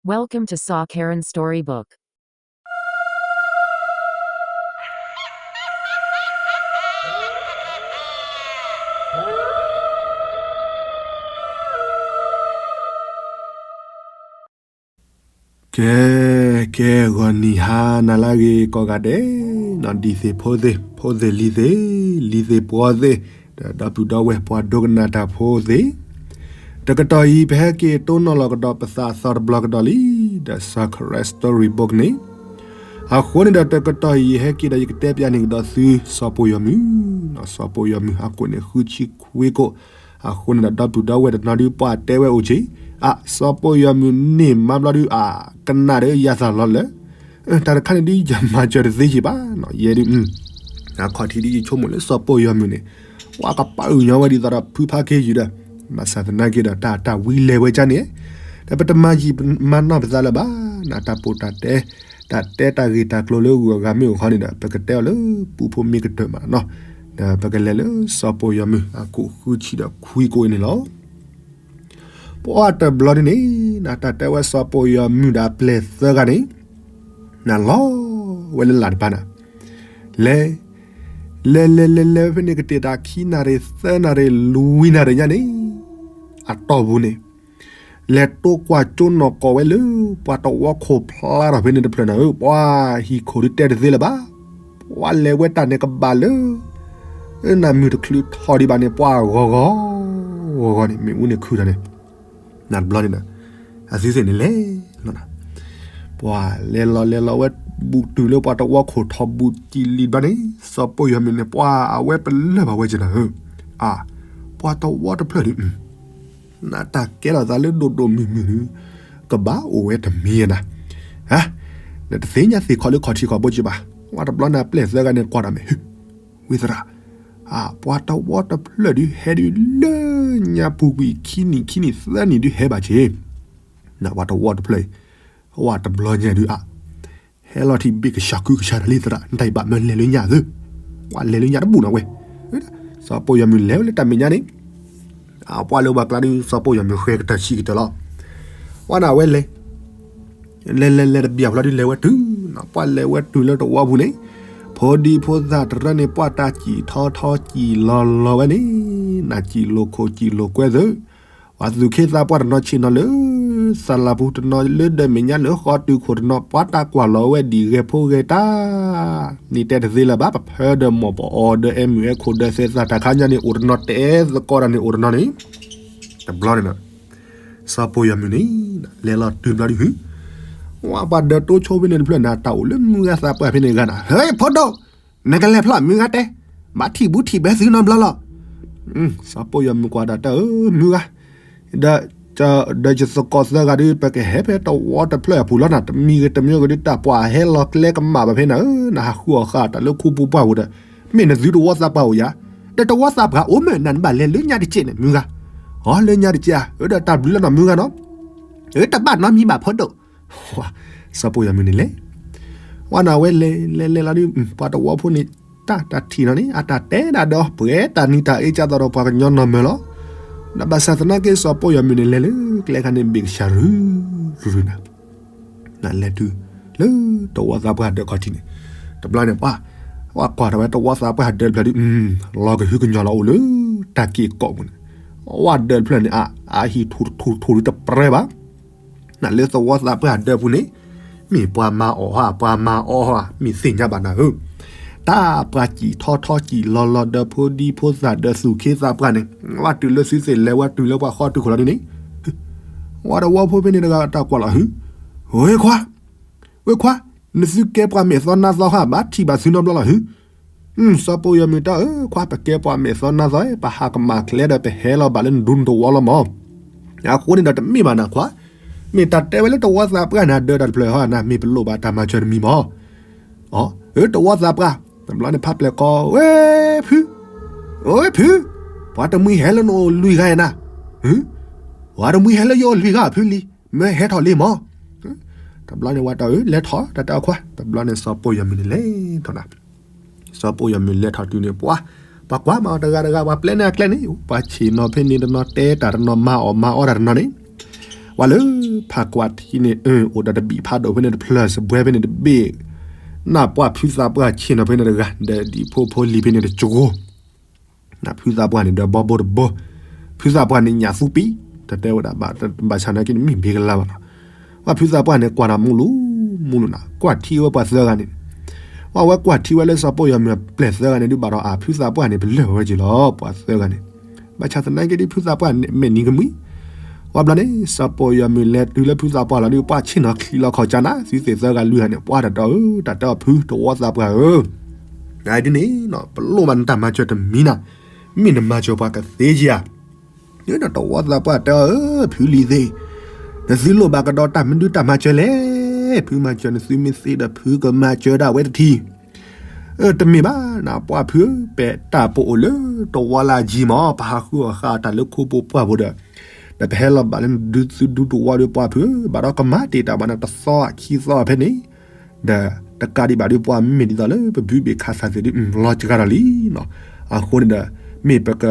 Welcome to Saw Karen Storybook. ကဲ, ကဲ ဂီၤနံၤဟါနၤလၢအဂ့ၤကိးဂၤဒဲး, ဒ်သ့ၣ်ဖိသ့ၣ်, ဖိသ့ၣ်လံၤသ့ၣ်, လံၤသ့ၣ်ပှီၤသ့ၣ်, ဒီပုၢ်ဒီဝဲၢ်ပှၤဒိကနၣ်တၢ်ဖိသ့ၣ်, တကတီၢ်အံၤ ပဟဲက့ၤတိၢ်နီၣ်လီၤကဒီးပသးအသီတဘျီကဒီးလံ, ဒီးစီၤခရၢၣ် storybook န့ၣ်, အဃိန့ၣ်ဒီးတကတီၢ်အံၤ ယဟဲက့ၤဒီးယကတဲပျးန့ၢ်ကဒီးသု စီၤပိာ်ယီၤမုၢ်, စီၤပိာ်ယီၤမုၢ်အကိၣ်န့ၣ် ဃုဆံခွံကိၣ်, အဃိန့ၣ်ဒီးဒီပုၢ်ဒီဝဲၢ်တနီၤဒုးပှၤတဲဝဲအိၣ်က့ၤ, အါ စီၤပိာ်ယီၤမုၢ်န့ၢ်မါဘျီဒုး အါ ကနၣ်ဒီးယၤသးလီၤလၢ တၢ်တခါန့ၣ်ဒုးယမၤစၢၤတသ့ယံၤဘၣ်, ယဲဒုး အခီၣ်ထံးဒုးယဆိကမိၣ်လၢစီၤပိာ်ယီၤမုၢ်န့ၣ် ပှၤကပာ်အုၣ်ညီဝဲဒ်သိးဒီးဖုဖးက့ယုၢ်ဒီး, ဘၣ်ဆၣ်သနာ်က့ဒီးတၢ်တၢ်ဝံလဲၤဝဲကန့ၣ်, ဒီးပတမၤယံာ်မၤနီၢ်ပသးလၢၤဘၣ်, နတၢ်ပိာ်တၢ်တဲ, တၢ်တဲတၢ်ဂ့ၢ်တၢ်ကျိၤလၢဂုၤအဂၤမ့ၢ်အိၣ်ဃီန့ၣ်ဒီး ပကတဲအီၤလၢပူဖိမ့ၢ်ကတၢၢ်မးနီၤ, ဒီးပကလဲၤလၢစီၤပိာ်ယီၤမုၢ်အကိၣ်ဃုဆံဒီးခွံကိၣ်အံၤန့ၣ်လီၤ. ပှၤတဘျီန့ၣ်န့ၣ် နတၢ်တဲဝဲစီၤပိာ်ယီၤမုၢ်ဒီးအပျဲၢ်သၢဂၤန့ၣ်, နလီၤဝဲလၢလာ်တပၤနၤ, လဲၤ, လဲၤလဲၤလဲၤလဲၤဝဲဖဲန့ၣ် ကတ့ၢ်တၢ်ခံနၣ်ရံၣ်သၢနၣ်ရံၣ်လွံၢ်နၣ်ရံၣ်ညါန့ၣ်, အတီၢ်ပူၤန့ၣ် လဲၤတိကွၢ်ကၠိနီၢ်ကီၢ်ဝဲလၢ ပှၤတဝီခိၣ်ဖျါထီၣ်ဖဲန့ၣ်တဖျၢၣ်နၤဧၢ, ပှၤဟံၣ်ခိၣ်ဒုးတဲတသ့လၢၤဘၣ်, ပှၤလဲၤဝဲတၢ်န့ၣ်ကဘၣ်လၢ နၢ်မုၢ်တချုးထီၣ်ဒံးဘၣ်န့ၣ် ပှၤဂီၤဂီၤ ဂီၤဂီၤန့ၣ် မ့ၣ်အူန့ၣ်ခုၣ်ထီၣ်န့ၣ်, နတဘျီန့ၣ်ဒီး အသုသ့ၣ်န့ၣ်လဲၤလီၤနၤ, ပှၤလဲၤလီၤလဲၤလီၤဝဲ ဘူးတုၤလၢပှၤတဝီခိၣ်ထီၣ်ဘူးကံလံၤတဘျီန့ၣ် စီၤပိာ်ယီၤမုၢ်န့ၣ် ပှၤအဝဲပလၢၢ်ဘၣ်ဝဲကနၤဧၢ, အါ ပှၤတဝီတဖျၢၣ်ဒုး နတၢ်ကဲထီၣ်သးလၢဒိၣ်ဒိၣ်မုၢ်မုၢ်ဒုး ကဘၣ်အိၣ်ဝဲတမံၤနၤ, နတသ့ၣ်ညါသ့ၣ်ခီလၢခီၣ်ထံးခီၣ်ဘိက့ဘၣ်, ပှၤတဘျီန့ၣ်အပျဲၢ်သၢဂၤန့ၣ်ကွၢ်ဒီးမ့ၢ် ဝံသရၣ်, ပှၤတဝီတဖျၢၣ်ဒုးဟဲဒုးလၢညါပူၤကွံာ်ခံနံၣ်ခံနံၣ်သၢနံၣ်ဒုးဟဲဘၣ်က့ၤ, နပှၤတဝီတဖျၢၣ်အံၤ, ဝဲတဘျီညါဒုးအါ ဟဲလီၤထံၣ်ဘ့ၣ်ကဆှီခုကဆှီတၢ်လံသရၣ် နတၢ်အံၤဘၣ်မၢလဲၤလၢညါသု, ပှၤလဲၤလၢညါတဘူၣ်နၤဝဲ, စီၤပိာ်ယီၤမုၢ်လဲၤဝဲလၢတၢ်မဲာ်ညါန့ၣ်, အပှၤလၢပှၤကျါဒုး စီၤပိာ်ယီၤမုၢ်ဃဲၤကတၢၢ်ဆံးကတၢၢ်လီၤ, ပှၤနၤဝဲလဲၤ လဲၤလဲၤလဲၤတဘျီဖျီဒုးလဲၤဝဲတုၤ, ပှၤလဲၤဝဲတုၤလၢတဝီပူၤန့ၣ်, ဖိဒံဖိသၣ်တရၢန့ၣ် ပှၤတၢ်စံၣ်ထီထီစံၣ်လီၤလီၤဝဲန့ၣ်, နစံၣ်လိာ်ခိၣ်စံၣ်လိာ်ကွဲသု, ပှၤသူၣ်ခ့သးပှၢ်တနီၤဆ့ၣ်နီၤလၢ သလၢ်ပူၤတနီၤလၢဒၢးမဲာ်ညါလၢဃီတုၤခိၣ်တနီၤ ပှၤတၢ်ကွၢ်လီၤဝဲဒံးဂဲၤဖိဂဲၤတၢ်, နံၤတဲတသ့လၢၤဘၣ် ပဖၢဒီးမိၢ်ပအီၤဒီးအဲမုၢ်အဲခိၣ်ဒီးသဲးသၣ်တၢ်ခါညါန့ၣ် အိၣ်တနီၤတဲသကိးတၢ်န့ၣ်အိၣ်တနီၤန့ၣ်, တဘျီန့ၣ် စီၤပိာ်ယီၤမုၢ်န့ၣ် လဲၤလီၤတုၤဘျီဒုး, ဝဲပှၤဒၢးတိဆိဖဲန့ၣ်တဖျၢၣ်န့ၣ် တၢ်အိၣ်လၢမုၢ်ဂၤသးပှၢ်ဖဲန့ၣ်ဂၤနၤ, ဟဲ ဖိဒိၣ်, နကလဲၤဖျီမုၢ်ဂၤတဲ, ဘၣ်ထံၣ်ဘူးထံၣ်ဘဲသုနီတဘျီလီၤ, စီၤပိာ်ယီၤမုၢ်ကွၢ်ဒီးတဲအၢ မုၢ်ဂၤ, ဒီး ဒီးယသကိးသၢဂၤဒုး ပကဟဲဖဲတဝီတဖျၢၣ်အပူၤလီၤနၤ, တမံၤဂ့ၤတမံၤဂ့ၤဒုး တၢ်ပှၤဟဲလီၤကျဲကမၣ်ဘၣ်ဖဲနၤဧၢ, နဟးဃုအီၣ်ဃာ်တၢ်လၢခူပူၤပှၢ်ပူၤဒီး, မ့ၢ်နသုတဝီသးပှၢ်အိၣ်ယၤ, ဒီးတဝီသးပှၢ်အိၣ်မ့ၢ်နၤနဘၣ်လဲၤလၢညါတက့ၢ်န့ၣ် မုၢ်ဂၤ, အီ လၢညါတက့ၢ်ဧါ, အၢ ဒီးတၢ်ဘျုးလီၤနီၤ မုၢ်ဂၤနီၤ, အၢ တဘၣ်နီတမံၤဘၣ်ဖိဒိၣ် စီၤပိာ်ယီၤမုၢ်န့ၣ်လဲၤ, ဝဲနၤဝဲလဲၤလဲၤလဲၤလီၤဒုး ပှၤတဝီဖိန့ၣ် တၢ်တၢ်ထံၣ်နီၤန့ၣ် အတၢ်တဲဒၣ်ဒီး ပှဲၤတၢ်နံၤတၢ်အ့ၣ်ကၢ်သးဒီးပှၤကညီနီၢ်မၢလီၤ, ဒီးဘၣ်ဆၣ်သနာ်က့စီၤပိာ်ယီၤမုၢ်န့ၣ်လဲၤလၢကျဲခါန့ၣ် ဘ့ၣ်ကဆှီရုရုနၤ, နလဲၤတုၤ လၢတဝီသးပှၢ်ဒၢးခီၣ်ထံးန့ၣ်, တဘျီန့ၣ် ပှၤ ပှၤကွၢ်ထီၣ်ဝဲတဝီသးပှၢ်ဒၢးတဖျၢၣ်ဒုး လီၤကဟုကညီၤလီၤအိၣ်လၢတၢ်က့ၢ်ကီၢ်ပူၤန့ၣ်, ဝဲဒၢးတဖျၢၣ်န့ၣ် အဟံၣ်ထူၣ်ထူၣ်ထူၣ်ဒုးတပြဲဘၣ် နလၢသဝီသးပှၢ်ဒၢးပူၤန့ၣ်, မ့ၢ်ပှၤမၤအီၣ်ဧါ ပှၤမၤအီဟါ မ့ၢ်သ့ၣ်ညါဘၣ်နၤဧၢ, တၢ်ပှၤစံၣ်ထီထီစံၣ်လီၤလီၤဒီးဖိဒံဖိသၣ်ဒီးသူၣ်ခ့သးပှၢ်န့ၣ်, ဝဲတုၤလၢသုသ့ၣ်လဲၤဝဲတုၤလၢပှၤဃီတုၤခိၣ်လီၤဒ်န့ၣ်, ဝဲတဝီဖိဖဲန့ၣ်တဂၤတၢ်ကွၢ်လီၤဟု, ဝဲခွါ, ဝဲခွါ, နသုကဲပှၤမဲာ်သီနါသီဟါ ဘၣ်ထံၣ်ဘၣ်သုနီတဘျီလီၤဟု စီၤပိာ်ယီၤမုၢ်တၢ်အၢ ခွါ ပကဲပှၤမဲာ်သီနါသီ ပဟးကမၣ်ချဲဒီးပဟဲလီၤဘၣ်လၢနဒူနတဝီလီၤမး, အဃိန့ၣ်ဒီးတမ့ၢ်ဘၣ်နၤခွါ, မ့ၢ်တၢ်တဲဝဲလၢတဝီသးပှၢ်န့ၣ် အဒၢးတၢ်တဖျၢၣ်ဟီနၤ မ့ၢ်ပလိၣ်ဘၣ်တၢ်မၤစၢၤတမံၤမး, အၢ တဝီသးပှၢ်, တဘျီန့ၣ်ဖးပျဲၢ်ကီ ဝဲဖု, ဝဲဖု, ပှၤတမှံဟဲလၢနအိၣ်လွံၢ်ဂၤနၤ, ပှၤတမှံဟဲလၢယအိၣ်လွံၢ်ဂၤဖုလံ, မ့ၢ်ဟဲထီၣ်လံမး တဘျီန့ၣ်ဝဲတၢ်အၢ လဲၤထီၣ် တၢ်တဲအီၤခွါ တဘျီန့ၣ်စီၤပိာ်ယီၤမုၢ်န့ၣ်လဲၤထီၣ်နၤ, စီၤပိာ်ယီၤမုၢ်လဲၤထီၣ်တုၤန့ၣ် ပှၤ, ပှၤကွၢ်မၤအီၤတဂၤတဂၤ ပှၤပျဲန့ၢ်အကျဲန့ၣ် ပှၤဆ့ၣ်နီၤဖဲန့ၣ်တနီၤ တဲတၢ်တနီၤ မၤအီၣ်မၤအီတၢ်တနီၤန့ၣ်, ပှၤလၢ ဖးကွၢ်ထံန့ၣ် အိၣ်ဒီးတဘံၣ်ဖးဒိၣ်ဖဲန့ၣ်တဖျၢၣ် စပွဲဖဲန့ၣ်တဘ့ၣ်, နၢ်ပှၢ်ဖုသးပှၢ်ဆ့ၣ်နီၤဖဲန့ၣ်တဂၤ ဒီးဒံၣ်ဖိဖိလံၤဖဲန့ၣ်တကၠိ, နၢ်ဖုသးပှၢ်န့ၣ်ဒီးဘီဘိတဘိ, ဖုသးပှၢ်န့ၣ်ညၣ်သူပံ, တတဲဝဲဒၣ်ဘၣ် ဘၣ်ဆၣ်နာ်က့န့ၣ်မ့ၢ်ဘ့ကလါဘၣ်နီၤ, ပှၢ်ဖုသးပှၢ်န့ၣ်ကွၢ်နၤမူလူၤမူလူၤနၤ ကွၢ်ထံဝဲပှၤသၢဂၤန့ၣ်, ပှၢ်ဝဲကွၢ်ထံဝဲလၢစီၤပိာ်ယီၤမုၢ်အပျဲၢ်သၢဂၤန့ၣ်ဒုးဘၣ်ဒီးအဖုသးပှၢ်န့ၣ် ပလၢၢ်ဝဲက့ၤလီၤ ပှၤသၢဂၤန့ၣ်, ဘၣ်ဆၣ်သနာ်က့ဒုးဖုသးပှၢ်န့ၣ်မဲာ်နံၤကမှံ, ဝဲဘျီန့ၣ် စီၤပိာ်ယီၤမုၢ်လဲၤတုၤလၢဖုသးပှၢ်လီၤဒုး ပှၢ်ဆ့ၣ်နီၤချံလီၤခီၣ်ကၠါနၤ သုသ့ၣ်သၢဂၤလွံၢ်ဂၤန့ၣ် ပှၢ်တၢ်တဲအီၤဧၢ တၢ်တဲအီၤဖုတဝီသးပှၢ်ဧၢ, နဒ်န့ၣ် ပလိၣ်ဘၣ်နတၢ်မၤစၢၤတမံၤနၤ, မ့ၢ်နမၤစၢၤပှၤကသ့ဧါ, တဝီသးပှၢ်တဲအီၤဧၢ ဖုလံၤသ့ၣ်, နသုလိၣ်ဘၣ်ကဒီးတၢ်မနုၤတၢ်မၤစၢၤလဲၣ်, ဖုမၤစၢၤနသုမ့ၢ်သ့ဒီး ဖုကမၤစၢၤဒၣ်ဝဲတထံၣ် တမ့ၢ်ဘၣ်နပှၢ်ဖုဧၢ, ပတၢ်ပအိၣ်လၢတဝီလၢအယံၤမး ပဟးဃုအီၣ်ဃာ်အီၣ်တၢ်လၢခိပိာ်ပှၢ်ပူၤဒီး, ဒီးပဟဲလီၤဘၣ်လၢနဒုးသုဒူတဝီဒီးပှၢ်ဖုဧၢ, ဘၣ်ဒီးကမၤတ့ၢ်တၢ်ဘၣ်နၤတသီခံသီဖဲန့ၣ်, ဒီးတကးဒံးဘၣ်ဒီးပှၢ်မ့ၢ်ဒ်သိးလၢပဘုဘ့ၣ်ခးသးသ့ၣ်ဒုး လီၤစှၤဒီးလံနီၤ, အဃိန့ၣ်ဒီး, မ့ၢ်ပက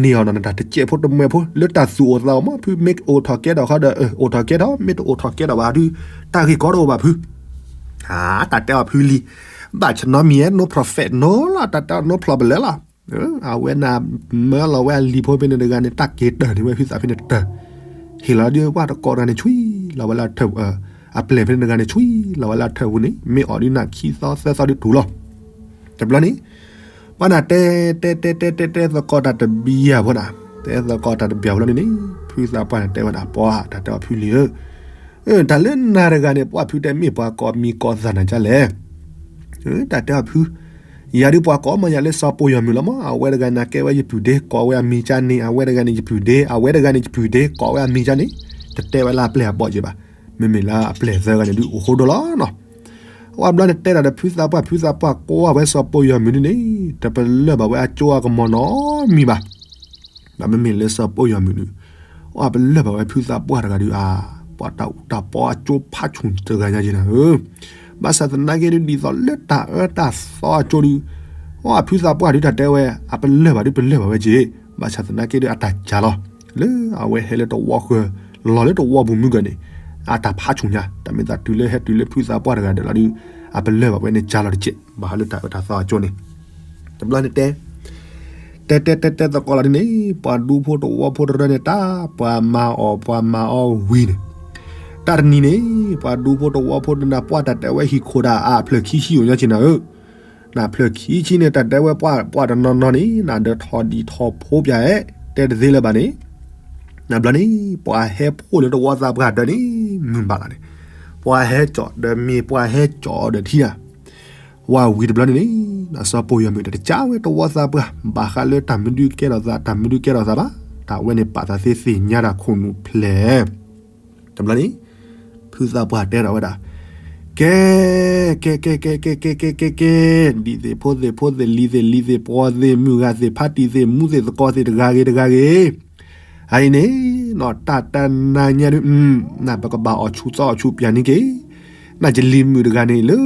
န့ၢ်အီၤနီၤ နတၢ်တစဲးဖိတမှဲးဖိ လၢတၢ်သူၣ်အိၣ်သးအိၣ်မး ဖုမ့ၢ်အိၣ်ထီၣ်ကဲထီၣ်ဃီဒီး အိၣ်ထီၣ်ကဲထီၣ် မ့ၢ်တအိၣ်ထီၣ်ကဲထီၣ်ဘၣ်ဒုး, တၢ်ဂ့ၢ်ကီတအိၣ်ဘၣ်ဖု တၢ်တဲအီၤဖုလံၤ, ဘၣ်ဆၣ်နီတမံၤ no prophet နီၤလီၤ တၢ်တဲအီၤ no problem လီၤ, အဝဲန့ၣ်မၢလီၤဝဲအလံၤဖိဖဲန့ၣ်တဂၤန့ၣ် တၢ်က့ၤတၢၢ်န့ၢ်ဝဲဖုသးဖဲန့ၣ်တၢၢ်, ဟ့ၣ်လီၤဒုးပှၢ်တကိးတဂၤန့ၣ် ဆွံလီၤဝဲလၢထၢၣ်, အပျဲၢ်ဖဲန့ၣ်တဂၤန့ၣ် ဆွံလီၤဝဲလၢထၢၣ်ပူၤန့ၣ် မ့ၢ်အီၣ်ဒုးနၢ်ခံသီသၢသီဒုးတူၢ်လီၤ, တဘျီန့ၣ် ပှၤန့ၣ်တဲ တဲ တဲ တဲ တဲ တဲ သကိးတၢ်တဘျီအဖိန့ၣ်, တဲသကိးတၢ်တဘျီအဖိလီၤန့ၣ်န့ၣ်, ဖုသးပှၢ်န့ၣ်တဲဝဲဒၣ် ပှၢ်တၢ်တဲအီၤဖုလံၤဧၢ, တၢ်လၢနၤတဂၤန့ၣ် ပှၢ်ဖုတဲမ့ၢ်ပှၤကိးမံၤကိးသးနၤဒ်လဲၣ်, တၢ်တဲအီၤဖု, ယၤဒုးပှၤကိးမးယၤလၢစီၤပိာ်ယီၤမုၢ်လီၤမး အဝဲတဂၤန့ၣ်ကဲဝဲယပုၢ်ဒ့ ကိးဝဲအမံၤကၠါန့ၣ် အဝဲတဂၤန့ၣ်ယပုၢ်ဒ့ အဝဲတဂၤန့ၣ်ယပုၢ်ဒ့ ကိးဝဲအမံၤကၠါန့ၣ်, တတဲဝဲလၢအပျဲၢ်အဘီၣ်က့ဘၣ်, မ့မ့ၢ်လၢအပျဲၢ်သၢဂၤန့ၣ်ဒုးအိၣ်ဃိဒိၣ်လီၤနီၤ အဝဲဘျီန့ၣ်တဲဒၣ်ဒီးဖုသးပှၢ် ဖုသးပှၢ်ကွၢ်ဝဲစီၤပိာ်ယီၤမုၢ်ဒုန့ၣ် တပလၢၢ်ဘၣ်ဝဲအကၠိအကမီၤနီတမံၤဘၣ်, ဒီးမ့မ့ၢ်လၢစီၤပိာ်ယီၤမုၢ်ဒုး, အပလၢၢ်ဘၣ်ဝဲဖုသးပှၢ်တဂၤဒုးအါ, ပှၤတၢ်အူတၢ်ပီအကၠိဖးဆူၣ်တဂၤညါက့နၤဧၢ, ဘၣ်ဆၣ်သနာ်က့ဒုးဒ်သိးလၢတၢ်အၢတၢ်သီအကၠိဒုး, အဖုသးပှၢ်ဒုးတၢ်တဲဝဲ အပလၢၢ်ဘၣ်ဒုးပလၢၢ်ဘၣ်ဝဲက့, ဘၣ်ဆၣ်သနာ်က့ဒုးအတၢ်ကၢ်လီၤ, လၢအဝဲဟဲလၢတဝီဃၢၤ, လီၤလၢတဝီပူၤမုၢ်ကၢၤန့ၣ်, အတၢ်ဖးဆူၣ်ညါ တၢ်မ့ၢ်သးတုၤလၢဟဲတုၤလၢဖုသးပှၢ်တဂၤဒီးလီၤဒုး, အပလၢၢ်ဘၣ်ဝဲန့ၣ်ကၢ်လီၤတကဲး ဘၣ်ဃးလၢတၢ်အၢတၢ်သီအကၠိန့ၣ်, တဘျီန့ၣ်တဲ တဲတဲတဲတဲသကိးလီၤဒ်န့ၣ် ပှၤဒူဖိတဝီဖိတရၢန့ၣ် တၢ်ပှၤမၤအီၣ်ပှၤမၤအီၣ်ဝံၤန့ၣ်, တၢ်တနံၤန့ၣ် ပှၤဒူဖိတဝီဖိတနၤ ပှၢ်တၢ်တဲဝဲဟံၣ်ခိၣ်ဒၣ်အါဖျၢၣ်ခံဆံအိၣ်ညါက့နၤဧၢ, နဖျၢၣ်ခံဆံန့ၣ် တၢ်တဲဝဲပှၢ်ပှၢ်တနီၤနီၤန့ၣ် နဒီးထီၣ်ဒံးထီၣ်ဖိပၠးအဲ တဲတသ့လၢၤဘၣ်န့ၣ်, နဘျီန့ၣ် ပှၤဟဲဖှိၣ်လၢတဝီသးပှၢ်တၢန့ၣ် မုၢ်ဘၣ်လီၤန့ၣ်, ပှၤဟဲကၠီၣ်ဒီးမ့ၢ်ပှၤဟဲကၠီၣ်ဒီးထံၣ်ဧါ ဝံၤတဘျီန့ၣ်န့ၣ် စီၤပိာ်ယီၤမုၢ်တကးဝဲတဝီသးပှၢ် ဘၣ်ဃးလၢတၢ်မနုၤကဲထီၣ်သး တၢ်မနုၤကဲထီၣ်သးဘၣ်, တၢ်ဝဲန့ၣ်ပာ်သးသ့သ့ၣ်ညါတၢ်ခိၣ်နူာ်ဖျဲး, တဘျီန့ၣ် ဖုသးပှၢ်တဲထီၣ်ဝဲဒၣ်, ကဲ ကဲ ကဲ ကဲ ကဲ ကဲ ကဲ ကဲ ကဲ ဒံၣ်သ့ၣ်ဖိသ့ၣ်ဖိသ့ၣ်လံၤသ့ၣ်လံၤသ့ၣ်ပှီၤသ့ၣ်မုၢ်ဂၤသ့ၣ်ဖးတံၢ်သ့ၣ်မူသ့ၣ်သကိးသ့ၣ်တဂၤဂ့ၤတဂၤဂ့ၤ အအံၤန့ၣ် နီၢ်တၢ်တနၤညါဒုး နပကဘၣ်အီၣ်ဆူၣ်သီအီၣ်ဆူၣ်ပၠးန့ၣ်က့ၤ, နကလံၤမုၣ်တဂၤန့ၣ်လၢ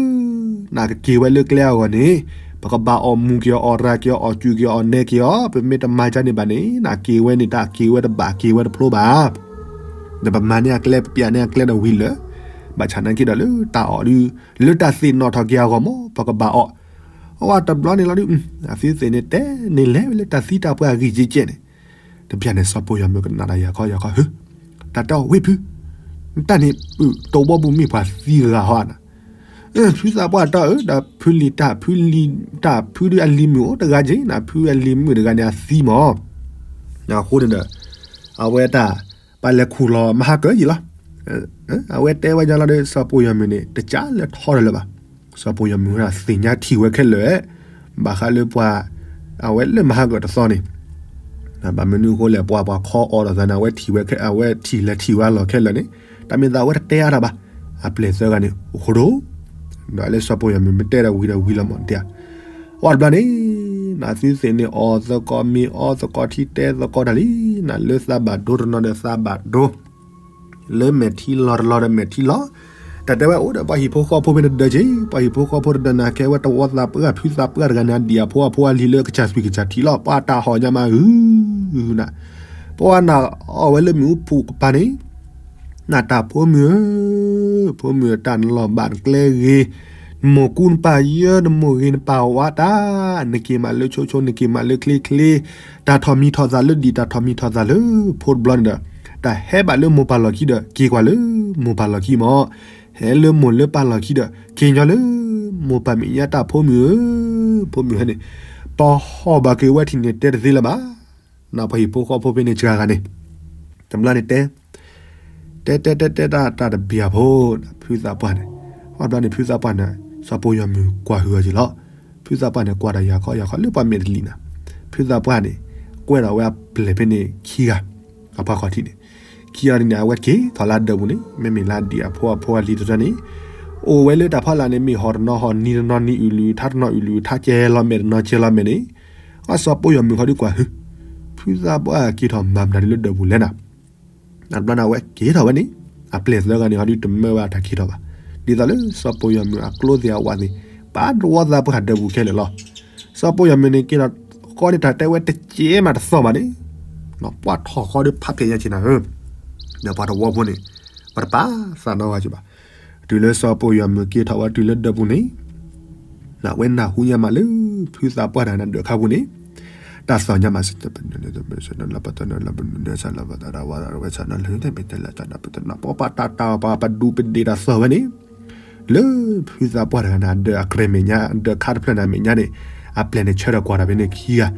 နကက့ၤဝဲလၢကျဲအဂီၢ်န့ၣ်, ပကဘၣ်အီၣ်မူၤက့ၤအီၤ အီၣ်ရၤက့ၤအီၤ အီၣ်စူၣ်က့ၤအီၤ အီၣ်နဲက့ၤအီၤ, ပမ့ၢ်တမၤကန့ၣ်ဘၣ်န့ၣ် နက့ၤဝဲန့ၣ် တၢ်က့ၤဝဲတဘၣ်က့ၤဝဲတဖျိဘၣ် ဒီးပမၤန့ၢ်အကျဲ ပပျးန့ၢ်အကျဲဒီးဝံၤလၢာ်, ဘၣ်ဆၣ်နာ်က့ဒီးလၢတၢ်အီၣ်ဒုး လၢတၢ်သ့ၣ်နီၣ်ထီၣ်က့ၤအဂီၢ်မး ပကဘၣ်အီၣ်, အဝဲတဘျီန့ၣ်လီၤဒုး, အသုသ့ၣ်န့ၣ်တဲန့ၣ်လဲၤဝဲလၢတၢ်သံတၢ်ပှၢ်အဂံၢ်ကဲကဲန့ၣ်, တဘျီန့ၣ်စီၤပိာ်ယီၤမုၢ်ကနၣ်တၢ်ယၤခီယၤခီ ဟၢ, တၢ်တဲအီၤဝ့ၢ်ဖု, တၢ်န့ၣ် တဝီပူၤမ့ၢ်ပှၤသံဂၤဟီဧါနၤ, ဖုသးပှၢ်တၢ်အၢ ဒီးဖုလံၤတၢ် ဖုလံၤတၢ် ဖုဒုးအလံၤမုၣ်အိၣ်တဂၤက့ၤနၤ ဖုအလံၤမုၣ်တဂၤန့ၣ်အသံမး အဃိန့ၣ်ဒီး အဝဲတၢ် ပလဲၤခူၣ်လီၤမဟါကၢယံၤလီၤ. အဝဲတဲဝဲညါလီၤဒီး စီၤပိာ်ယီၤမုၢ်န့ၣ် တကးလၢထီဒီးလၢၤဘၣ်. စီၤပိာ်ယီၤမုၢ်သ့ၣ်ညါထံၣ်ဝဲခဲလၢာ်, ဘၣ်ဃးလၢပှၤ အဝဲလၢမဟါကၢတသီန့ၣ် ဘၣ်မနုၤအဃိလဲၣ် ပှၤပှၤခီအီၤဒီးသးန့ၣ် အဝဲထံၣ်ဝဲ အဝဲထံၣ်လဲၤထံၣ်ဝဲအလီၢ်ခဲလၢာ်န့ၣ် တၢ်မ့ၢ်သးအဝဲတတဲအါတၢ်ဘၣ်. အပျဲၢ်သၢဂၤန့ၣ် အိၣ်ဃိဒိၣ်, ဒီးလၢစီၤပိာ်ယီၤမုၢ်မ့ၢ်တဲဒီးဝံၤဒီးဝံၤလီၤမး တဲ အဝဲတဘျီန့ၣ် နသုသ့ၣ်န့ၣ် အီၣ်သကိးမ့ၤအီသကိးထံတဲသကိးတၢ်လံ, နလၢသးဘၣ်ဒိတနီၤဒီးသးဘၣ်ဒိ, လၢမဲာ်ထံလီၤတလီၤဒီးမဲာ်ထံလီၤ. တၢ်တဲဝဲအိၣ်ဒီးပှၤဟံၣ်ဖိဃီဖိဖဲန့ၣ်တဒၢက့ၤ, ပှၤဟံၣ်ဖိဃီဖိတဒၢန့ၣ် ကဲဝဲတဝီသးပှၢ်ဖုသးပှၢ်တဂၤန့ၣ် အဒံၣ်အဖိအဖိအလံၤလၢကစၢ်သွံၣ်ကစၢ်ထံလီၤ. ပှၤတၢ်ဟီၣ်ညါမးဧၢ, ပှၤနၢ်အီၣ်ဝဲလၢမ့ၣ်အူဖုၣ်ကပၤန့ၣ် နတၢ်ဖိမုၣ်ဧၢ, ဖိမုၣ်တၢ်နလီၢ်ဘၣ်နကျဲဂ့ၤ, နမိၢ်ကူနပၢ်ယၢ, နမိၢ်ဂ့ၤနပၢ်ဝါတၢ်, နက့ၤမးလၢဆိဆိ, နက့ၤမးလၢချ့ချ့, တၢ်ထီၣ်မံၤထီၣ်သးလၢဒံၣ်, တၢ်ထီၣ်မံၤထီၣ်သးလၢဖိတဘျီန့ၣ်ဒီး, တၢ်ဟဲဘၣ်လၢမိၢ်ပၢ်လီၢ်ခံဒီး က့ၤကွၢ်လၢမိၢ်ပၢ်လီၢ်ခံမး, ဟဲလၢမိၢ်လၢပၢ်လီၢ်ခံဒီး က့ၤညီလၢမိၢ်ပၢ်မဲာ်ညါတၢ်ဖိမုၣ်ဧၢ, ဖိမုၣ်ဟဲန့ၣ်, ပဟီၣ်ဘၣ်က့ၤဝဲထံၣ်န့ၣ်တဲတသ့လၢၤဘၣ်. နပှၤဟံၣ်ဖိဃီဖိဖဲန့ၣ်စှၤဂၤန့ၣ်, တဘျီန့ၣ်တဲ, တဲတဲတဲတဲတၢ်တၢ်တဘျီဖိ, ဖုသးပှၢ်န့ၣ်, အဘျီန့ၣ်ဖုသးပှၢ်န့ၣ် စီၤပိၢ်ယီၤမုၢ်ကွၢ်ဟုၣ်အီၤက့ၤလီၤ. ဖုသးပှၢ်န့ၣ် ကွၢ်တၢ်ယၤခီယၤခီလၢပှၤမဲာ်တလံၤနၤ, ဖုသးပှၢ်န့ၣ် ကွဲထီၣ်ဝဲအပျဲၢ်ဖဲန့ၣ်ခံဂၤ, အပှၤခီၣ်ထံးန့ၣ်, ခံဂၤန့ၣ် အဝဲက့ၤထီၣ်လၢဒၢးပူၤန့ၣ် မ့မ့ၢ်လၢဒံၣ်အဖိအဖိအလံၤတဖၣ်န့ၣ်, အိၣ်ဝဲလၢတၢ်ဖီလာ်န့ၣ် မ့ၢ်ဟီၣ်တနီၤဟီၣ် နံၤတနီၤနံၤ အုၣ်လုၢ်ထါတနီၤအုၣ်လုၢ်ထါ ကဲလီၤမဲာ်တနီၤကဲလီၤမဲာ်န့ၣ်, အစီၤပိၢ်ယီၤမုၢ်ခီဒုးကွၢ်ဟုၣ်, ဖုသးပှၢ်က့ၤထီၣ်မၤမနုၤဒ်လၢဒၢးပူၤလဲၣ်နၤ. အဘျီန့ၣ်အဝဲက့ၤထီၣ်ဝဲန့ၣ်, အပျဲၢ်သၢဂၤန့ၣ် ဟီဒုးတမၢဝဲအတၢ်က့ၤထီၣ်ဘၣ်, ဒ်သိးလၢစီၤပိၢ်ယီၤမုၢ်အကျိသ့ၣ်အဝးသ့ၣ်, ပာ်တဝီသးပှၢ်ဒၢးပူၤခဲလၢာ်လီၤ. စီၤပိၢ်ယီၤမုၢ်န့ၣ် က့ၤထီၣ်ဃီန့ၣ်တၢ်တဲဝဲတကဲမးတသီၣ်ဘၣ်န့ၣ်, ပှၤထီၣ်ဃီဒုးဖးဖျဲးညါက့ၤနၤဧၢ, ဒီးပှၤတဝီဖိန့ၣ်, ပတပာ်သးနီတဂၤက့ၤဘၣ်. တုၤလၢစီၤပိၢ်ယီၤမုၢ်က့ၤထီၣ်ဝဲတုၤလၢဒၢးပူၤန့ၣ် အဝဲနၢ်ဟူညါမးလၢ ဖုသးပှၢ်တဂၤန့ၣ်ဒၢးခါပူၤန့ၣ်, တၢ်သီၣ်ညါမး လၢပတၢ်ဝဲဆၢနီၤလၢပတၢ်ဝဲဆၢနီၤလၢ ပတၢ်တၢ်ပတၢ်ပတၢ်ပဒူပဒ့တၢ်သီၣ်ဝဲန့ၣ်, လၢဖုသးပှၢ်တဂၤန့ၣ် အဒၢးအကြဲးမဲာ်ညါ အဒၢးခါတဖျၢၣ်န့ၣ်မဲာ်ညါန့ၣ်, အပျဲၢ်န့ၣ်ဆၢထၢၣ်ကွၢ်တၢ်ဖဲန့ၣ်ခံဂၤ,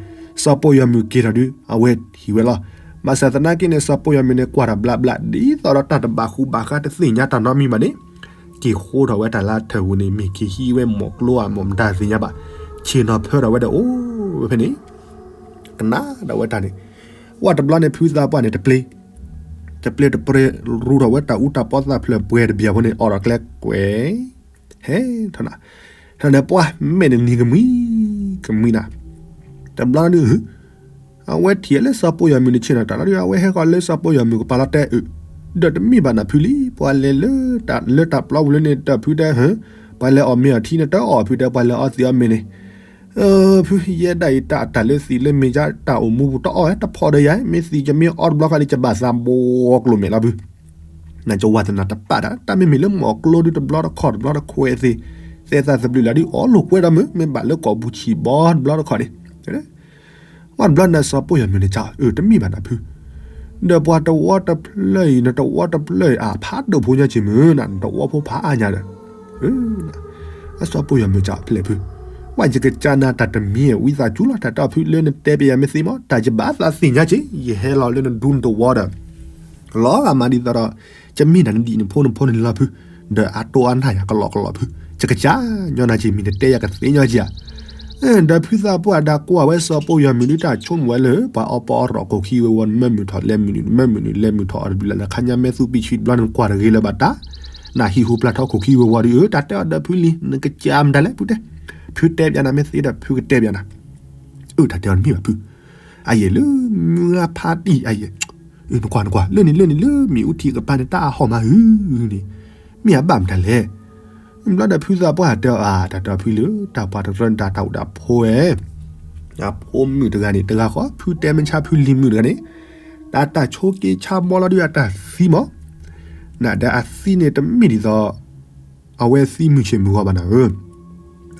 စီၤပိၢ်ယီၤမုၢ်က့ၤထီၣ်ဒုး အဝဲဟံးဝဲလီၤ. ဘၣ်ဆၣ်သနာ်က့န့ၣ် စီၤပိၢ်ယီၤမုၢ်န့ၣ် ကွၢ်တၢ်ဘျးဘျး ဒ်သိးဒီးတၢ်တဘၣ်ဃူဘၣ်ဃးတသ့ၣ်ညါတၢ်နီတမံၤဘၣ်န့ၣ်, က့ၤဃိထီၣ်ဝဲတၢ်လၢထၢၣ်ပူၤန့ၣ် မ့ၢ်က့ၤဟံးဝဲမိၢ်ကျိဧါ မိၢ်မတၤသ့ၣ်ညါဘၣ်, ဆ့ၣ်နီၤဖၢထီၣ်ဝဲဒီးအိၣ်ဝဲဖဲန့ၣ်, ကနၣ်ဒီးဝဲတၢ်န့ၣ်, ဝဲတဘျီန့ၣ် ဖုသးပှၢ်န့ၣ် တပျ့ၤ, တပျ့ၤတပျ့ၤ ရူထီၣ်ဝဲတၢ်အူတၢ်ပီသၣ်ဖျၢၣ်ပှဲၤတဘျီဖိန့ၣ် အိးထီၣ်ကျဲကွဲၤ, ဟဲထီၣ်နၤ, ထီၣ်န့ၣ်ပှၤမဲာ်န့ၣ်နံၤကမှံ, ကမှံနၤ, တဘျီဒုး အဝဲထံၣ်လၢစီၤပိၢ်ယီၤမုၢ်န့ၣ်ဆ့ၣ်နီၤတၢ်လီၤဒုး အဝဲဟဲဃီၤလၢစီၤပိၢ်ယီၤမုၢ်ကပၤလီၤတဲအုး, ဒီးတမ့ၢ်ဘၣ်နၤဖုလံ, ပှၤလဲၤလၢတၢ်ပျီပူၤလၢန့ၣ် တၢ်ဖုတဲဟၢ, ပှၤလဲၤအီၣ်မ့ၤအီထံန့ၣ် တအီၣ်ဖုတဲ ပှၤလဲၤအီသံးအီမ့ၤန့ၣ်, ဖုယဲဒၣ်အံၤတၢ်အတၢ်လၢသံးလၢမ့ၤယါတၢ်အိၣ်မူပူၤတအီၣ်ဝဲ တဖီၣ်ဒီးယၤ မ့ၢ်သံးကမ့ၢ်အီတဘျီဃီန့ၣ် ကဘၣ်သးဘှီကျိၤမဲာ်လီၤဖု နကဝၤသနာ်တပာ်တၢ် တၢ်မ့မ့ၢ်လၢမိၢ်ကျိဒုးတဘျီတခီၣ်တဘျီတခွဲးသ့ၣ်, သဲသးသဘျုးလၢဒုးအီလိာ်ကွဲဒီးမုၢ် မ့ၢ်ဘၣ်လၢကီၢ်ပူၤဆံးဘီတဘျီတခီၣ်န့ၣ်, ဝဲတဘျီနစီၤပိၢ်ယီၤမုၢ်န့ၣ်ကၠီ အၢ တမ့ၢ်ဘၣ်နၤဖု, ဒီးပှၤတဝီတဖျၢၣ်အံၤ နတဝီတဖျၢၣ်အံၤ အဖးဒိၣ်ဖိညါက့ၤမုၢ် နတဝီဖိဖးအါညါဒီး, အစီၤပိၢ်ယီၤမုၢ်ကၠီဖျဲၣ်ဖု, ဝဲယကစၢ်နၤတၢ်တမံၤဝံသးစူၤလီၤ တၢ်တီဖုလၢနတဲပယၤမ့ၢ်သ့မး တၢ်ယဘၣ်သးသ့ၣ်ညါက့ၤ ယဟဲလီၤလၢနဒူနတဝီဒီး လီၤဂာ်မးဒ်သိးဒီး ယမ့ၢ်နၤနဒံၣ်နဖိနဖိန့ၣ်လီၤဖု, ဒီးအတိၢ်အါနၢ်ယၤကလီကလီဖု, ယကစၢ်ညီနၤက့ၤမံၤနတဲယၤကသ့ညီက့ၤဧါ, ဒီးဖုသးပှၢ်ဒၣ်ကွၢ်ဝဲစီၤပိၢ်ယီၤမုၢ်ဒုးတၢ်ဆိကမိၣ်ဝဲလၢ ပှၤအီၣ်ပီအီထီၣ်ခိၣ်ခံဝ့ၤဝီၤ နမၢမုာ်ထီၣ်လဲၤမုာ်နုာ် နမၢမုာ်နုာ်လဲၤမုာ်ထီၣ်အီၤတဘျုးလၢ်လၢ် ခါညါမဲာ်သူပံာ်ဆံးတဘျီန့ၣ် နကွၢ်တဂ့ၤလၢၤဘၣ်တၢ်, နဟံၣ်ဟူးဖျါထီၣ်ခိၣ်ခံဝ့ၤဝီၤဒုး တၢ်တဲအီၤဒီးဖုလံၤနကစၢ်မတၤလဲၣ်ဖုတဲ, ဖုတဲပယၤနၤမ့ၢ်သ့ဒီးဖုကတဲပယၤနၤ အၢ တၢ်တဲအီၤတမ့ၢ်ဘၣ်ဖု, အယဲၢ်လၢမုၢ်ဂၤဖးတံၢ်အယဲၢ်, နကွၢ်နကွၢ် လၢန့ၣ်လၢန့ၣ်လၢမ့ၣ်အူထံကပၤန့ၣ် တၢ်အဟီၣ်မးဧၢန့ၣ်, မ့ၢ်အဘၣ်မတၤလဲၣ်, ဘျီဒီးဖုသးပှၢ်တဲအီၤ တၢ်တဲအီၤဖုလၢ တၢ်ပှၤတရၢန့ၣ် တၢ်တၢ်အိၣ်ဒီးအဖိဝဲ, အဖိမုၣ်တဂၤန့ၣ် တဂၤဃီ ဖုတဲမဆါဖုလံၤမုၣ်တဂၤန့ၣ်, တၢ်တၢ်ဆိက့ဆါဘီလီၤဒုးအတၢ်သံမး, နဒီးအသံန့ၣ်တမ့ၢ်ဒ်သိး အဝဲသံမုၢ်ဆ့ၣ်မုၢ်ဂီၤဘၣ်နၤဧၢ,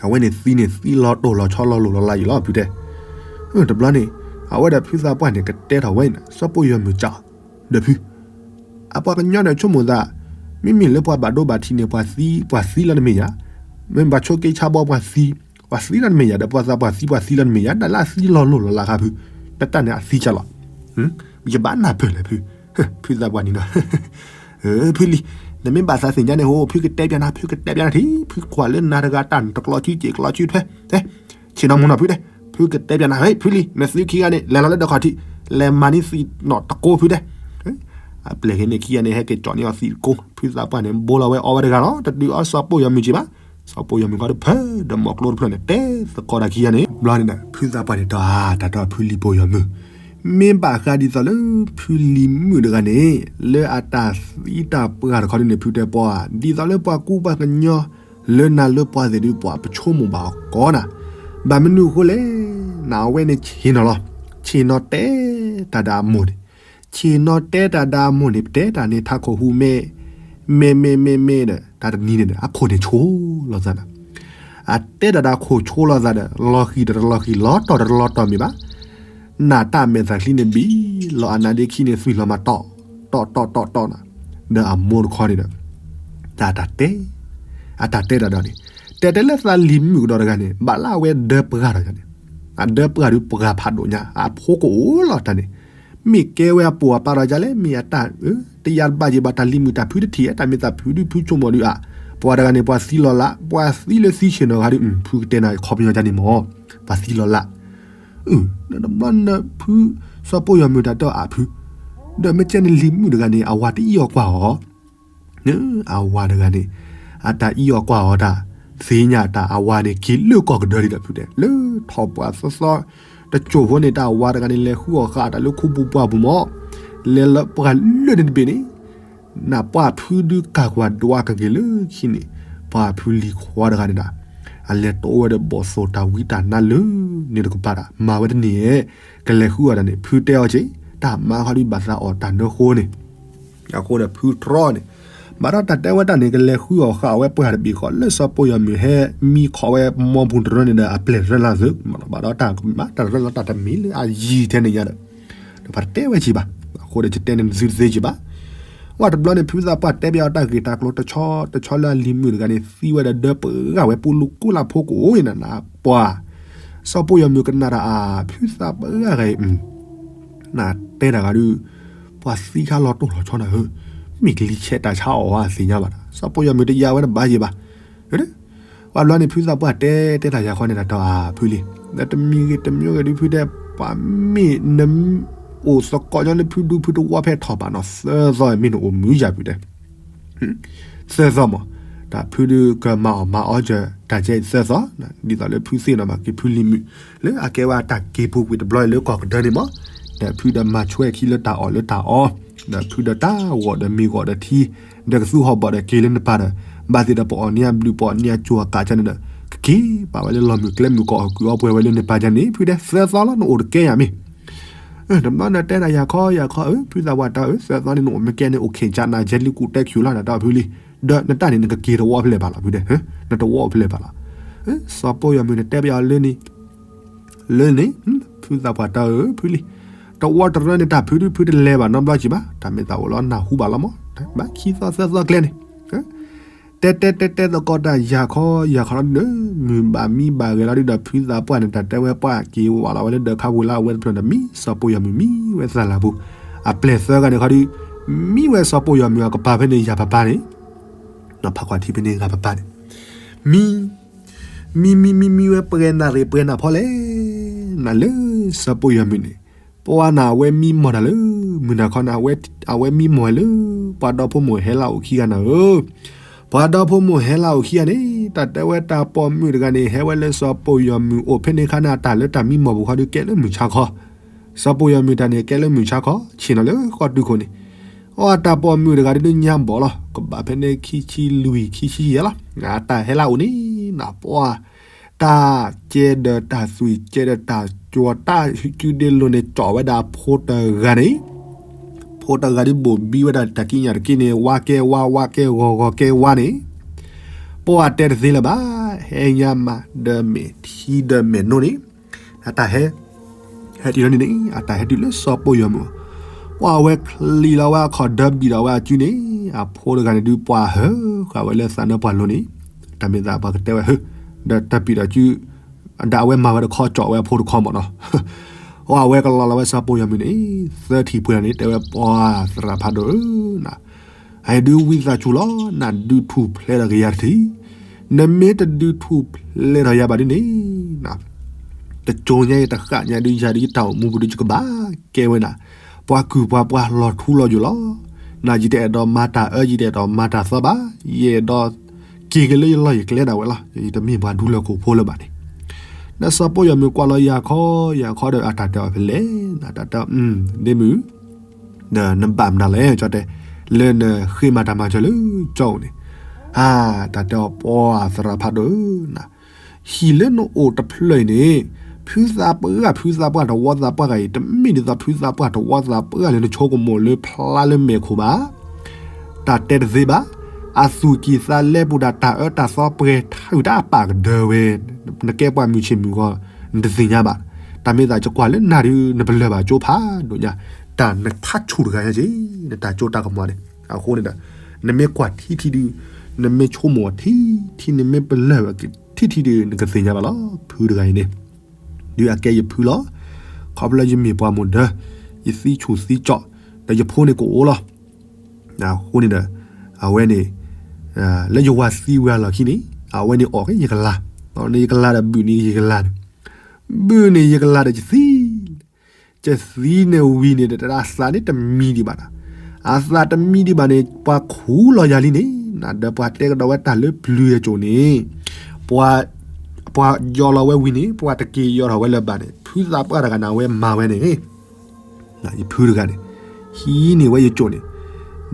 အဝဲန့ၣ်သံန့ၣ်သံလီၤတိၢ်လီၤဆီလီၤလိၤလီၤလးယံာ်လီၤဖုတဲ, တဘျီန့ၣ် အဝဲဒီးဖုသးပှၢ်န့ၣ် ကတဲထီၣ်ဝဲန့ၣ် စီၤပိၢ်ယီၤမုၢ်ကၠီ ဒီးဖု, အပှၤကညီန့ၣ်ဆိကမိၣ်သး, မ့မ့ၢ်လၢပှၤဘၣ်ဒိဘၣ်ထံးန့ၣ် ပှၤသံ ပှၤသံလီၤတမ့ၢ်ယၤ, မ့ၢ်ဘၣ်ဆိက့ဆါဘီပှၤသံ, ပှၤသံလီၤတမ့ၢ်ယၤ ဒီးပှၤသးပှၤသံပှၤသံလီၤတမ့ၢ်ယၤ တၢ်လၢအသံလီၤလိၤလီၤလးဃါဖု, တၢ်တၢ်န့ၣ်အသံကၢ်လီၤ, ယဘၣ်နၢ်ပၢၢ်လဲၣ်ဖု, ဖုသးပှၢ်န့ၣ်ဒီး ဖုလံၤ, နမ့ၢ်ဘၣ်သးသ့ၣ်ညါန့ၣ်ဟိ ဖုကတဲပျးနၤ ဖုကတဲပျးနၤထံ ဖုကွၢ်လၢနၤတဂၤတၢ်နတကျီဆူက့ၤကျီဆူထွဲ, ဆ့ၣ်နီၤမူနီၤဖုတဲ, ဖုကတဲပျးနၤ ဖုလံၤ နသံခံဂၤန့ၣ် လဲၤလီၤလၢဒၢးခီၣ်ထံး, လဲၤမၤန့ၢ်သံးနီၣ်တကိးဖုတဲ, အပျဲၢ်က့ၤန့ၣ်ခံဂၤန့ၣ် ဟဲက့ၤကၠီၣ်န့ၢ်အီၤသံးတကိး, ဖုသးပှၢ်န့ၣ် ဘိလီၤဝဲအီဝဲတဂၤလီၤ တဒုးအီစီၤပိၢ်ယီၤမုၢ်က့ၤဘၣ်, စီၤပိၢ်ယီၤမုၢ်ခီတဖၢဒီးမိၢ်ကျိတဖျၢၣ်န့ၣ် တဲသကိးတၢ်ခံဂၤန့ၣ် ဘျီန့ၣ်ဒီး ဖုသးပှၢ်န့ၣ်တီၢ် တၢ်တီၢ်ဖုလံၤပိၢ်ယီၤမုၢ် မ့ၢ်ဘၣ်ဃးဒ်သိးလၢ ဖုလံၤမုၣ်တဂၤန့ၣ် လၢအတၢ်သံတၢ်ပှၢ်တခီဒ်န့ၣ် ဖုတဲပှၤ ဒ်သိးလၢပှၤကူပှၤကညီ လၢနၤလၢပှၤသ့ၣ်ဒုး ပှၤပဆိကမိၣ်ဘၣ်အီၤကီးနၤ, ဘၣ်မနုၤအဃိလဲၣ်, နအဝဲန့ၣ်ဆ့ၣ်နီၤလီၤ, ဆ့ၣ်နီၤတဲတၢ်ဒီးအမိၢ်န့ၣ်, ဆ့ၣ်နီၤတဲတၢ်ဒီးအမိၢ်န့ၣ် ပတဲတၢ်န့ၣ် ထးခိၣ်ဟူးမဲ, မဲမဲမဲမဲဒီး တၢ်တနံၤန့ၣ်ဒီး အခိၣ်န့ၣ်ဆိလီၤသးဒီး, အတဲတၢ်ဒီးအခိၣ်ဆိလီၤသးဒီး လီၤဃံၤဒီးတလီၤဃံၤ လီၤတီၢ်ဒီးတလီၤတီၢ်မ့ၢ်ဘၣ်, နၢ်တၢ်မဲာ်သၣ်ချံန့ၣ်ဘံၣ်လီၤအနါဒ့ခံန့ၣ် သွံၣ်လီၤမးတီၢ်, တီၢ်တီၢ်တီၢ်တီၢ်နၤ, ဒီးအမိၢ်တခီန့ၣ်ဒီး တၢ်တၢ်တဲ, အတၢ်တဲတၢ်ဒီးန့ၣ်, တဲတဲလၢသးလံၤမုၣ်ကဒီးတဂၤန့ၣ် ဘၣ်လၢအဝဲဒၢပှၢ်ဒီးန့ၣ်, အဒၢပှၢ်ဒုးပှၢ်ဖးဒိၣ်ညါ အဖိကအိၣ်လီၤတၢ်န့ၣ်, မ့ၢ်ကဲဝဲအပိာ်အပၢ်ဒီးယၤလဲၣ် မ့ၢ်အတၢ်, တယါတဘၣ်ယံၤဘၣ် တၢ်လံၤမုၣ်တၢ်ဖုတထံၣ် တၢ်မ့ၢ်သးဖုဒုးဖုဆိကမိၣ်ဒုးအါ, ပှၤတဂၤန့ၣ် ပှၤသံလီၤလး ပှၤသံလၢသံဆ့ၣ်နီၤဂၤဒုး ဖုကတဲနၤခီပညီကန့ၣ်မး, ပှၤသံလီၤလး တဘျီနဖု စီၤပိၢ်ယီၤမုၣ်တၢ်တဲအီၤအဖု, ဒီးမ့ၢ်ကဲန့ၣ်လံၤမုၣ်တဂၤန့ၣ် အဝၤတအံၣ်အီၤကွၢ်အီၤ, အဝၤတဂၤန့ၣ် အတၢ်အံၣ်အီၤကွၢ်အီၤတၢ်, သ့ၣ်ညါတၢ်အဝၤန့ၣ်က့ၤလၢကီၢ်ကဒၢဒံးဒီးဖုတဲ လၢထီၣ်ပှၢ်သီသီ, တစိၢ်ဖိန့ၣ် တၢ်အဝၤတဂၤန့ၣ် လဲၤဃုအီၣ်ဃာ်တၢ်လၢခူပူၤပှၢ်ပူၤမး, လဲၤလၢပှၢ်လၢန့ၣ်တဘ့ၣ်န့ၣ် နၢ်ပှၢ်ဖုဒုးကၢ်ကွၢ်ဒွးကက့ၤလၢခံန့ၣ်, ပှၤဖုလံၤခွါတဂၤန့ၣ်ဒၣ်, အလဲၤတိဝဲဒီးဘီၣ်သိၣ်တၢ်ဝံတၢ်နါလၢန့ၣ်တကပၤဒၣ် မၤဝဲတန့ၢ်ဧဲ, ကလဲၤဃုအီၣ်တၢ်န့ၣ် ဖုတဲအီၤက့ၤ, တၢ်မၤခီဒုးဘၣ်သးအီၣ်တၢ်နၢဃိန့ၣ်, အဃိဒီးဖုတြီန့ၣ်, ဘၣ်ဒီးတၢ်တဲဝဲတၢ်န့ၣ် ကလဲၤဃုအီၣ်ဃာ်ဝဲပှၢ်တဘ့ၣ်ဃီ လၢစီၤပိၢ်ယီၤမုၣ်ဟဲမံခီဝဲမီပူၤတရၢန့ၣ်ဒီး အပျဲၢ်ရၢလၢ်သုး, ဘၣ်ဒီးတၢ်မၤတၢ်ရၢလီၤတၢ်တမံၤလၢအယံၤထဲန့ၣ်ညါဒီး ဒီးပှၤတတဲဝဲက့ၤဘၣ်, အဃိဒီးယတဲန့ၣ်သုတသ့က့ၤဘၣ်. ဝဲတဘျီန့ၣ် ဖုသးပှၢ်တဲဘၣ်အီၤတၢ်ဂ့ၢ်တၢ်ကျိၤတဆီတဆီလၢအလံၤမုၣ်တဂၤန့ၣ် သံဝဲဒီးဒၢပှၢ်ဝဲပူၤလူၤကိလၢဖိကအိၣ်န့ၣ်နၤ, ပှၤ စီၤပိၢ်ယီၤမုၣ်ကနၣ်တၢ်အါ ဖုသးပှၢ်ဂၤအံၤ နတဲတၢ်ဂၤဒုး ပှၤသံခါလီၤတိၢ်လီၤဆီနၤဧၢ, မ့ၢ်ကလံၤဆဲးတၢ်ဆါအီၣ်ဝဲသ့ၣ်ညါဘၣ်ဒီး စီၤပိၢ်ယီၤမုၣ်တယာ်ဝဲတဘၣ်ယံၤဘၣ်. ပှၤဘျီန့ၣ် ဖုသးပှၢ်တဲတဲတၢ်ယၤခီန့ၣ် တၢ်တဲအီၤဖုလံ, ဒီးတမံၤဂ့ၤတမံၤဂ့ၤဒုးဖုတဲ ပှၤမ့ၢ်န အိၣ်သကိးညီလၢဖုဒူဖုတဝီဖဲထီၣ်ဘၣ်နီၤ သၢသီမ့ၢ်နအိၣ်မုာ်ယၤဖုတဲ သၢသီမး, တၢ်ဖုဒုးကမၤအီၣ်မၤအီစၢၤ တၢ်ကဲအံၤသၢသီ, ဒ်သိးလၢဖုသ့ၣ်နီၣ်ဘၣ်က့ၤဖုလံၤမုၣ် လၢအကဲဝဲတၢ်က့ၤပူၤကွံာ်တဘျီလၢကီၢ်ကဒၢန့ၣ်မး, ဒီးဖုဒီးမၤဆွဲခံလၢတၢ်အီၣ်လၢတၢ်အီ, ဒီးဖုဒီးတၢ်ဂီၤဒီးမ့ၤဂီၤဒီးထံ, ဒီးကသူဟီၣ်ဘီၣ်ဒီးက့ၤလၢနပၢ်ဒီး, ဘၣ်သ့ၣ်ဒီးပအီၣ်န့ၢ်အဘျုးပအီၣ်န့ၢ်အစိၤအကးကန့ၣ်ဒီး, ကက့ၤပာ်ဝဲလၢလီၢ်မုၢ်ကျဲမုၢ်ကီၢ်အီၣ်ကုးအီပှဲၤဝဲလၢနပၢ်ကန့ၣ် ဖုတဲသၢသီလီၤ နအိၣ်တကဲယၤမ့ၢ် တဘျီနတဲတၢ်ယၤခီယၤခီဧၢ ဖုသးပှၢ်တဲဧၢ သၢသီန့ၣ်နအိၣ်မ့ၢ်ကဲန့ၣ် အိၣ်ခ့ၣ်ကၠးနၤကဲလံကူၣ်တဲခံလီၤ နတဲအီၤဖုလံ, ဒီးနတၢ်န့ၣ် နကက့ၤတဝီဖဲလဲၣ်ဘၣ်လီၤ ဖုတဲ, နတဝီဖဲလဲၣ်ဘၣ်လီၤ. စီၤပိၢ်ယီၤမုၣ်နတဲဘၣ်အီၤလၢန့ၣ်, လၢန့ၣ်, ဖုသးပှၢ်တဲဧၢ ဖုလံ, တဝီတရၢန့ၣ် တၢ်ဖုဒုးဖုတလဲၤဘၣ်နီတဘျီကံၤဘၣ် တၢ်မ့ၢ်သးအိၣ်လီၤနၢ်ဟူဘၣ်လီၤမး, ဘၣ်ခံသီသၢသီကျဲန့ၣ် တဲတဲတဲတဲသကိးတၢ်ယၤခီယၤခီလီၤဒုးဒီး မုၢ်ဘၣ်မံဘၣ်ဂဲၤလီၤဒုးဒီး ဖုသးပှၢ်န့ၣ် တၢ်တဲဝဲပှၢ်က့ၤဝဲလီၤဝဲလၢဒၢးခါပူၤလၢအဝဲတဖျၢၣ်ဒီး မံစီၤပိၢ်ယီၤမုၣ်မံဝဲသၣ်လၢ်ပူၤ, အပျဲၢ်သၢဂၤန့ၣ်ခီဒုး မံဝဲစီၤပိၢ်ယီၤမုၣ်အကပၤဖဲန့ၣ်ယၤပပၢ်န့ၣ်, ဖးကွၢ်ထံဖဲန့ၣ်ဂၤပပၢ်န့ၣ်, မံ မံမံမံမံဝဲ ပှဲၤနၣ်ရံၣ်ပှဲၤနၣ်ဖီလဲၣ်, နၤလၢစီၤပိၢ်ယီၤမုၣ်န့ၣ်, ပှၤနၤအဝဲမံမီၢ်တၢ်လၢ မုၢ်နၤခီနၤ အဝဲမံမီၢ်ဝဲလၢ ပှၤဒီဖိမိၢ်ဟဲလၢအအိၣ်ခံဂၤနၤဧၢ, ပှၤဒီဖိမိၢ်ဟဲလၢအအိၣ်ခံဂၤန့ၣ် တၢ်တဲဝဲတၢ်ပိာ်မုၣ်တဂၤန့ၣ် ဟဲဝဲလၢစီၤပိၢ်ယီၤမုၣ်အိၣ်ဖဲန့ၣ်ခါန့ၣ် အတၢ်လၢတၢ်မံမီၢ်ပူၤခီဒုးကဲလၢမုၢ်ဆါခီ, စီၤပိၢ်ယီၤမုၣ်တၢ်န့ၣ် ကဲလၢမုၢ်ဆါခီ ဆ့ၣ်နီၤလၢဃီတုၤခိၣ်န့ၣ်, အတၢ်ပိာ်မုၣ်တဂၤဒုးညါဘီၣ်လီၤ ကဘၣ်ဖဲန့ၣ်ခံဆံလွံၢ်ခံဆံယဲၢ်လီၤ အတၢ်ဟဲလၢအအိၣ်န့ၣ် နပှၤ တၢ်ကဲဒီးတၢ်သွံၣ်ကဲဒီးတၢ်ကၠီၤတၢ်စုဒ့လိၤန့ၣ် ကၠီၣ်ဝဲဒၣ်ဖိတဂၤန့ၣ်, ဖိတဂၤဒုးဘိၣ်ဘံဝဲဒၣ်တၢ်ကံးညာ်တက့ၢ်န့ၣ် ဝါကဲဝါ ဝါကဲဂီၤဂီၤကဲဝါန့ၣ်, ပှၤတဲတသ့လၢၤဘၣ်, ဟဲညါမးဒီးမဲာ်ထံဒီးမဲာ်နိန့ၣ်, အတၢ်ဟဲ ဟဲတုၤလီၤန့ၣ်န့ၣ် အတၢ်ဟဲတုၤလၢစီၤပိၢ်ယီၤမုၣ်, ပှၤအဝဲချံးလီၤဝဲအခီၣ်ဒၢဘံၣ်ဒီးဝဲအစုန့ၣ်, အဖိတဂၤန့ၣ်ဒုးပှၤဟၢဃာ်ဝဲလၢသးနၢပှၢ်လိၤန့ၣ်, တၢ်မ့ၢ်သးပှၤကတဲဝဲဟၢ, ဒီးတၢ်ဘံၣ်ဒီးစု ဒီးအဝဲမၤဝဲတခီကၠီၣ်ဝဲအဖိတခီမးနီၤ, အဝဲကလီၤလီၤဝဲစီၤပိၢ်ယီၤမုၣ်န့ၣ်, သၢထံၣ်ပှဲၤလီၤန့ၣ် တဲဝဲပှၤသရၣ်ဖးဒိၣ်ဧၢ, န အဒုးဝံသးစူၤလီၤ နဒုးထူၣ်ဖျဲးထီၣ်က့ၤယၤတထံၣ်, နမ့ၢ်တဒုးထူၣ်ဖျဲးထီၣ်ယၤဘၣ်ဒ်န့ၣ် တကၠိညါအံၤတဃၣ်ညါဒုးယၤဒုးယတၢ်အိၣ်မူပူၤဒုးယကဘၣ်ကဲဝဲဒၣ် ပှၤကုၢ်ပှၤပှၤလီၤထူလီၤယိာ်လီၤ, နယတအဲၣ်ဒိးမၤတၢ်အၢ ယတအဲၣ်ဒိးမၤတၢ်သီဘၣ်, ယအဲၣ်ဒိးက့ၤက့ၤလၢယလီၢ်ယကျဲဒၣ်ဝဲလီၤ, ယတမ့ၢ်ပှၤဒူလၢၢ်ခိၣ်ဖိလၢၤဘၣ်န့ၣ်, ဒီးစီၤပိၢ်ယီၤမုၣ်ကွၢ်လီၤယၤခီယၤခီဒီးအတၢ်တဲအီၤဖဲလဲၣ်, တၢ်တဲအီၤ ဒ့မုၣ် ဒီးနဘၣ်မနုၤလဲၣ် ကၠီတဲ, လၢနဃ့မၤတၢ်မၤစၢၤလၢကၠီအိၣ်န့ၣ်, အါ တၢ်တဲအီၤပှၤသရၣ်ဖးဒိၣ်ဧၢ, ဟံၣ်လၢနအိၣ်တဖျၢၣ်အံၤန့ၣ်, ဖုသးပှၢ် ဖုသးပှၢ်တဝီသးပှၢ်ဂၤအံၤ တမ့ၢ်ဒ်သိးဖုသးပှၢ်တဝီသးပှၢ်လၢနဆိကမိၣ်လၢဖျါလၢမဲာ်ခိၣ်ဘၣ်. တၢ်တဲတသ့ဘၣ်. အသူၣ်ကံၢ်သးလဲပူၤဒီး တၢ်အၢတၢ်သီပှဲၤထါအုၣ်တၢ်အပာ်ကဒၢဝဲ, နကဲပှၤမုၢ်ဆ့ၣ်မုၢ်ဂီၤ နတသ့ၣ်ညါဘၣ်. တၢ်မ့ၢ်သးယကွၢ်လၢနၤဒုး နပလၢၢ်ဘၣ်ကၠိဖးဒိၣ်ညါ, တၢ်နဖးဆူၣ်တဂၤညါက့ၤ နတၢ်ကၠိတၢ်ကမီၤန့ၣ်. အဃိန့ၣ်ဒီး နမ့ၢ်ကွၢ်ထံထံဒုး, နမ့ၢ်ဆိကမိၣ်ထံထံ နမ့ၢ်ပလၢၢ်ထံထံဒုး နကသ့ၣ်ညါဘၣ်လီၤ. ဖုတဂၤအံၤန့ၣ် ဒုးအကဲယဖုလီၤ. ခီဖျိယမ့ၢ်ပှၤမိၢ်ဒၢ, ယသံဆူၣ်သံကၠီၣ်, ဒီးယဖိန့ၣ်ကအိၣ်လီၤ. အဃိန့ၣ်ဒီး အဝဲန့ၣ် လၢယဝၤသံဝဲအလီၢ်ခံန့ၣ် အဝဲန့ၣ်အီၣ်က့ၤယကလၤ, အီၣ်န့ၣ်ယကလၤဒီး ဘုၣ်န့ၢ်ယကလၤန့ၣ်, ဘုၣ်န့ၢ်ယကလၤဒီးယသံ, ယသံန့ၣ်ဝံၤန့ၣ်ဒီး တၢ်သးန့ၣ်တမံဒံးဘၣ်နၤ, အသးတမံဒံးဘၣ်န့ၣ် ပှၤခူၣ်လီၤယၤလံန့ၣ် နဒီးပှၤတဲကဒီးဝဲတၢ်လၢပျုၤအကိာ်န့ၣ် ပှၤ ပှၤယီၤလီၤဝဲဝံၤန့ၣ် ပှၤတက့ၤယီၤထီၣ်ဝဲလၢၤဘၣ်န့ၣ် ဖုသးပှၢ်တဂၤန့ၣ် အဝဲမၤဝဲန့ၣ် ယဖုတဂၤန့ၣ် ဟံးန့ၢ်ဝဲယကိာ်န့ၣ်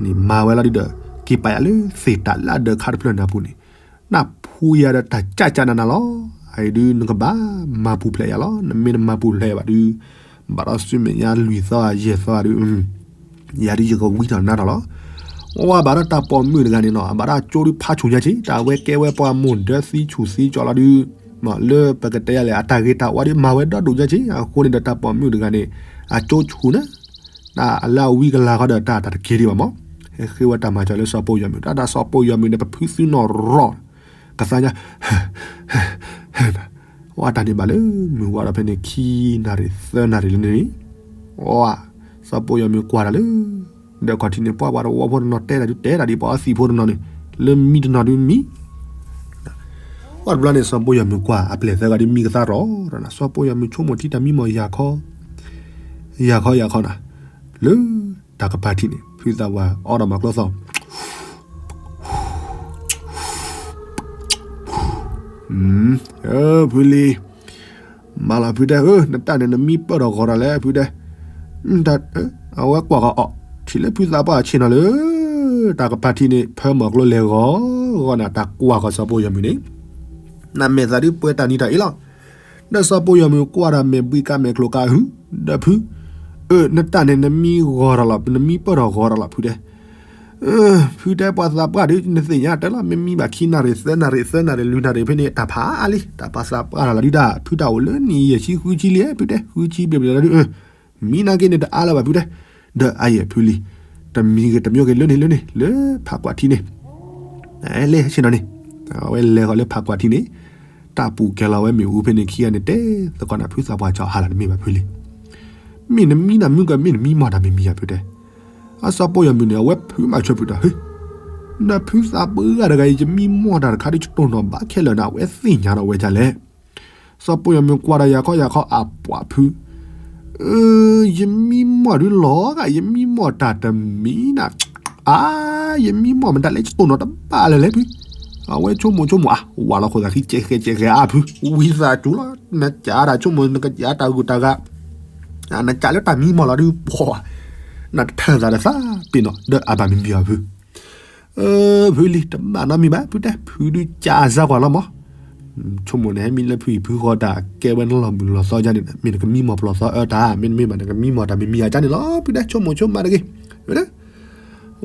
န့ၣ်မၤဝဲလီၤဒုးဒီး က့ၤပာ်ယၤလၢသ့ၣ်တၢ်လၢအဒၢးခါတဖျၢၣ်နၢ်ပူၤန့ၣ် နၢ်ဖှူယၤဒီးတၢ်ကၢ်ကၢ်နးနးလီၤ. အအံၤဒုး နကဘၣ်မၤပူၤဖျဲးယၤလီၤ. နမ့ၢ်တမၤပူၤဖျဲးဘၣ်ဒုး ဘၣ်ဒီးဆူမဲာ်ညါလွံၢ်သီယဲၢ်သီဒုး ယၤဒုးယကဝံထီၣ်နါထီၣ်လီၤ. ဝဲဘၣ်ဒီးတၢ်ပိာ်မုၣ်တဂၤန့ၣ်နီၤ အဘၣ်ဒီးကၠိဒုးဖးဆူၣ်ညါက့ၤ တၢ်ဝဲကဲဝဲပှၤမိၢ်ဒၢသံဆူၣ်သံကၠီၣ်လီၤဒုး လၢပကတဲယၤလဲၣ် အတၢ်ဂ့ၤတၢ်ဝါဒုးမၤဝဲဒီဒူၣ်ညါက့ၤ အဃိန့ၣ်ဒီးတၢ်ပိာ်မုၣ်တဂၤန့ၣ် အကၠိဆူၣ်န့ၣ် တၢ်လၢအဝံကလၤဃီဒီးတၢ်တက့ၤဒံးဘၣ်မး ဟဲဃ့ဝဲတၢ်မၤစၢၤလၢစီၤပိာ်ယီၤမုၣ် တၢ်တၢ်စီၤပိာ်ယီၤမုၣ်န့ၣ် ပဖုသုနီၢ်ရီၣ် ကသါညါ ဝဲတၢ်န့ၣ်ဘၣ်လၢမုၢ်ဝါဒီးဖဲန့ၣ် ခံနၣ်ရံၣ်သၢနၣ်ရံၣ်လၢန့ၣ် ဝဲ စီၤပိာ်ယီၤမုၣ်ကွၢ်တၢ်လၢ ဒီးခီၣ်ထံးန့ၣ် ပှၤပှၤတဝီဖိတနီၤတဲတၢ်ဒုးတဲတၢ်ဒ်ပှၤအီသံးဖိတနီၤန့ၣ် လၢမံတနီၤဒုးမံ ဝဲတဘျီန့ၣ် စီၤပိာ်ယီၤမုၣ်ကွၢ်အပျဲၢ်သၢဂၤဒုးမံကသါရီၣ် စီၤပိာ်ယီၤမုၣ်ဆိကမိၣ်ထံတၢ်မံမီၢ်ယၤခီ ယၤခီယၤခီနၤ လၢတၢ်ကပၤထံးန့ၣ် ဖုသးပှၢ်အီဒီးမၤကျိသီၣ် ဖုလံၤ မၤလီၤဖုတဲ နတၢ်န့ၣ် နမံပၢၢ်ထီၣ်ဂီၤတၢ်လဲၣ် ဖုတဲ အဝဲကွၢ်ဃီအီၤ ထံၣ်လၢဖုသးပှၢ်ဆ့ၣ်နီၤလၢ တၢ်ကပၤထံးန့ၣ် ဖၢမီၢ်ကျိလဲၤဂီၤဂီၤနၤ တၢ်ကွၢ်ဃီစီၤပိာ်ယီၤမုၣ်န့ၣ် နမဲာ်သးဒုးပှဲၤတၢ်နံၤတၢ်အ့လီၤ ဒီးစီၤပိာ်ယီၤမုၣ်ကွၢ်ဒီးမဲာ်ဘှံးကါမဲာ်ကျိၤကါဟု ဒီးဖု အၢ နတၢ်န့ၣ် နမံဂီၤတၢ်လီၤ နမံပၢၢ်ထီၣ်ဂီၤတၢ်လီၤ ဖုတဲ ဖုတဲပှၤသးပှၢ်ဒုး နသ့ၣ်ညါတဲလီၤ မ့မံဘၣ်ခံနၣ်ရံၣ်သၢနၣ်ရံၣ် သၢနၣ်ရံၣ်လွံၢ်နၣ်ရံၣ်ဖဲန့ၣ် တၢ်ဖးအါလံ တၢ်ပှၤသးပှၢ်တၢ်လီၤဒုးတၢ် ဖုတၢ်အိၣ်လၢနံၣ်ယဲၢ်ဆံဃုဆံလံ ဖုတဲ ဃုဆံဘျဲၣ်ဘျဲၣ်လီၤဒုး မံနာ်က့န့ၣ်တအါလၢၤဘၣ်ဖုတဲ ဒီးအယဲၢ်ဖုလံၤ တမံၤဂ့ၤတမံၤဂ့ၤလၢန့ၣ်လၢန့ၣ် လၢဖးကွၢ်ထံန့ၣ် လဲၤဆ့ၣ်နီၤန့ၣ် အဝဲလဲၤဃီၤလၢဖးကွၢ်ထံန့ၣ် တၢ်ပူၤကဲလီၤဝဲမ့ၣ်အူဖဲန့ၣ်ခံဂၤန့ၣ် တဲသကိးနၤဖုသးပှၢ်ကၠီဟါလီၤတမ့ၢ်ဘၣ်ဖုလံၤ မ့ၢ်နမံနၤမုၢ်ကမ့ၢ်နမံမီၢ်တၢ်မံၤမံၤယၤဖုတဲ အစီၤပိာ်ယီၤမုၣ်န့ၣ် အဝဲဖုမၤဆၢဖုဒီး ဟ့ နဖုသးပှၢ်ဂၤတဂၤအံၤ ယမံမီၢ်တၢ်တခါဒုး ယတိၢ်နီၣ်ဘၣ်ခဲလၢာ်န့ၣ် အဝဲသ့ၣ်ညါဒီးဝဲဒ်လဲၣ် စီၤပိာ်ယီၤမုၣ်ကွၢ်ဒီးယၤခီယၤခီအပှၤဖု ယမံမီၢ်ဒုးလီၤဂာ် ယမံမီၢ်တၢ်တမံၤနၤ အါ ယမံမီၢ်မတၤလဲၣ် ယတိၢ်နီၣ်တဘၣ်လၢၤလဲၣ်ဖု အဝဲဆိကမိၣ်ဆိကမိၣ် အဝၤလီၤခိၣ်သးခံကဲးဃဲးကဲးဃဲးအါဖု ဝံသးစူၤလီၤ နကးတၢ်ဆိကမိၣ် နကးတၢ်ဂုၤတၢ်ဂၤ နကးလၢတၢ်မံမီၢ်လီၤဒုး ပှၤ နတထၢၣ်သးဒီးသးပ့ၤနီၣ် ဒီးအဘၣ်မံမံၤအီၤဖု ဖုလံၤ တဘၣ်နီတမံၤဘၣ် ဖုတဲ ဖုဒုးကးစၢ်ကွၢ်လီၤမး ဆိကမိၣ်န့ၣ် ဟဲမံလၢဖုအံၤဖုဃီတၢ်ကဲဝဲနလီၢ်မုၢ်လီၢ်သီယါန့ၣ် မ့ၢ်နကမံမီၢ်ပျီၢ်သီအၢတၢ် မ့တမ့ၢ်ဘၣ် နကမံမီၢ်တၢ်မံၤမံၤယါန့ၣ်လီၤ ဖုတဲ ဆိကမိၣ်ဆိကမးတဂ့ၤ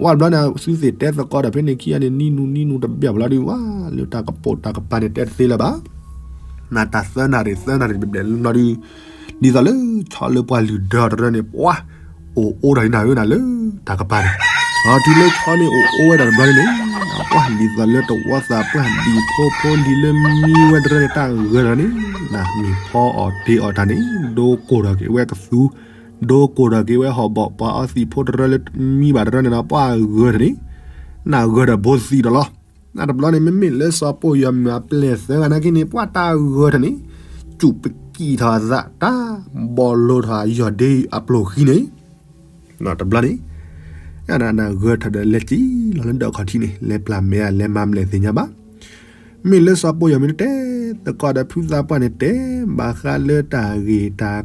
ဝဲတဘျီန့ၣ် သုသ့ၣ်တဲသကိးဒီးဖဲန့ၣ်ခံဂၤန့ၣ် နံၤနူၤနံၤနူၤတဘၣ်ဘျီဒုး ဝဲလၢတၢ်ကပိာ်တၢ်ကပၤန့ၣ် တဲတသ့လၢၤဘၣ် နတၢ်သၢနၣ်ရံၣ်သၢနၣ်ရံၣ်တဘျဲၣ်လၢဘျီဒုး ဒ်သိးလၢဆီလၢပှၤလုၢ်ဒၢတရၢန့ၣ် ပှၤ အိၣ်အိးထီၣ်နၤဧၢနၤလၢတၢ်ကပၤန့ၣ် တုၤလၢဆီန့ၣ်အိၣ်အိးဝဲဒၣ်တဘျီန့ၣ် ပှၤလံၤသးလၢတဝီသးပှၢ်ဒံၣ်ဖိဖိလံၤလၢမံဝဲတရၢန့ၣ် တၢ်ဂၢၢ်ထီၣ်န့ၣ် နမ့ၢ်ဖီအီၣ်တ့အီၣ်တၢ်န့ၣ် ဒိကိၢ်ထီၣ်က့ၤဝဲကသူ ဒိကိၢ်ထီၣ်က့ၤဝဲဟီၣ်ဘီၣ် ပှၤအီသံးဖိတရၢလၢမံဘၣ်တရၢန့ၣ်ဒီး ပှၤဂၢၢ်ထီၣ်န့ၣ် နဂၢၢ်ထီၣ်ဘိသံးဒီးလီၤ နတဘျီန့ၣ် မ့မ့ၢ်လၢစီၤပိာ်ယီၤမုၢ်အပျဲၢ်သၢဂၤနာ်က့န့ၣ် ပှၤတၢ်ဂၢၢ်ထီၣ်န့ၣ် စူၣ်ပကံၣ်ထီၣ်အသး တၢ်ဘီၣ်လိၤထီၣ်အယီၢ်ဒ့အပျိၢ်ဃံန့ၣ် တဘျီန့ၣ် နဂၢၢ်ထီၣ်ဒီးလဲၤစံၣ်လီၤလၢဒၢးခီၣ်ထံးန့ၣ် လဲၤပျၢ်မဲာ်အလဲၤမၤမဲာ်သ့ၣ်ညါဘၣ် မ့ၢ်လၢစီၤပိာ်ယီၤမုၢ်န့ၣ်တဲ သကိးဒီးဖုသးပှၢ်န့ၣ်တဲ ဘၣ်ဃးလၢတၢ်ဂ့ၢ်တၢ်ကျိၤတၢ်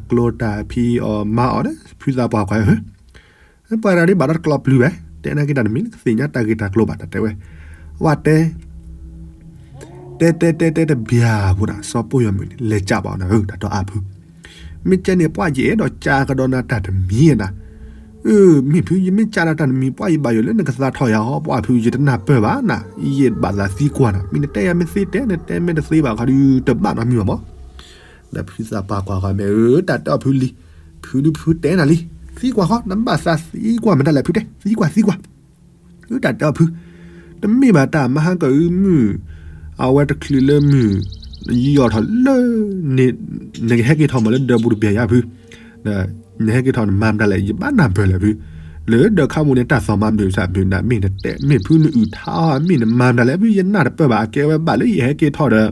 ဖံးအီၣ်မၤအီၣ်ဒီး ဖုသးပှၢ်ကွၢ် ပှၤတဂၤဒ်ဘၣ်ဒီးတကျိးပျုၤဝဲ တဲနာ်က့တၢ်တမံၤ ကသ့ၣ်ညါတၢ်ဂ့ၢ်တၢ်ကျိၤဘၣ်တၢ်တဲဝဲ ဝဲတဲ တဲတဲတဲတဲတဘျီအဃိဒီး စီၤပိၢ်ယီၤမုၣ်န့ၣ် လဲၤကးဘၣ်အီၤနၤဧၢ တၢ်တဲအီၤဖု, မ့ၢ်ကဲန့ၣ် ပှၢ်ယအဲၣ်ဒိးကးကဒီးနၤတၢ်တမံၤနၤ, မ့ၢ်ဖု ယမ့ၢ်ကးဒီးတၢ်တမံၤ ပှၢ်ယဘၣ်ယိၣ်လၢနကသးထီၣ်ယၤဟီ ပှၢ်ဖု ယတနၢ်ပၢၢ်ဘၣ်နၤ, ယဘၣ်သးသံကွၢ်နၤ, မ့ၢ်နတဲယၤမ့ၢ်သ့တဲ နတဲမ့ၢ်တသ့ဘၣ်ခီဒီး တဘၣ်နီတမံၤဘၣ်မး. ဒီးဖုသးပှၢ်ကွၢ်ဃီ မ့ၢ်ဧၢ တၢ်တဲအီၤဖုလံ, ဖုဒုဖုတဲနၤလံ, သံကွၢ်ဃီ နဘၣ်သးသံကွၢ်မတၤလဲၣ် ဖုတဲ သံကွၢ်သံကွၢ် အတၢ်တဲအီၤဖု, တမ့ၢ်ဘၣ်တၢ်မဟါကၢအုမုၢ်, အဝဲတချုးလၢမုၢ်, ယီၢ်ထီၣ်လၢ, နကဟဲက့ၤထီၣ်မးလၢဒၢးပူၤတဘျီယါဖု, နဟဲက့ၤထီၣ်နမၤမတၤလဲၣ် ယဘၣ်နၢ်ပၢၢ်လဲၣ်ဖု, လၢဒၢးခါမူန့ၣ် တၢ်သီၣ်မၤဘျုးသးဘျုးနၤ မ့ၢ်နတဲ မ့ၢ်ဖုနအုၣ်ထါအီၤ မ့ၢ်နမၤမတၤလဲၣ်ဖု ယနၢ်တပၢၢ်ဘၣ် အကဲဝဲဘၣ်လၢယဟဲက့ၤထီၣ်ဒီး,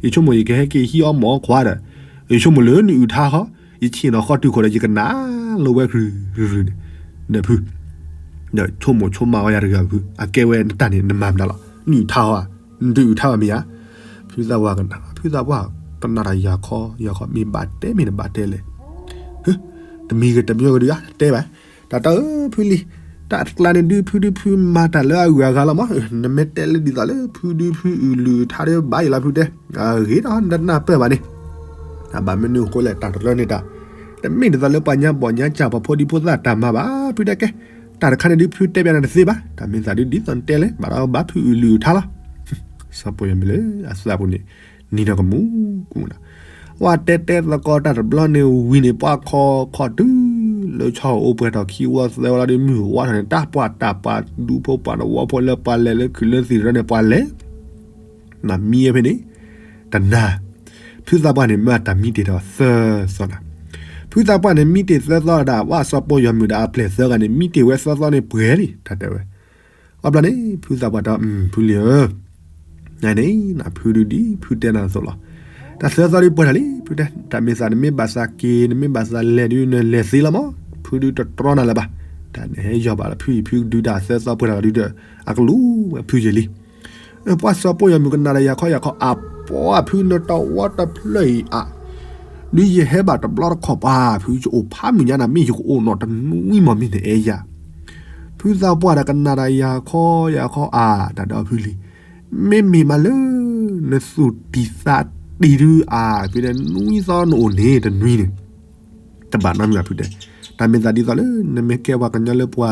ယဆိကမိၣ်ယကဟဲက့ၤဟံးအီၣ်မီၢ်ခွါဒီး, ယဆိကမိၣ်လၢနအုၣ်ထါဃီ, ယဆ့ၣ်နီၤဃီတုၤခိၣ်ဒီး ယကနၣ်လိာ်ဝဲရုၢ်ရုၢ်န့ၣ်, ဒီးဖု ဒီးဆိကမိၣ်ဆိကမးဝဲယၤတဂၤဖု အကဲဝဲနတၢ်န့ၣ် နမၤမတၤလီၤ နအုၣ်ထါအီၤဧါ, နတအုၣ်ထါဘၣ်မ့ၢ်ဧါ, ဖုသးပှၢ်ကနၣ် ဖုသးပှၢ်ကနၣ်တၢ်ယၤခီယၤခီ မ့ၢ်ဘၣ်တဲမ့ၢ်တဘၣ်တဲလဲၣ်, တမံၤဂ့ၤတမံၤဂ့ၤဒုးဧါ တဲဘၣ်, တၢ်တဲအီၤဖုလံ, တၢ်အကျါန့ၣ်ဒုးဖုဒုးဖုမၤတၢ်လၢအဂုၤအဂၤလီၤမး, နမ့ၢ်တဲလၢဒ်သိးလၢဖုဒုးဖုအုၣ်လုၢ်အုၣ်ထါဒီးဘၣ်ယံၤလီၤဖုတဲ, ဂ့ၤဒီးနတနၢ်ပၢၢ်ဘၣ်န့ၣ် ဘၣ်မနုၤအဃိလဲၣ် တၢ်တရၢန့ၣ်တၢ်, တမ့ၢ်ဒ်သိးလၢပှၤညါဘီၣ်ညါစၢ်ပှၤဖိဒံဖိသၣ်တၢ်မၤဘၣ် ဖုတဲကဲ, တၢ်တခါန့ၣ်ဒုးဖုတဲဘၣ်နၤတသ့ဘၣ် တၢ်မ့ၢ်သးဒုးဒ်သိးနတဲလဲၣ် ဘၣ်ဒီးဘၣ်ဖုအုၣ်လုၢ်အုၣ်ထါလီၤ, စီၤပိၢ်ယီၤမုၣ်လၢအသးပူၤန့ၣ်, နံၤဒီးကမူၤကူၤနၤ, ပှၤတဲတဲသကိးတၢ်တဘျီန့ၣ်ဝံၤန့ၣ် ပှၤခီခီတုၤ, လၢဆီအိၣ်ပှဲၤထီၣ်ခံဝီသၢဝီလီၤဒီးမုၢ်ဝါထီၣ်န့ၣ် တၢ်ပှၤတၢ်ပှၤဒူဖိပှၤတဝီဖိလၢပှၤလဲၤလၢခုးလၢသံၣ်တရၢန့ၣ် ပှၤလဲၤ နမံဝဲဖဲန့ၣ်, တနၤ, ဖုသးပှၢ်န့ၣ် မၢတၢ်မံတ့ၢ်ဒီးသၢသီနၤ, ဖုသးပှၢ်န့ၣ် မံတ့ၢ်သၢသီဒီး ပှၤစီၤပိၢ်ယီၤမုၣ်ဒီးအပျဲၢ်သၢဂၤန့ၣ် မံတ့ၢ်ဝဲသၢသီန့ၣ်ပှဲၤလံ တၢ်တဲဝဲ, အဘျီန့ၣ် ဖုသးပှၢ်တဲ ဖုလံဧၢ, နန့ၣ် ဖုဒုးဒ်ဖုတဲနၤအသိးလီၤ, တၢ်သၢသီဒုးပှဲၤထီၣ်လံ ဖုတဲ တၢ်မ့ၢ်သးနမ့ၢ်ဘၣ်သးက့ၤ နမ့ၢ်ဘၣ်သးလဲၤဒုး နလဲၤသ့လီၤမး ဖုဒုးတတြီနၤလၢၤဘၣ်, တၢ်နဟဲယီၤဘၣ်လၢဖုအံၤ ဖုဒုးတၢ်သၢသီပှဲၤထီၣ်လီၤဒုးဒီး အကလူးဝဲဖုယံၤလံ ပှၤစီၤပိၢ်ယီၤမုၣ်ကနၣ်ဒီးယၤခီယၤခီ အပှၤဖုနတဝီတဖျၢၣ်အံၤအါ, ဒုးယဟဲဘၣ်တဘျီတခီၣ်ပှၤ ဖုယအိၣ်ဖးမုၢ်ညါနၤ မ့ၢ်ယကအိၣ်နီၢ်တနွံမီၢ်မ့ၢ်နအဲၣ်ယၤ, ဖုသးပှၢ်ဒီးကနၣ်ဒီးယၤခီယၤခီအါ တၢ်ဒီးဖုလံ, မ့မ့ၢ်မးလၢ နသူၣ်တံၢ်သးတံၢ်ဒုးအါ ဖုတဲ နွံသီနအိၣ်န့ၣ်တနွံန့ၣ် တဘၣ်နီတမံၤဘၣ်ဖုတဲ, တၢ်မ့ၢ်သးဒ်သိးလၢ နမ့ၢ်ကဲပှၤကညီလၢပှၤ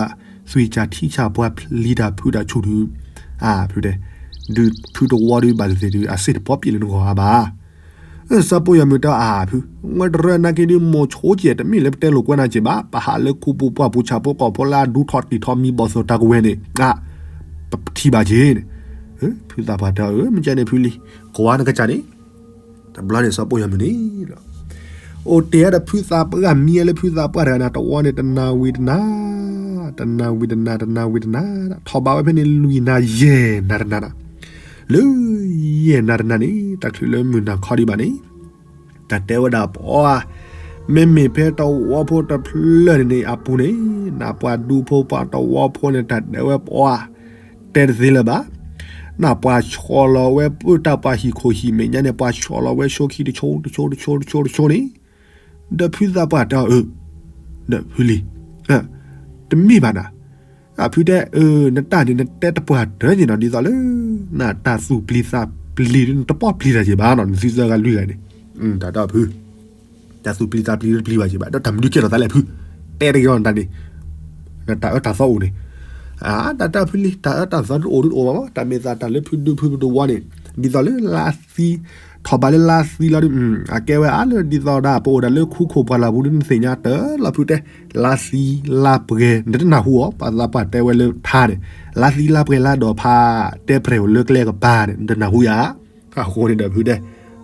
သွံၣ်ဆၣ်ထံဆၣ်ပှၤဖျံးတၢ်ဖုတၢ်ဆူၣ်ဒုး, အါဖုတဲ, ဒုးဖုတဝီဒုးဘၣ်သ့ၣ်သ့ၣ်ဒုး အစ့ၣ်တပီပျံၤလၢနဂီၢ်အါဘၣ်, စီၤပိၢ်ယီၤမုၣ်တဲအါဖု, ဝဲတရၢနာ်က့ဒုး မိၢ်ဆိကဲး တမ့ၢ်လၢပတဲလိာ်ကွဲနၤက့ၤဘၣ်, ပဟးလၢခူပူၤပှၢ်ပူၤဆၣ်ဖိကီၢ်ဖိလၢအဒူထီၣ်တံၢ်ထီၣ်မံဘီၣ်သိၣ်တၢ်ကဝဲၤန့ၣ်, အါ, ပထံၣ်ဘၣ်က့ၤန့ၣ်, ဖုသးပှၢ်တဲအီၤ မ့ၢ်ကဲန့ၣ်ဖုလံ, ကွၢ်နကစၢ်န့ၣ် တဘျီန့ၣ်စီၤပိၢ်ယီၤမုၣ်န့ၣ်လီၤ, အိၣ်တ့ၢ်ဒီးဖုသးပှၢ်မံလၢဖုသးပှၢ်တဂၤန့ၣ် တဝီန့ၣ် တနၤဝံၤတနၤ, တနၤဝံၤတနၤ တနၤဝံၤတနၤ, ထီၣ်ဘးဝဲဖဲန့ၣ်လွံၢ်နၤယဲၢ်နၤတနၤဒီး, လၢယဲၢ်နၤတနၤန့ၣ် တချုးလၢမုၢ်နၤခီဒံးဘၣ်န့ၣ်, တၢ်တဲဝဲဒၣ်ပှၤ, မ့မ့ၢ်ဖဲတဝီဖိတဖျၢၣ်န့ၣ်န့ၣ် အပူၤန့ၣ်, နပှၤဒူဖိပှၤတဝီဖိန့ၣ် တၢ်တဲဝဲပှၤ တဲတသ့လၢၤဘၣ်, နပှၤဆီၣ်လီၤဝဲပၢတၢ်ပှၤဟံၣ်ခိၣ်ဟံၣ်မဲာ်ညါန့ၣ် ပှၤဆီၣ်လီၤဝဲဆိခံတဆိတဆိတဆိတဆိတဆိန့ၣ်, ဒီးဖုသးပှၢ်တဲအီၤအၢ, ဒီးဖုလံ, တမ့ၢ်ဘၣ်နၤ, ဖုတဲအၢ နတၢ်န့ၣ် နတဲတပှၢ်တၢၢ်န့ၣ်နီၤ ဒ်သိးလၢ နတၢ်သူၣ်ပျံၤသးပျံၤဒုး နတပီၢ်ပျံၤတၢ်က့ၤဘၣ်နီၤ နသံသၢဂၤလွံၢ်ဂၤန့ၣ်, တၢ်တဲအီၤဖု တၢ်သူၣ်ပျံၤသးပျံၤဒုးတပျံၤဘၣ်က့ၤဘၣ် ဒီးတၢ်မနုၤကဲထီၣ်သးလဲၣ်ဖု, တဲတဂ့ၤအီၤနတၢ်န့ၣ်, တၢ်အၢတၢ်သီအိၣ်န့ၣ်, တၢ်တဲအီၤဖုလံ တၢ်အၢတၢ်သီတအိၣ်ဒုးတအိၣ်ဘၣ်မး တၢ်မ့ၢ်သးတၢ်လၢဖုဒုဖုပတဝီန့ၣ်, ဒ်သိးလၢလါသံ, ထီၣ်ဘးလၢလါသံလီၤဒုး, အကဲဝဲအါလၢဒ်သိးဒၣ် ပအိၣ်ဒၣ်လၢခူခိၣ်ပှၢ်လၢ်ပူၤဒုး နသ့ၣ်ညါတၢ်လီၤဖုတဲ, လါသံလါပှဲၤ နတနၢ်ဟူအီၤ ပှၤသးပှၢ်တဲဝဲလၢထါန့ၣ်, လါသံလါပှဲၤလါဒီးဖး တဲပြဲၢ်အိၣ်လၢကျဲကပၤန့ၣ် နတနၢ်ဟူယၤ, အဃိန့ၣ်ဒီးဖုတဲ,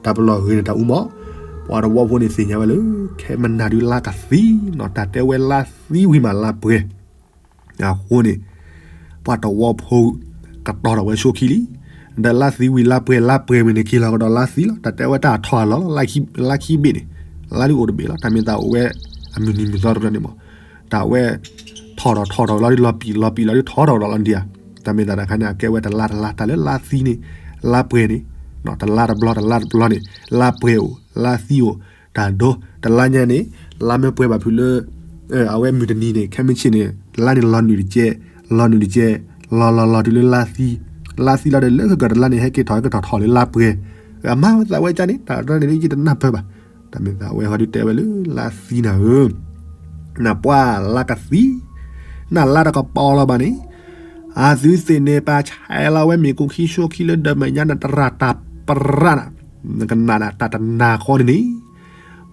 တၢ်ပလီၢ်ဂ့ၤန့ၣ်တၢ်အူမီၢ်, ပှၤတဝီဖိန့ၣ်သ့ၣ်ညါဝဲလၢ ခဲမနၤဒုးလါကသံနီၤ တၢ်တဲဝဲလါသံဝံၤမးလါပှဲၤ အဃိန့ၣ်, ပှၤတဝီဖိ ကတီၤထီၣ်ဝဲဆိခံလံ, ဒီးလါသံဝံၤလါပှဲၤ လါပှဲၤဝံၤန့ၣ် က့ၤလီၤကဒီးလါသံလီၤ တၢ်တဲဝဲတၢ်ထီၣ်အလီၢ်လီၤ, လါခံဘ့ၣ်န့ၣ်, လါဒုးအိၣ်တဘ့ၣ်လီၤ တၢ်မ့ၢ်သးအိၣ်ဝဲ, အမုၢ်နံၤမုၢ်သီတရၢန့ၣ်မး, တၢ်ဝဲ, ထီၣ်ထီၣ်ထီၣ်ထီၣ်လီၤဒုး လီၤပံာ်လီၤပံာ်လီၤဒုး ထီၣ်ထီၣ်ထီၣ်လီၤဒံးဧါ, တၢ်မ့ၢ်သးတၢ်ခါန့ၣ် အကဲဝဲတလါတလါ တၢ်လၢလါသံန့ၣ်, လါပှဲၤန့ၣ်, တလါတဘျီတလါတဘျီန့ၣ်, လါပှဲၤအိၣ် လါသံအိၣ်, တၢ်ဒိ တလါညါန့ၣ်, လါမ့ၢ်ပှဲၤဘၣ်ဖုလၢ အဝဲမုၢ်တနံၤန့ၣ် ခဲမုၢ်ဆ့ၣ်န့ၣ် လါန့ၣ်လီၤနုာ်တကဲ, လီၤနုာ်တကဲ, လီၤလီၤလီၤတုၤလၢလါသံ, လါသံလီၤဒီး လၢကကၢၤတလါန့ၣ် ဟဲက့ၤထီၣ်ဟဲကထီၣ်ထီၣ်လၢလါပှဲၤ, အမၤသးဝဲကန့ၣ် တၢ်တၢ်န့ၣ်ဒ်ယတနၢ်ပၢၢ်ဘၣ်. တၢ်မ့ၢ်သးဝဲဟီဒုးတဲဝဲလၢလါသံနၤဧၢ, နပှၢ်လါကသံ, နလါတကပီၤလီၤဘၣ်န့ၣ်, အသုသ့ၣ်န့ၣ် ပာ်ဆဲးလီၤဝဲမ့ၢ်ကူခံဆိခံလၢဒီးမဲာ်ညါနတရၢ်တၢ်ပြၢနၤ, နကနၣ်နၤ တၢ်တနၤဃီန့ၣ်န့ၣ်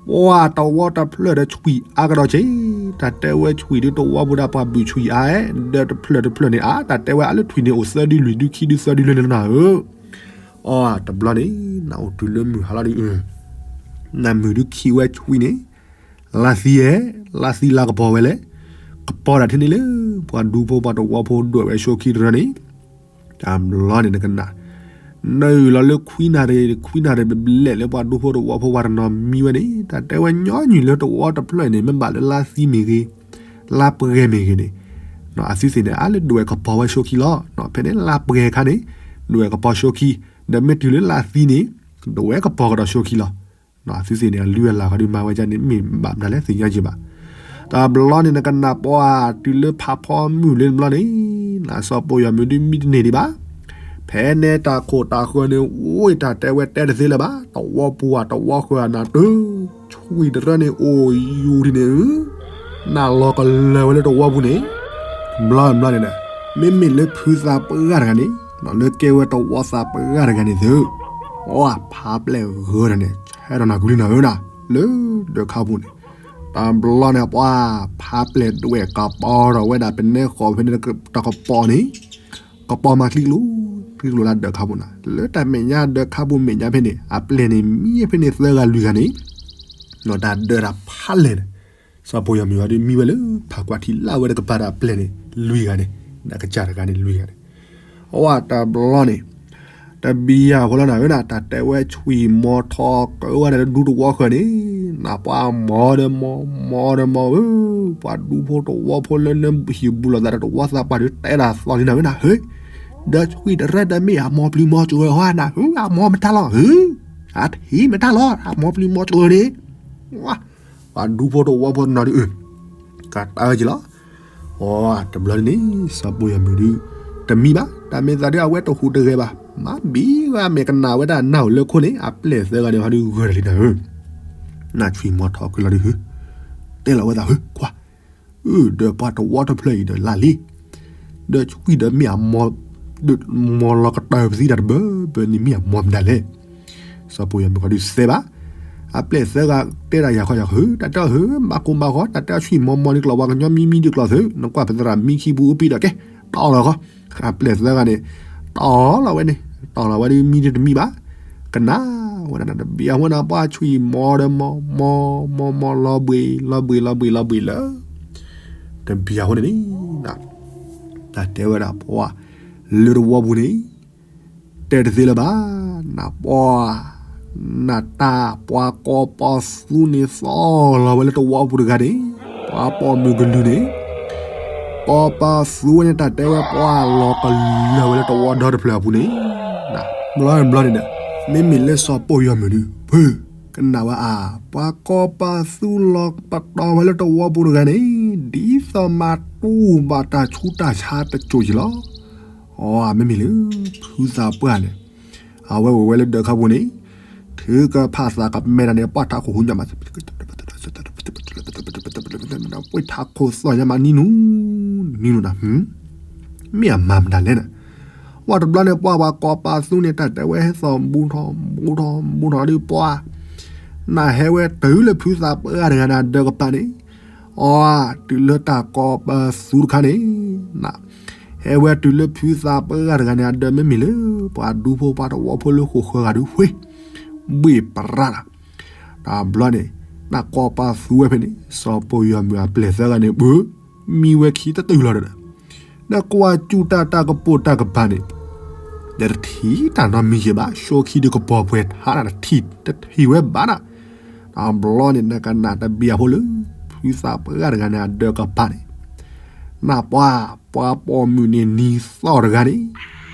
ပှၤတဝီတဖျၢၣ်ဒီးဆွံၣ်အါကဒီးက့ၤ, တၢ်တဲဝဲဆွံၣ်ဒုးတဝီပူၤဒၣ်ပှၤဘုၣ်ဆွံၣ်အါ, ဒီးတဖျၢၣ်တဖျၢၣ်န့ၣ်အါ, တၢ်တဲဝဲအလၢထွံၣ်န့ၣ်အိၣ်သၢဒုလွံၢ်ဒုခံဒုသၢဒုလၢန့ၣ်လီၤနၤဧၢ. အီ တဘျီန့ၣ် နအိၣ်တုၤလၢမုၢ်ဟါလီၤဒုး, နမုၢ်ဒုးခံဝဲဆွံၣ်န့ၣ်, လါသံဧဲ, လါသံလါကပီၤဝဲလဲၣ်, ကပီၤတၢ်ထဲန့ၣ်လၢ ပှၤဒူဖိပှၤတဝီဖိဒွဲၣ်ဝဲဆိခံတရၢန့ၣ် တဘျီန့ၣ်နကနၣ်, နအုၣ်လီၤလၢခွံနၣ်ရံၣ် ခွံနၣ်ရံၣ်ဘျဲၣ်လၢပှၤဒူဖိတဝီဖိပှၤတနီၤမံဝဲန့ၣ် တၢ်တဲဝဲညီနုၢ်လၢတဝီတဖျၢၣ်န့ၣ် မ့ၢ်ဘၣ်လၢလါသံမ့ၢ်ဂ့ၤ, လါပှဲၤမ့ၢ်ဂ့ၤန့ၣ်, အသုသ့ၣ်န့ၣ် အါလၢဒွဲၣ်ကပီၤဝဲဆိခံလီၤ. ဖဲန့ၣ်လါပှဲၤခါန့ၣ် ဒွဲၣ်ကပီၤဆိခံ, ဒီးမ့ၢ်တုၤလၢလါသံန့ၣ် ဒွဲၣ်ကပီၤကဒီးဆိခံလီၤ. အသုသ့ၣ်န့ၣ် အလုၢ်အလၢ်ဃီဒုးမၤဝဲဒ်န့ၣ် မ့ၢ်ဘၣ်မတၤလဲၣ်သ့ၣ်ညါက့ၤဘၣ်. တဘျီန့ၣ်နကနၣ်ပှၤတုၤလၢဖးဖီမုၢ်လၢတဘျီန့ၣ်, နစီၤပီၢ်ယီၤမုၢ်ဒုးမံတန့ၢ်ဒံးဘၣ်. ဖဲန့ၣ်တၢ်ခိၣ်တၢ်ဃၢၤန့ၣ် အိၣ်တၢ်တဲဝဲတဲတသ့လၢၤဘၣ်, တဝီပူၤဧါတဝီဃၢၤဧါနၤတၢ်, ဆွံၣ်တရၢန့ၣ်အိၣ်ယူၤဒ်န့ၣ်ဧၢ, နလီၤကလၢၤဝဲလၢတဝီပူၤန့ၣ်, ဘျီဘျီန့ၣ်ဒီး မ့မ့ၢ်လၢဖုသးပှၢ်တဂၤန့ၣ်, လၢကဲဝဲတဝီသးပှၢ်တဂၤန့ၣ်သု, အဖးပျဲၢ်ဂၢၢ်တၢ်န့ၣ် ဆဲးထီၣ်နၤကွံာ်လံနၤဧၢနၤ, လၢဒၢးခါပူၤန့ၣ်, တဘျီန့ၣ်ပှၤ ဖးပျဲၢ်ဒွဲၣ်ကပီၤထီၣ်ဝဲဒၣ် ပနဲဃီၤဖဲန့ၣ်တကပီၤန့ၣ်, ကပီၤမၤချံကျိၤ, ချံကျိၤလၢဒၢးခါပူၤနၤ, လၢတၢ်မဲာ်ညါဒၢးခါပူၤမဲာ်ညါဖဲန့ၣ် အပျဲၢ်န့ၣ်မံဖဲန့ၣ်သၢဂၤလွံၢ်ဂၤန့ၣ်, တၢ်ဒၢးတၢ်ဖးလဲၢ်န့ၣ်, စီၤပီၢ်ယီၤမုၢ်ဟီဒုးမံဝဲလၢ ဖးကွၢ်ထံလၢ်ဝဲတကပၤဒီးအပျဲၢ်န့ၣ် လွံၢ်ဂၤန့ၣ်, နကစၢ်တဂၤန့ၣ်လွံၢ်ဂၤန့ၣ်, အဝဲတဘျီန့ၣ် တဘံယၤဖိလီၤနၤဧၢနၤ, တၢ်တဲဝဲဆွံၣ်မီၤထီၣ်ကၢဝဲဒၣ်လၢဒူတဝီဃၢၤန့ၣ်, နပှၤမီၤဒီးမီၤ, မီၤဒီးမီၤဧၢ, ပှၤဒူဖိတဝီဖိလၢနဟံၣ်ဘူးလိာ်သးဒီးတဝီသးပှၢ်ဒုးတဲတၢ်သီလံနၤဧၢနၤ, ဟ့, ဒီးဆွံၣ်တရၢဒီးမ့ၢ်အမီၤပျံၤမီၤစိးဧါနၤ, ဟ့, အမီၤမတၤလီၤ, ဟ့, အထံၣ်မတၤလီၤ, အမီၤပျံၤမီၤစိးန့ၣ်, ပှၤဒူဖိတဝီဖိတနီၤဒုး ကတၢၢ်က့ၤလီၤ. အီ တဘျီန့ၣ် စီၤပီၢ်ယီၤမုၢ်ဒုး တမံဘၣ်, တၢ်မ့ၢ်သးဒုးအဝဲတဟူးတဂဲၤဘၣ်, မၤဘံဝဲမ့ၢ်ကနၣ်ဝဲဒၣ်နၢ်ဧိၤလၢခိၣ်န့ၣ် အပျဲၢ်သၢဂၤန့ၣ် ဟီဒုးဂၢၢ်တၢ်လံနၤဧၢ, နဆွံၣ်မီၤထီၣ်ကၢလီၤဒုး တဲလီၤဝဲသးဧၢ, ကွၢ်, အၢ ဒီးပှၤတဝီတဖျၢၣ်အံၤဒီးလၢ်လံ, ဒီးဆွံၣ်ဒီးမ့ၢ်အမီၤ, မီၤလီၤကတၢၢ်ပသံတၢ်တဘၢဘၢန့ၣ်မ့ၢ်အမီၤမတၤလဲၣ်. စီၤပီၢ်ယီၤမုၢ်ဃီဒုးသဲဘၣ်, အပျဲၢ်သၢဂၤတဲဒၣ်ယၤခီယၤဃၢၤ, တၢ်တဲအီၤဟၢၤ ဘၣ်ကိၢ်ဘၣ်ဂီၤ, တၢ်တဲအီၤဆွံၣ်မီၤမီၤဒုးကျိာ် ပှၤကညီမံမံဒုးကျိာ်သုး, နကွၢ်ပသရၣ်မံခံပူၤအပံၤဒီးကဲ, တီၢ်လီၤဃီ, အပျဲၢ်သၢဂၤန့ၣ်, တီၢ်လီၤဝဲန့ၣ်, တီၢ်လီၤဝဲဒုးမံဒုးတမံဘၣ်, ကနၣ်ဝဲဒၣ်နတဘံအဃိန့ၣ် ပှၤဆွံၣ်မီၤဒီးမီၤ, မီၤ, မီၤ, မီၤလီၤဘှံး, လီၤဘှံး, လီၤဘှံး, လီၤဘှံးလၢ တဘံအဃိန့ၣ်န့ၣ်, တၢ်တဲဝဲဒၣ်ပှၤ, လၢတဝီပူၤန့ၣ်, တဲတသ့လၢၤဘၣ်, နပှၤ, နတၢ်ပှၤကီၢ်ပၤသူန့ၣ်သီၣ်လီၤဝဲလၢတဝီပူၤတဂၤန့ၣ်, ပှၤပိာ်မုၣ်ကလုာ်န့ၣ်, ကီၢ်ပၤသူဝဲန့ၣ် တၢ်တဲဝဲပှၤလီၤကလၢၤဝဲလၢတဝီဒီတဖျၢၣ်အပူၤန့ၣ်, ဘျီဘျီန့ၣ်ဒီး, မ့မ့ၢ်လၢစီၤပီၢ်ယီၤမုၢ်ဒုး, ဖု, ကနၣ်ဝဲအါ, ပှၤကီၢ်ပၤသူလီၤပတီၢ်ဝဲလၢတဝီပူၤတဂၤန့ၣ်, ဒ်သိးမၤတူၢ်ဘၣ်တၢ်ဆူးတၢ်ဆါတစိၤယံၤလီၤ. အီ မ့မ့ၢ်လၢ ဖုသးပှၢ်န့ၣ်, အဝဲအိၣ်ဝဲလၢဒၢးခါပူၤန့ၣ်, ထုကဖၣ်သးကမဲတၢ်န့ၣ် ပှၢ်ထးခိၣ်ဟူညါမး, ပှၢ်ထးခိၣ်သီၣ်ညါမးနံၤနူ, နံၤနူနၤ, မ့ၢ်အမၤမတၤလဲၣ်န့ၣ်, ဝဲတဘျီန့ၣ် ပှၤပှၤကီၢ်ပၤသူန့ၣ် တၢ်တဲဝဲဟဲသီၣ်ဘူးထီၣ်ဘူးထီၣ်ဘူးထီၣ်ဒုးပှၤ, နဟဲဝဲတုၤလၢဖုသးပှၢ်တဂၤန့ၣ် အဒၢးကပၤန့ၣ်, အီ တုၤလၢတၢ်ကီၢ်ပၤသူတခါန့ၣ်, ဟဲဝဲတုၤလၢဖုသးပှၢ်တဂၤန့ၣ် အဒၢးမ့မ့ၢ်လၢ ပှၤဒူဖိပှၤတဝီဖိလၢဃိာ်ဃၢၤဂၤဒုး ဃ့, ဘှ့ၣ်ပရၣ်လီၤ. တဘျီန့ၣ်, တၢ်ကီၢ်ပၤသူဝဲဖဲန့ၣ် စီၤပီၢ်ယီၤမုၢ်အပျဲၢ်သၢဂၤန့ၣ် ပှၤ, မံဝဲခံတတုၤလီၤဒီး, နကွၢ်စူၣ်တၢ်တၢ်ကပိာ်တၢ်ကပၤန့ၣ်, ဒီးတထံၣ်တၢ်နီတမံၤယဲၢ်ဘၣ်, ဆိခံဒုးကပီၤပှဲၤထါနၤ တထံၣ်တထံၣ်ဝဲဘၣ်နၤ, တဘျီန့ၣ် နကနၣ်တဘံအဃိလၢ ဖုသးပှၢ်တဂၤန့ၣ် အဒၢးကပၤန့ၣ်, နပှၤ, ပှၤပိာ်မုၣ်န့ၣ်နံၤသီၣ်တဂၤန့ၣ်,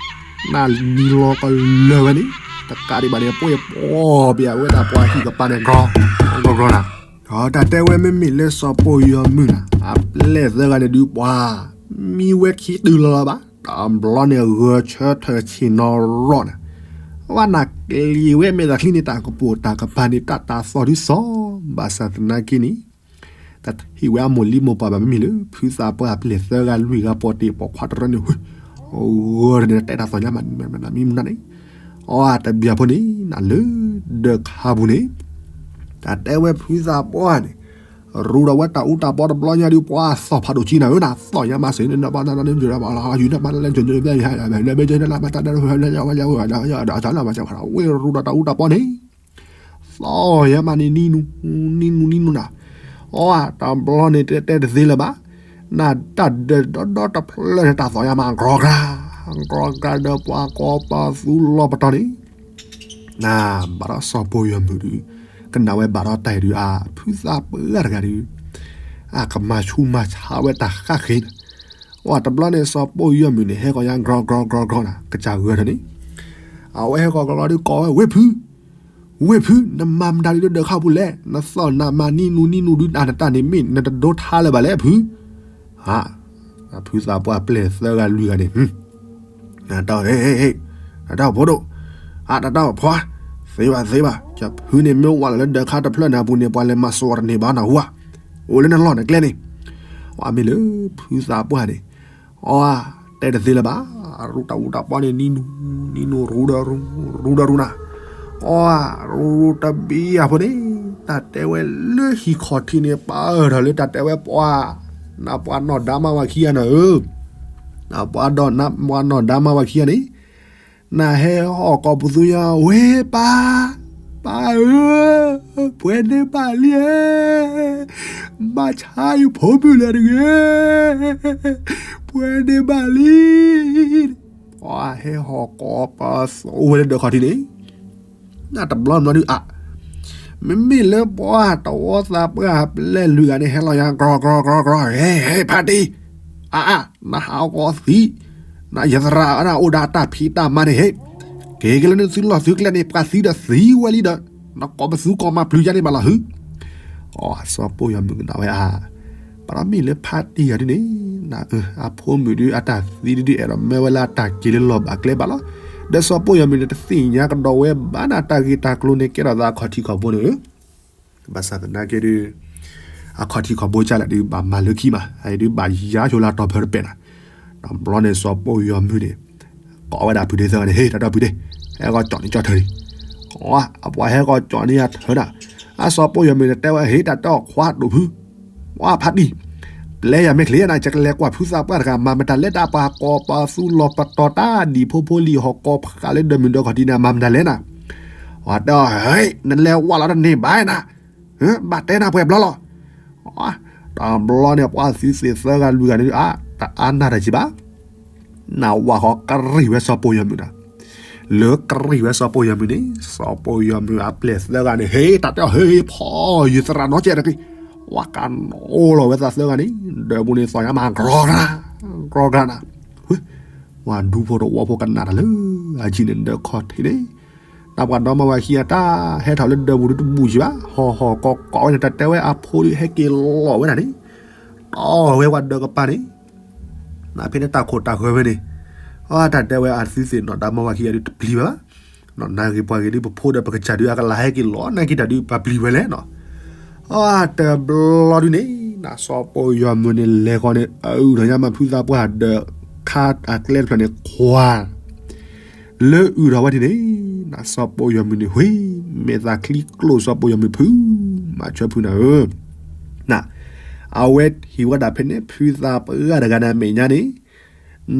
နနံၤလီၤကလၢၤဝဲန့ၣ်, တကးဒံးဘၣ်န့ၣ် ပှ့ၤပိာ်ပၠးဝဲဒၣ်ပှၤဟံၣ်ကပၤန့ၣ် ကြီ, ကြီကြီနၤ, တၢ်တဲဝဲမ့မ့ၢ်လၢစီၤပီၢ်ယီၤမုၢ်နၤ အပျဲၢ်သၢဂၤန့ၣ်ဒုးပှၤ, မံဝဲခံတုၤလီၤလီၤဘၣ် တဘျီန့ၣ်ဂဲၤဆၢထၢၣ်ဆ့ၣ်နီၤရီၣ်န့ၣ်, ဝဲနၤကျံၤဝဲမဲာ်သးချံန့ၣ် တၢ်ကပိာ်တၢ်ကပၤန့ၣ် တၢ်တၢ်သီၣ်ဒုးစီၤ, ဘၣ်ဆၣ်သနာ်က့န့ၣ် တထံၣ်ဝဲအမိၢ်လံမိၢ်ပှၢ်ဘၣ် မ့မ့ၢ်လၢ ဖုသးပှၢ်အပျဲၢ်သၢဂၤလွံၢ်ဂၤ ပိာ်တ့ၢ်ပိာ်ခွါတရၢန့ၣ် ဂၢၢ်န့ၣ် တဲတၢ်သီၣ်ညါမး မံမနုၤန့ၣ်, အတဘျီဖိန့ၣ် နၤလၢဒၢးခါပူၤန့ၣ် တၢ်တဲဝဲဖုသးပှၢ်န့ၣ် ရူဒီးဝဲတၢ်အူတၢ်ပီတဘျီညါဒုး ပှၤသီၣ်ဖးဒိၣ်ကံနၤဧၢ နၤသီၣ်ညါမးစ့ၢ် နဘၣ်နန ဝဲရူဒီးတၢ်အူတၢ်ပီန့ၣ် သီၣ်ညါမးန့ၣ် နံနူနံနူနၤ, အတဘျီန့ၣ် တဲတဲတသ့လၢၤဘၣ်, နတၢ်ဒၢးဒီဒီတဖျၢၣ်န့ၣ် တၢ်သီၣ်ညါမး ကြီကြၤ ကြီကြၤဒီးပှၤကိးပသူလီၤပတီၢ်န့ၣ် နဘၣ်ဒီးစီၤပိၢ်ယီၤမုၣ်ဒုး ကနၣ်ဝဲဘၣ်ဒီးတၢ်အံၤဒုး အဖုသးပှၢ်တဂၤဒုး အကမၤဆူးမၤဆါဝဲတၢ်ဃၣ်ဃ့န့ၣ်, အတဘျီန့ၣ် စီၤပိၢ်ယီၤမုၣ်န့ၣ် ဟဲကီးညါ ကြီကြီကြီကြီန့ၣ် ကစၢ်ဂၢၢ်ထၢၣ်န့ၣ်, အဝဲဟဲကီးကလီဒုးကိးဝဲ ဝ့ၢ်ဖု, ဝ့ၢ်ဖု နမၤမတၤဒုးလၢဒၢးခါပူၤလဲၣ်, နသီၣ်နမၤနံနူနံနူဒုး နတၢ်န့ၣ်မ့ၢ်နတဒိထါလၢၤဘၣ်လဲၣ်ဖု, အဖုသးပှၢ်ပျဲၢ်သၢဂၤလွံၢ်ဂၤန့ၣ် တၢ်တၢ် တၢ်တၢ်ဖိဒိၣ်, အတၢ်တၢ်ဖီ, သ့ဘၣ်သ့ဘၣ် ကဖုန့ၣ်မ့ၢ်ဝဲလၢဒၢးခါတဖျၢၣ်န့ၣ်အပူၤန့ၣ် ပှၤလဲၤမၤစိာ်တန့ၢ်ဘၣ်နဟူဧါ, အိၣ်လၢနလီၢ်နကျဲန့ၣ်, အမ့ၢ်လၢဖုသးပှၢ်န့ၣ်, အ တဲတသ့လၢၤဘၣ်, အရူတၢ်အူတၢ်ပီန့ၣ် နံနူ နံနူရူဒီးရူ ရူဒီးရူနၤ, အ ရူတဘံယၤဖိန့ၣ် တၢ်တဲဝဲလၢဟံၣ်ခီၣ်ထံးန့ၣ် ပာ်အၢၣ်ထီၣ်လၢတၢ်တဲဝဲပှၤ, နပှၤနီၢ်ဒါမါဝၤခံဂၤန့ၣ်ဧၢ, နပှၤဒီးနပှၤနီၢ်ဒါမါဝၤခံဂၤန့ၣ်, နဟဲဟီၣ်ကိးပသူညါ ဝ့ၢ်ပၢ်, ပၢ်ဧၢ, ပှဲၤန့ၢ်ဘၣ်လံဧၢ, ဘၣ်ဆါယဖိမုၣ်လၢၤတဂ့ၤ, ပှဲၤန့ၢ်ဘၣ်လံ, ပှၤဟဲဟီၣ်ကိးပသူဝဲလၢဒၢးခီၣ်ထံးန့ၣ်, နတဘျီဘျီဒုးအ မ့မ့ၢ်လၢပှၤတဝီသးပှၢ်ပျဲၢ်လွံၢ်ဂၤန့ၣ် ဟဲလီၤယၤ ကြီကြီကြီကြီ ဟဲ ဟဲ ဖါတံၢ်, အအါ နဟးအီၣ်ကိးသံ, နယသရၣ်အအိၣ်ဒီးတၢ်ဖံးတၢ်မၤန့ၣ် ဟဲ က့ၤက့ၤလၢနသုလီၢ်သုကျဲန့ၣ် ပှၤသံဒီးသံဝဲလံဒီး နကိးပသူကိးမၤပျုၤယါန့ၣ်ဘၣ်လီၤဟု, အ စီၤပိၢ်ယီၤမုၣ်ကနၣ်ဝဲအါ, ပှၤမ့ၢ်လၢဖါတံၢ်ဂၤဒ်န့ၣ်, အဖိမုၣ်ဒုးအတၢ်သံဒုးအဲၣ်ဒိးမၢဝဲလၢအတၢ်က့ၤလၢလီၢ်ဘၣ်ကျဲဘၣ်လီၤ, ဒီးစီၤပိၢ်ယီၤမုၣ်န့ၣ် တသ့ၣ်ညါကဒီးဝဲဘၣ်နၤ တၢ်ဂ့ၢ်တၢ်ကျိၤန့ၣ် ကဲထီၣ်သးအခီၣ်ထံးခီၣ်ဘိန့ၣ်ဧၢ ဘၣ်ဆၣ်သနာ်က့ဒုး အခီၣ်ထံးခီၣ်ဘိကၢ်လဲၣ်ဒုး ဘၣ်မၤလၢခံမး အအံၤဒုးဘၣ်ယါဆိလၢအတီၢ်ဖၢတပဲာ်နၤ, ဒီးဘျီန့ၣ်စီၤပိၢ်ယီၤမုၣ်န့ၣ် ကိးဝဲဒၣ်ဖုဒ့သၢဂၤန့ၣ် ဟ့ၣ် တၢ်တီၢ်ဖုဒ့, ဟဲဂီၤကၠီၣ်န့ၣ်ကၠီၣ်ထၢၣ်န့ၣ်, အပှၤဟဲဂီၤကၠီၣ်န့ၣ်ယါထၢၣ်နၤ, အစီၤပိၢ်ယီၤမုၣ်န့ၣ်တဲဝဲ ဟ့ၣ် တၢ်တီၢ်ခွါဒိၣ်ဖု ဝဲဖါတံၢ်, ပျဲယၤမ့ၢ်ချ့နၤ ယကလဲၤကွၢ်ဖုသးပှၢ်တဂၤ မၤမတၤလဲၣ် တၢ်ပှၤကိးပသူလီၤပတီၢ်တၢ်ဒံၣ်ဖိဖိလံၤဟီၣ်ကိးဖးလၢဒၢးမုၢ်ဒၢးခီၣ်ထံးန့ၣ် မၤမတၤလဲၣ်နၤ, အတဲအီၤ ဟ့ၣ် နလဲၤဝဲလီၤတန့ၢ်ဘၣ်နၤ, ဘၣ်တဲနၤပှဲၤဘျီလီၤ, တဘျီန့ၣ် ပှၤသုးသ့ၣ်သၢဂၤလွံၢ်ဂၤန့ၣ် အတအါနၢ်တၢ်ကံဘၣ် နဝၤဃီကရံၣ်ဝဲစီၤပိၢ်ယီၤမုၣ်နၤ, လၢကရံၣ်ဝဲစီၤပိၢ်ယီၤမုၣ်န့ၣ် စီၤပိၢ်ယီၤမုၣ်အပျဲၢ်သၢဂၤန့ၣ် ဟ့ၣ် တၢ်တဲအီၤ ဟ့ၣ် ဖီ ယသရၣ်နီကဲတဂ့ၤ, ဝၤကနိးလီၤဝဲသးသၢဂၤန့ၣ် ဒၢးပူၤန့ၣ်သီၣ်ညါမး ကြီကြၤ ကြီကြၤနၤ, ဝၤဒူဖိတဝီဖိကနၣ်တၢ်လၢ အယံၤန့ၣ်ဒၢးခီၣ်ထံးန့ၣ်, နပှၤဒီမါဝၤခံဂၤတၢ်ဟဲထီၣ်လၢဒၢးပူၤဒုးတဘူၣ်ယံၤဘၣ် ဟီၣ်ဟီၣ်ကီၢ်ကီၢ်ဝဲန့ၣ် တၢ်တဲဝဲအဖိဒုးဟဲက့ၤလီၤဝဲဒၣ်န့ၣ်, တီၢ်ဝဲပှၤဒၢးကပၤန့ၣ် နဖဲန့ၣ်တၢ်ခိၣ်တၢ်ဃၢၤဝဲန့ၣ်, အတၢ်တဲဝဲအသုသ့ၣ်နီၣ် ဒီမါဝၤခံဂၤဒုးတပျံၤဝဲဘၣ်, နီၢ်နၤဂ့ၤပှၤဂ့ၤဒုး ပဖိဒီးပကစၢ်ဒုး အကလၤဟဲက့ၤလီၤနာ်က့တၢ်ဒုး ပပျံၤဝဲလဲၣ်နီၤ, အတဘျီဒုးန့ၣ် နစီၤပိၢ်ယီၤမုၣ်န့ၣ် လဲၤဃီန့ၣ် အအုၣ်ထီၣ်ညါမးဖုသးပှၢ်ဒၢးခါအကျဲတဖျၢၣ်န့ၣ် ခွါ လၢအုၣ်ထီၣ်ဝဲဒ်န့ၣ်, နစီၤပိၢ်ယီၤမုၣ်န့ၣ် ဝ့ၢ် မဲာ်သးချံကျိၣ်စီၤပိၢ်ယီၤမုၣ်ဖု မၤဆၢဖုနၤဧၢ, န အဝဲဟံးဝဲဒၣ်ဖဲန့ၣ် ဖုသးပှၢ်တဂၤန့ၣ်အမဲာ်ညါန့ၣ်,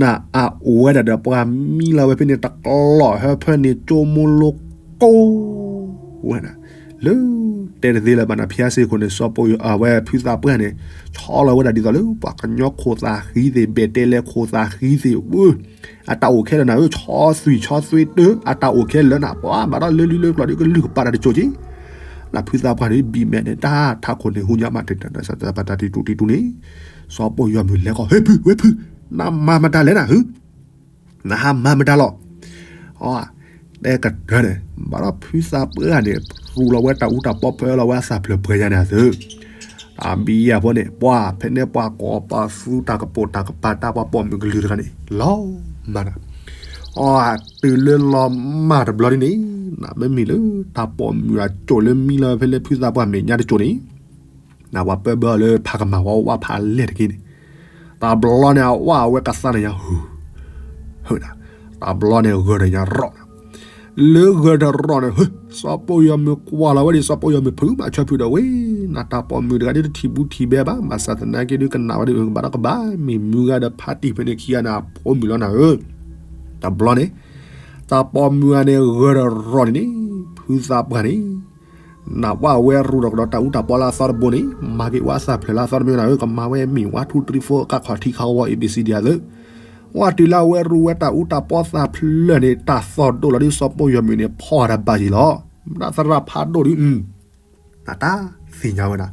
နအအိၣ်ဝဲဒၣ်ဒီးပှၤမံလီၤဝဲဖဲန့ၣ် တကျီၢ်ဟၢဖၢန့ၣ် ကၠိမိလိကိးဝဲဒၣ်, လၢ တဲတသ့လၢၤဘၣ်နၤ ဖျါစ့ၢ်ကီးန့ၣ် စီၤပိၢ်ယီၤ အဝဲဖုသးပှၢ်န့ၣ် ဆီလီၤဝဲဒၣ်ဒ်သိးလၢ ပှၤကညီခိၣ်သးဃံသ့ၣ် ဘဲၣ်တဲလဲခိၣ်သးဃံသ့ၣ်ဧၢ, အတၢ်အိၣ်ခဲလၢာ်နၤဧၢ, ဆီသွံၣ်ဆီသွ့တၢ အတၢ်အိၣ်ခဲလၢာ်နၤ ပှၤဘၣ်ဒီးလၢလံလၢကျီၤဒုးကလုၢ်ကပာ်တၢ်တစိၢ်က့, နဖုသးပှၢ်န့ၣ် ဘံၣ်မဲာ်န့ၣ် တၢ်ထးခိၣ်န့ၣ် ဟူညါမးတတၢ်တၢ်တၢ်တံၢ်တူၢ်တံၢ်တူၢ်န့ၣ်, စီၤပိၢ်ယီၤမုၣ်လဲၤဃီ ဟ့ၣ်ဖု ဝ့ၢ်ဖု နမၤမတၤလဲၣ်နၤဧၢ နဟးမၤမတၤလီၤ, အ တဲကတၢၢ်န့ၣ် ဘၣ်ဒီးဖုသးပှၢ်န့ၣ် ရူလီၤဝဲတၢ်အူတၢ်ပီ ဖၢလီၤဝဲအသးဖျၢၣ်ပှဲၤယါန့ၣ်အသိး, တ အဘံယၤဖိန့ၣ် ပှၤဖဲန့ၣ်ပှၤကိးပသူတၢ်ကပိာ်တၢ်ကပၤတၢ်ပှၤပိာ်မုၣ်ကလုာ်တဂၤန့ၣ် လီၤမၢ်နၤ, အီ တုၤလၢလီၤမၢ်တဘျီဒ်န့ၣ် နမ့မ့ၢ်လၢတၢ်ပိာ်မုၣ်အကၠိၣ်လၢမံလီၤဖဲလၢဖုသးပှၢ်မဲာ်ညါတကၠိၣ်န့ၣ် နပှၤပၢဘၢအီၤလၢဖးကမၤဝဲဝးဖးလဲၢ်တက့ၢ်န့ၣ်, တဘျီန့ၣ် အဝဲဝဲကသါန့ၣ်ညါ ဟုၣ်, ဟုၣ်, တဘျီန့ၣ်ဂၢၢ်တညါရီၣ်နၤ, လၢဂၢၢ်တရီၣ်န့ၣ် ဟၢ စီၤပိာ်ယီၤမုၣ်ကွၢ်လီၤဝဲဒ် စီၤပိာ်ယီၤမုၣ်ဖုးမးဆၢဖုးဒီးဝဲ, နတၢ်ပိာ်မုၣ်တဂၤဒ်တထံၣ်ဘူးထံၣ်ဘဲဘၣ်, ဘၣ်ဆၣ်သနာ်က့ဒုးကနၣ်ဝဲဒ်အကဘၣ်ဒီးကဘၣ် မ့ၢ်မုၢ်ဂၤဒီးဖါတံၢ်ဖဲန့ၣ်ခံဂၤန့ၣ် အဖိမုၣ်လီၤနၤဧၢ, တဘျီန့ၣ် တၢ်ပိာ်မုၣ်ဂၤန့ၣ် ဂၢၢ်တရီၣ်န့ၣ်န့ၣ် ဖုသးပှၢ်န့ၣ် နဝဲအဝဲရူၢ်ဒီးကဒီးတၢ်အူတၢ်ပီလၢအသီတဘိန့ၣ် မၤက့ၤဝဲအသးဖျၢၣ်လၢအသီတမ့ၢ်နၤဧၢ, ကမၤဝဲမ့ၢ် one two three four ကခီၣ်ထံးခီဝီ A B C D အသိး, ဝဲတုၤလၢအဝဲရူၢ်ဝဲတၢ်အူတၢ်ပီသးဖျၢၣ်န့ၣ် တၢ်သီၣ်ဒိၣ်လီၤဒ်စီၤပိာ်ယီၤမုၣ်န့ၣ် ဖီၣ်တၢ်ဘၣ်ယံၤလီၤ, မတသရၣ်ဖးဒိၣ်ဒုး နတၢ်သ့ၣ်ညါဝဲဒၣ်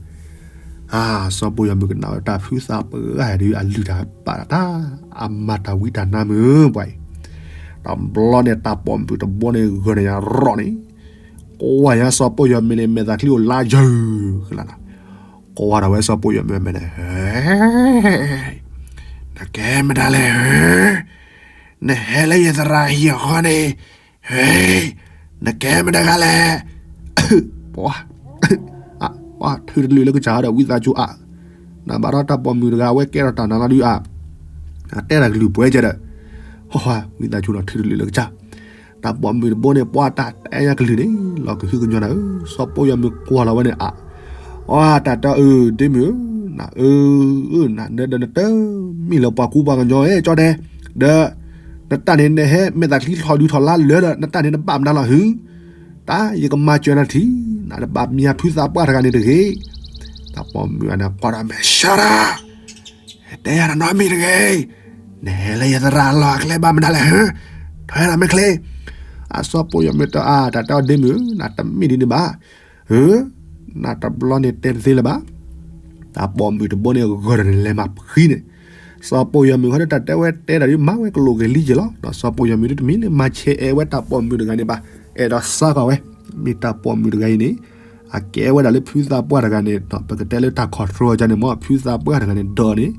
အါ စီၤပိာ်ယီၤမုၣ်ကနၣ်ဝဲတၢ်ဖုသးပှၢ်ဒုး အလုၢ်တၢ်ပာ်တၢ် အမၤတၢ်ဝံတၢ်နါမုၢ်ပှၤအံၤ, တဘျီန့ၣ် တၢ်ပိာ်မုၣ်တဘိန့ၣ် ဂၢၢ်န့ၣ်ညါရီၣ်န့ၣ်, ကွၢ်ညါစီၤပိာ်ယီၤမုၣ်န့ၣ် မဲာ်သးချံအိၣ်လါယၢၤ, ကွၢ်ဒီးဝဲစီၤပိာ်ယီၤမုၣ်မဲာ်န့ၣ် ဟဲ နကဲမတၤလဲၣ်, နဟဲလၢယသရၣ်ဟံၣ်အဃီန့ၣ် ဟဲ နကဲမတၤတဂၤလဲၣ်, ပှၤ ပှၤထုးတလုာ်လၢကစၢ်ဒီး ဝံသးစူၤအါ, နဘၣ်ဒီးတၢ်ပိာ်မုၣ်တဂၤ အဝဲကဲထီၣ်တၢ်နါလီၤဒုးအါ, တဲတၢ်ကလုၢ်ပှဲၤကဲဒီး, ဟီ ဝံသးစူၤလီၤထုးတလုာ်လၢကစၢ်, တၢ်ပိာ်မုၣ်တဘိန့ၣ် ပှၤတၢ်အဲၣ်ညါကလုၢ်န့ၣ် လီၤကဟုကညီၤနၤဧၢ, စီၤပိာ်ယီၤမုၣ်ကွၢ်လီၤဝဲန့ၣ်အါ, အီ တၢ်တဲအၢ ဒ့မုၣ်ဧၢ, နအၢ နဒၢးဒီးနတၢ် မ့ၢ်လၢပှၤကူပှၤကညီဧၢ ကၠီဒဲး, ဒီး နတၢ်န့ၣ်နဟဲမဲာ်သးချံထီၣ်ဒုးထီၣ်လါလၢာ်ဒီး နတၢ်န့ၣ်နဘၣ်မနုၤလီၤဟု, တၢ်ယကမၤစၢၤနၤထံၣ်, နတဘၣ်မံဖုသးပှၢ်တဂၤန့ၣ်တဂ့ၤ, တၢ်ပိာ်မုၣ်ဂၤန့ၣ်ကွၢ်ဒီးမဲာ်ဆှးတၢ် တဲယၤတနီတမံၤတဂ့ၤ, နဟဲလၢယသရၣ်အလီၢ်အကျဲဘၣ်မနုၤလဲၣ်, ထွဲဒီးမ့ၢ်ချ့, အစီၤပိာ်ယီၤမုၣ်တအါ တၢ်တဲအီၤဒ့မုၣ်ဧၢ, နတမ့ၢ်ဒ်န့ၣ်ဘၣ်, ဧၢ, နတဘျီန့ၣ်တဲတသ့လၢၤဘၣ်, တၢ်ပိာ်မုၣ်တဘိန့ၣ်ဂၢၢ်ဒီးန့ၣ်လဲၤမၤဖှံန့ၣ်, စီၤပိာ်ယီၤမုၣ်ဃီဒီးတၢ်တဲဝဲတဲဒၣ်ဒုးမၤဝဲကလိာ်က့ၤလံက့ၤလီၤ, ဒီးစီၤပိာ်ယီၤမုၣ်ဒုးတမ့ၢ်လၢမၤဆဲးအဲၣ်ဝဲတၢ်ပိာ်မုၣ်တဂၤန့ၣ်ဘၣ်, အဲၣ်ဒိးစါကွၢ်ဝဲ, မ့ၢ်တၢ်ပိာ်မုၣ်တဂၤအံၤန့ၣ် အကဲဝဲဒၣ်လၢဖုသးပှၢ်တဂၤန့ၣ် ပကတဲလၢတၢ် control န့ၣ်မ့ၢ် ဖုသးပှၢ်တဂၤန့ၣ်ဒီးန့ၣ်,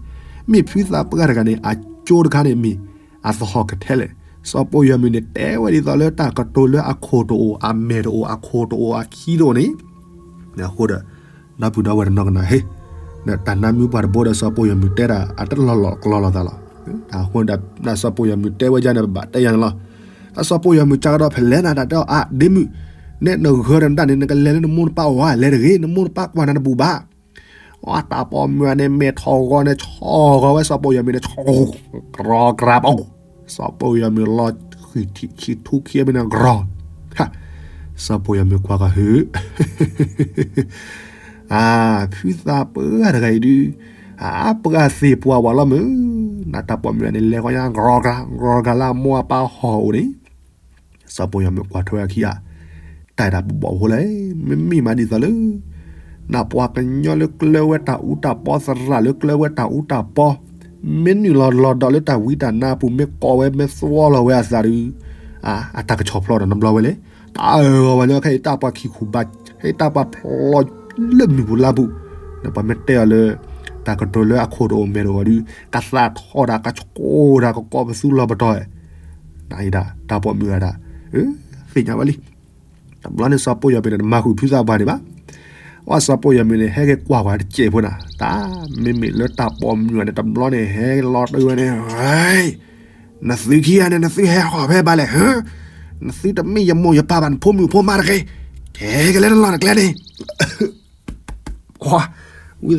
မ့ၢ်ဖုသးပှၢ်တဂၤန့ၣ် အကၠိတခါန့ၣ်မ့ၢ် အသဟီၣ်ကထဲလဲၣ်, စီၤပိာ်ယီၤမုၣ်န့ၣ် တဲဝဲဒ်သိးလၢတၢ်ကတိၤလၢအခိၣ်တအိၣ် အမဲာ်တအိၣ် အခိၣ်တအိၣ် အခံတအိၣ်န့ၣ်, အဃိဒီး ဒီပုၢ်ဒီဝဲၢ်တနီၤကနၣ်ဟ့ၣ်, ဒီးတၢ်နါမုၢ်ပှၢ်တဘိဒီးစီၤပိာ်ယီၤမုၣ်တဲဒၣ် အတလီၢ်လီၢ်ကျီလီၤသးလီၤ, အဃိဒီးစီၤပိာ်ယီၤမုၣ်တဲဝဲဒ်န့ၣ် ပဘၣ်တဲယၤန့ၣ်လီၤ, တၢ်စီၤပိာ်ယီၤမုၣ်ကဒီးဖဲလဲၣ်နၤ တၢ်တဲအီၤအါ ဒ့မုၣ်, နဲနဂၢၢ်ဒီးနတၢ်န့ၣ် နကလဲၤလၢနမိၢ်နပၢ်အအိၣ်လဲၤတဂ့ၤ, နမိၢ်နပၢ်ကွၢ်နၤတဘူၣ်ဘၣ် အတၢ်ပိာ်မုၣ်န့ၣ် မဲာ်ထီၣ်ဂီၤန့ၣ် ဆီၣ်ဂီၤဝဲစီၤပိာ်ယီၤမုၣ်န့ၣ် ဆီၣ် ကြီကြၤပီ, စီၤပိာ်ယီၤမုၣ်လီၤဃံၢ်ထံၣ်ခံထူခံအမ့ၢ်န့ၣ် ကြီ, စီၤပိာ်ယီၤမုၣ်ကွၢ်ကဟု, အါ ဖုသးပှၢ်တဂၤအံၤဒုး, အါ ပှၢ်သ့ၣ်ပှၢ်ဝဲလီၤမုၢ်, နတၢ်ပိာ်မုၣ်န့ၣ် လဲၤဃီညါ ကြီကြၤ ကြီကြၤလၢအမိၢ်အပၢ်ဟီၣ်အိၣ်န့ၣ် စီၤပိာ်ယီၤမုၣ်ကွၢ်ထွဲအခံဂၤ, တၢ်အဲၣ်တၢ်ပဘီၣ်ဖိလဲၣ်, မ့မ့ၢ်မးဒ်သိးလၢ နပှၤကညီလၢကျၢၤဝဲတၢ်အူတၢ်ပီ သရၣ်လၢကျၢၤဝဲတၢ်အူတၢ်ပီ, မ့ၢ်နုာ်လီၤလီၤဒီးလၢတၢ်ဝံတၢ်နါအပူၤ မ့ၢ်ကိးဝဲမ့ၢ်သွီလီၤဝဲအသးဒီး, အတၢ်ကဆီၣ်ဖျီဒီးနဘျီဝဲလဲၣ်, တၢ်အၢၣ်ဂီၤဝဲညီခဲအံၤ တၢ်ပှၤခံခူၣ်ဘၣ်, ဟဲတၢ်ပှၤဖျီလၢမုၢ်ပူၤလါပူၤ, နပှၤမ့ၢ်တဲအီၤလၢ တၢ်ကတိၤလၢအခိၣ်တအိၣ်မဲာ်တအိၣ်ဒီး ကသးထီၣ်ဒၣ်ကဆိးဒၣ်ကကိးပသူလီၤပတီၢ်, နအံၤဒၣ် တၢ်ပိာ်မုၣ်ဂၤဒၣ်, သ့ၣ်ညါဝဲလံ, တဘျီန့ၣ်စီၤပိာ်ယီၤမုၣ်န့ၣ် တမၤဃုာ်ဖုသးပှၢ်န့ၣ်ဘၣ်, အဝဲစီၤပိာ်ယီၤမုၣ်န့ၣ် ဟဲက့ၤကွၢ်ပှၤတစဲးဖိနၤ, တၢ်မ့မ့ၢ်လၢတၢ်ပိာ်မုၣ်ဂၤန့ၣ် တဘျီန့ၣ်ဟဲလီၤတ့ၢ်ဝဲန့ၣ်, နသုခံဂၤန့ၣ် နသုဟဲဟီၣ်ဖဲဘၣ်လဲၣ်, နသုတမ့ၢ်ယမိၢ်ယပၢ်ဘၣ် နဖိမုၣ်ဖိမါတဂ့ၤ, ကဲကလဲၤနလီၢ်နကျဲန့ၣ် ဝံ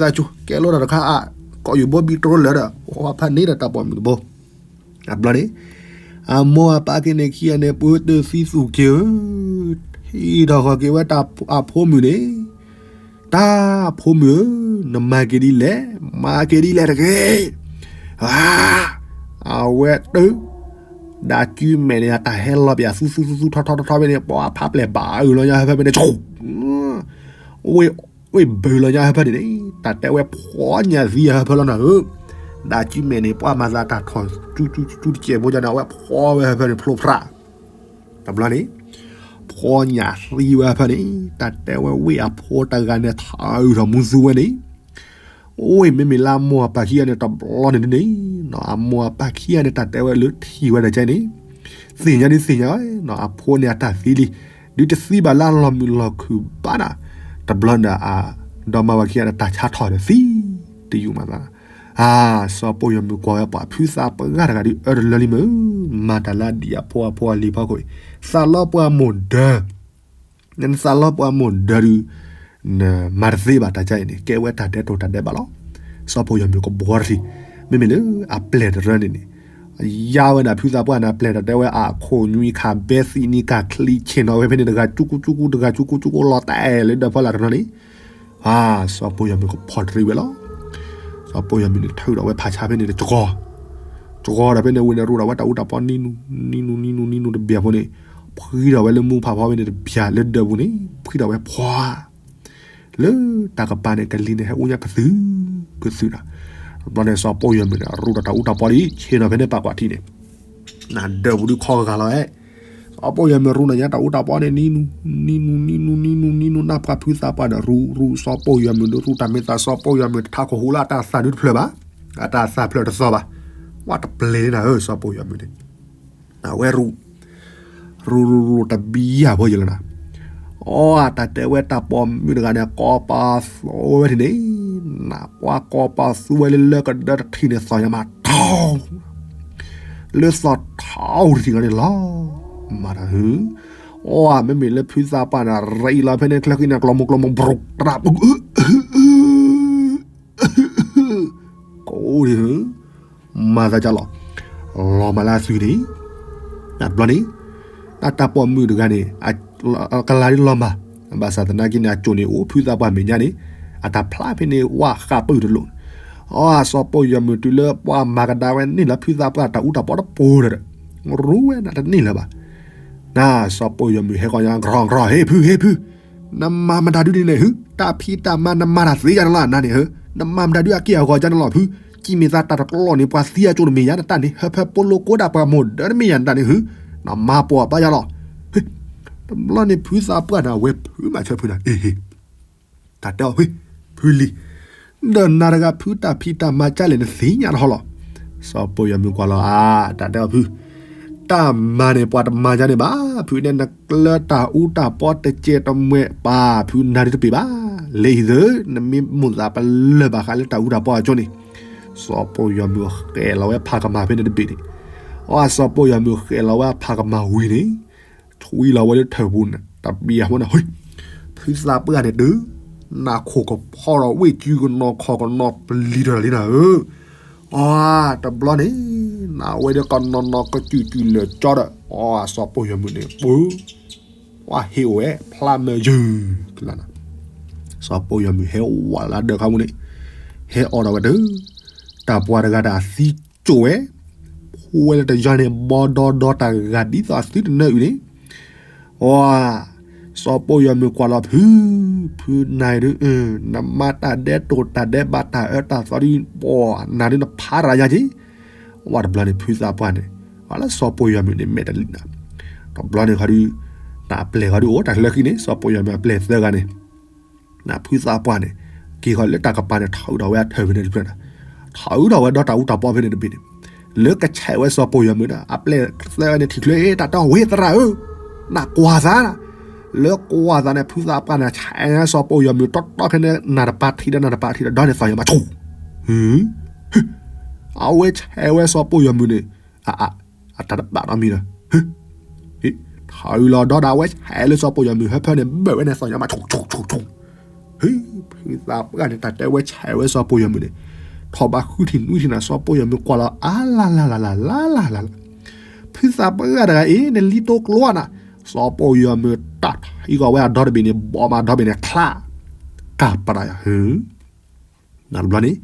သးစူၤ ကဲလိာ်တၢ်တခါအါ, ကိးယူၤဘိဘံတြိလၢာ်ဒီး ဝဲဖးန့ၣ်ဒီးတၢ်ပိာ်မုၣ်တဘိ, အဘျီန့ၣ် အမိၢ်အပၢ်က့ၤန့ၣ်ခံဂၤန့ၣ် ပှၤတသံသူၣ်က့ၤဧၢ, ဟံးထီၣ်ဃီၤက့ၤဝဲတၢ်အဖိမုၣ်န့ၣ်, တၢ်ဖိမုၣ်ဧၢ, နမၤက့ၤဒ်လဲၣ်, မၤက့ၤဒ်လဲၣ်တဂ့ၤ, အဝဲတ ဒၣ်ကုမဲာ်န့ၣ် အတၢ်ဟဲလီၤပၠးသူသူသူသူထီထီထီထီဖဲန့ၣ် ပှၤဖးပျဲၢ်ဘၣ်အုၣ်လီၤညါဟဲဖဲဖဲန့ၣ်, ဝ့ၢ်ဘုးလီၤညါဟဲဖဲန့ၣ်န့ၣ် တၢ်တဲဝဲဖှီညၣ်သံဟဲဖဲလီၤနၤဧၢ, ဒၣ်ကုမဲာ်န့ၣ် ပှၤမၤသးတၢ်ထီၣ်ကၠူကၠူကၠူတစဲးဖိကန့ၣ် အဝဲဖှီဝဲဟဲဖဲန့ၣ် ဖျိဖျါ, တဘျီန့ၣ် ဖှီညၣ်သံဝဲဟဲဖဲန့ၣ် တၢ်တဲဝဲဝ့ၢ်အဖိတဂၤန့ၣ် ထးအုၣ်ထီၣ်မူသူဝဲန့ၣ် အိၣ်မ့မ့ၢ်လၢအမိၢ်အပၢ်ခံဂၤန့ၣ် တဘျီန့ၣ်ဒ်န့ၣ်, အမိၢ်အပၢ်ခံဂၤန့ၣ် တၢ်တဲဝဲလၢထံၣ်ဝဲဒၣ်ကဲန့ၣ်, သ့ၣ်ညါဒုးသ့ၣ်ညါဝဲ, အဖိန့ၣ်အတၢ်သံလံ, ဒုးတသံဘၣ်လၢအလီၤမုၢ်လီၤခုၣ်ဘၣ်နၤ, တဘျီန့ၣ်ဒီး ဒီမါဝၤခံဂၤန့ၣ် တၢ်ဆါထီၣ်ဒီးသံ, တယူၢ်မးသး, အါ, စီၤပိာ်ယွၤမုၣ်ကွၢ်ဝဲပှၤဖုသးပှၢ်တဂၤဒုး အၢတလၢလံမ့ၢ်, မၤတၢ်လၢအဒံၣ်အဖိအဖိအလံၤဖီခိၣ်အံၤ, သးလီပှၤမိၢ်ဒၢ နသးလီပှၤမိၢ်ဒၢဒုး, နမၤတသ့ဘၣ်တၢ်ကါအံၤန့ၣ် ကဲဝဲတၢ်ဒဲးတိၢ်တၢ်ဒဲးဘးလီၤ. စီၤပိာ်ယွၤမုၣ်ကဘှီတထံၣ်, မ့မ့ၢ်လၢအပျဲၢ်တရၢန့ၣ်န့ၣ်, ယါဝဲဒၣ်ဖုသးပှၢ်န့ၣ် အပျဲၢ်တၢ်တဲဝဲအခိၣ်ညွံခးဘဲသံနံၤကၢ်ချံဆ့ၣ်နီၤဝဲဖဲန့ၣ် တဂၤကၠူကူၣ်ကၠူကူၣ် တဂၤကၠူကူၣ်ကၠူကူၣ်လီၤတဲာ်လၢဒၢးဖီလာ်တနီၤန့ၣ်, အါ, စီၤပိာ်ယွၤမုၣ်ကဖီၣ်တရံးဝဲလီၤ. စီၤပိာ်ယွၤမုၣ်န့ၣ် ထုးဒီးဝဲဖးဆါဖဲန့ၣ်တကီၢ် ကီဒီးဖဲန့ၣ်ဝံၤန့ၣ် ရူးဒီးဝဲတၢ်အူတၢ်ပီနံနူ, နံနူ, နံနူ, နံနူတဘျီဖိန့ၣ်, ဖှံဒီးဝဲလၢမူဖးဖီဖဲန့ၣ်တဘျီလၢဒၢးပူၤန့ၣ်, ဖှံဒီးဝဲဖှီ, လၢတၢ်ကပၤန့ၣ် ကလံၤန့ၣ် ဟဲအိၣ်ညါကသုၣ်ကသုၣ်ဒီး, တဘျီန့ၣ် စီၤပိာ်ယွၤမုၣ်န့ၣ် ရူးဒီးတၢ်အူတၢ်ပီလံ ဆ့ၣ်နီၤဖဲန့ၣ်ပာ်ကွၢ်ထံန့ၣ်, နဒၢးပူၤဒုးခီဂာ်လီၤဝဲ, စီၤပိာ်ယွၤမုၣ်ရူးန့ၣ်ညါတၢ်အူတၢ်ပီန့ၣ် နံနူ, နံနူ, နံနူ, နံနူ, နံနူ, နၢ်ပှၤဖုသးပှၢ်န့ၣ် ရူး, ရူး, စီၤပိာ်ယွၤမုၣ်ဒုးရူးတၢ်မ့ၢ်သး စီၤပိာ်ယွၤမုၣ်တထးခိၣ်ဟူးလၢအတၢ်သးဒုးတဖျၢၣ်ဘၣ်, အတၢ်သးဖျၢၣ်တသီဘၣ်, ဝဲတပျဲၤန့ၣ်ဧၢ စီၤပိာ်ယွၤမုၣ်န့ၣ်, အဝဲရူး, ရူးရူးရူးတဘျီယၢ်ဖိယလၢနၤ, အီ တၢ်တဲဝဲတၢ်ပိာ်မုၣ်တဂၤန့ၣ် ကိးပသူဝဲဒၣ်န့ၣ်, နၢ်ပှၤကိးပသူဝဲလၢလၢကဒၢတထံၣ်န့ၣ် သီၣ်ညါမးထီ, လၢသီၣ်ထီတထံၣ်န့ၣ်လီၤ, မၤတၢ်ဟု, အီ မ့မ့ၢ်လၢဖုသးပှၢ်န့ၣ် ရံးလီၤဖဲန့ၣ်ချၢဃံန့ၣ် ကျီမိၢ်ကျီမိၢ် ဘြူးတရၣ် ပူၤ ကိးဒံး မၤသးကလီၤ, လီၤမးလၢအသွံၣ်န့ၣ်, တဘျီန့ၣ်, တၢ်ပိာ်မုၣ်တဂၤန့ၣ်, ကလၤဒ်လီၤမၢ်, ဘၣ်ဆၣ်သနာ်က့န့ၣ် အစိၣ်န့ၣ်အိၣ်ဖုသးပှၢ်မဲာ်ညါန့ၣ်, အတၢ်ဖျါဖဲန့ၣ် ဝၣ်ဃးပၢၢ်တလိၣ်, အီ စီၤပိာ်ယွၤမုၣ်တုၤလၢပှၤမၤကဒါဝဲန့ၢ်လၢဖုသးပှၢ်တၢ်အူတၢ်ပီတပိၤဒီး, ရူးဝဲဒၣ်တန့ၢ်လၢၤဘၣ်, နၢ် စီၤပိာ်ယွၤမုၣ်ဟဲဃီညါ ကြီၤကြီၤ ဟ့ၣ်ဖု ဟ့ၣ်ဖု နမၤမတၤဒုဒ်န့ၣ်ဟု, တၢ်ဖံးတၢ်မၤနမၤတၢ်သ့ယါန့ၣ်လီၤ နၤန့ၣ်ဧၢ, နမၤမတၤဒုအက့ၢ်အဂီၤကါန့ၣ်လီၤဖု, ကံၣ်မ့ၢ်သးတၢ်တကျီန့ၣ် ပှၤသံအကၠိတမ့ၢ်ယါနတၢ်န့ၣ် ဟၢဖၢပိလိကိဒၣ်ပှၤမိၢ်ဒၢတမ့ၢ်ယါနတၢ်န့ၣ်ဟု, နမၤပိာ်ဘၣ်ယါလီၤ, တဘျီန့ၣ်ဖုသးပှၢ်န့ၣ် အဝဲဖုမၤဆၢဖုနၤ အ့ဟ့ၣ်, တၢ်တဲအီၤဖု, ဖုလံၤ, ဒီးနၤတဂၤဖုတၢ်ဖံးတၢ်မၤကါလဲၣ်နသ့ၣ်ညါတဟီလီၤ, စီၤပိာ်ယွၤမုၣ်ကွၢ်လီၤ အါ တၢ်တဲအီၤဖု တၢ်မၤန့ၣ် ပှၤတမၤယါန့ၣ်ဘၣ်, ဖုန့ၣ် နကျၢတၢ်အူတၢ်ပီတစဲးတမှဲးပၢ် ဖုနၤဒုတပ့ၤဘၣ်, လၢဟံၣ်သု, နမ့ၢ်မိၣ်သးပလၢၢ်ဘၣ်ဃးလၢတၢ်အူတၢ်ပီအကၠိန့ၣ်, စီၤပိာ်ယွၤမုၣ်ဃဲးလီၤဝဲဖးကမၢ်ဖဲန့ၣ်တဘ့ၣ်န့ၣ်, အီ စီၤပိာ်ယွၤမုၣ်ဃဲးလီၤဝဲဖးကမၢ်ဝံၤန့ၣ်, ထွံလီၤဝဲလၢထၢၣ်ပူၤန့ၣ် တဘ့ၣ်အဃိန့ၣ်, ဖုသးပှၢ်န့ၣ်ဒုး, နၢ်ခိၣ်ကဖီဒီးဝ့ၢ်ကုကနီၤခီၣ်ကနီၤပျံၤတရၣ်လံနၤဧၢ, အီ တဘျီန့ၣ်, နဝဲဒီးကနီၤနီၤကစူၣ်စူၣ်လၢာ်ကၠီဒီး, အီ စီၤပိာ်ယွၤမုၣ်န့ၣ် ပၢ, ဝဲဟ့ၣ်အိၣ်ဝဲဖျါမၢယုၢ်, စီၤပိာ်ယွၤမုၣ်ဟဲဝးလၢဒၢးခီပူၤန့ၣ်, ဟဲအိးထီၣ်ဝဲဒီး, တၢ်ပှၤတဂၤတၢ်သံကၠိၣ်ဝဲ, ဖိဝဲလၢတယီန့ၣ် ဘီဒီဒီတၢ်ဂၤဒ်သိးအသုတနၢအုၣ်န့ၣ်, အီ, စီၤပိာ်ယွၤမုၣ်ကွၢ်လီၤဖု, ဖုနၤဒုး, နမၤတၢ်ဒဲးတိၢ်တၢ်ဒဲးဘးတၢ်အၢတၢ်သီဒုး, ပှၤနၤဒုးနဖးရၤယါက့ၤ, ဝဲတဘျီန့ၣ် ဖုသးပှၢ်န့ၣ်, ဝဲလၢစီၤပိာ်ယွၤမုၣ်န့ၣ်မဲာ်တလံၣ်နၤ, တဘျီန့ၣ်ခီဒုး, တၢ်အပျဲၢ်ခီဒုးအိၣ်တၢ်လၢခံန့ၣ် စီၤပိာ်ယွၤမုၣ်အပျဲၢ်သၢဂၤန့ၣ် နဖုသးပှၢ်န့ၣ်, က့ၤဃီလၢတၢ်ကပၤန့ၣ် ထုးဒီးဝဲအထၢၣ်ဖဲန့ၣ်တဖျၢၣ်န့ၣ်, ထုးဒီးဝဲဒီတၢ်အူတၢ်ပီဖဲန့ၣ်တဘ့ၣ်န့ၣ်, လၢကဆဲးဝဲစီၤပိာ်ယွၤမုၣ်ဒီး အပျဲၢ်သၢဂၤန့ၣ်ထံၣ်ချုး တၢ်တဲအီၤဝဲသရၣ်ဧၢ, နကွၢ်သး, လၢကွၢ်သးန့ၣ် ဖုသးပှၢ်န့ၣ် ဆဲးစီၤပိာ်ယွၤမုၣ်တီတီခဲန့ၣ် နၢ်တပၤထံၣ်ဒီးနၢ်တပၤထံၣ်ဒီး ဒီန့ၣ်သီၣ်ယါမးဆူၣ်, အဝဲဆဲးဝဲစီၤပိာ်ယွၤမုၣ်န့ၣ်, အ အတၢ်တဘၣ်နီတမံၤဒီး ထုးလီၤဒီး အဝဲဆဲးလၢစီၤပိာ်ယွၤမုၣ်ဟၢဖၢန့ၣ် ဘၢၣ်ဝဲန့ၣ်သီၣ်ယါမးဆူၣ်ဆူၣ်ဆူၣ်ဆူၣ်, ဖုသးပှၢ်န့ၣ် တၢ်တဲဝဲဆဲးဝဲစီၤပိာ်ယွၤမုၣ်န့ၣ်, ထီၣ်ဘးဃုထံၣ်နွံထံၣ်န့ၣ် စီၤပိာ်ယွၤမုၣ်ကွၢ်လီၤအါလါလါလါလါလါလါလါလါ, ဖုသးပှၢ်တဂၤအံၤ နလံတိကျိနၤ, စီၤပိာ်ယွၤမုၣ်တၢ်ထံၣ်ကီးဝဲအဒီတဘ့ၣ်န့ၣ် ဘီမးဒီဘ့ၣ်န့ၣ် ချါ, ကၢ်ပရၤယၤ နတဘျီန့ၣ်,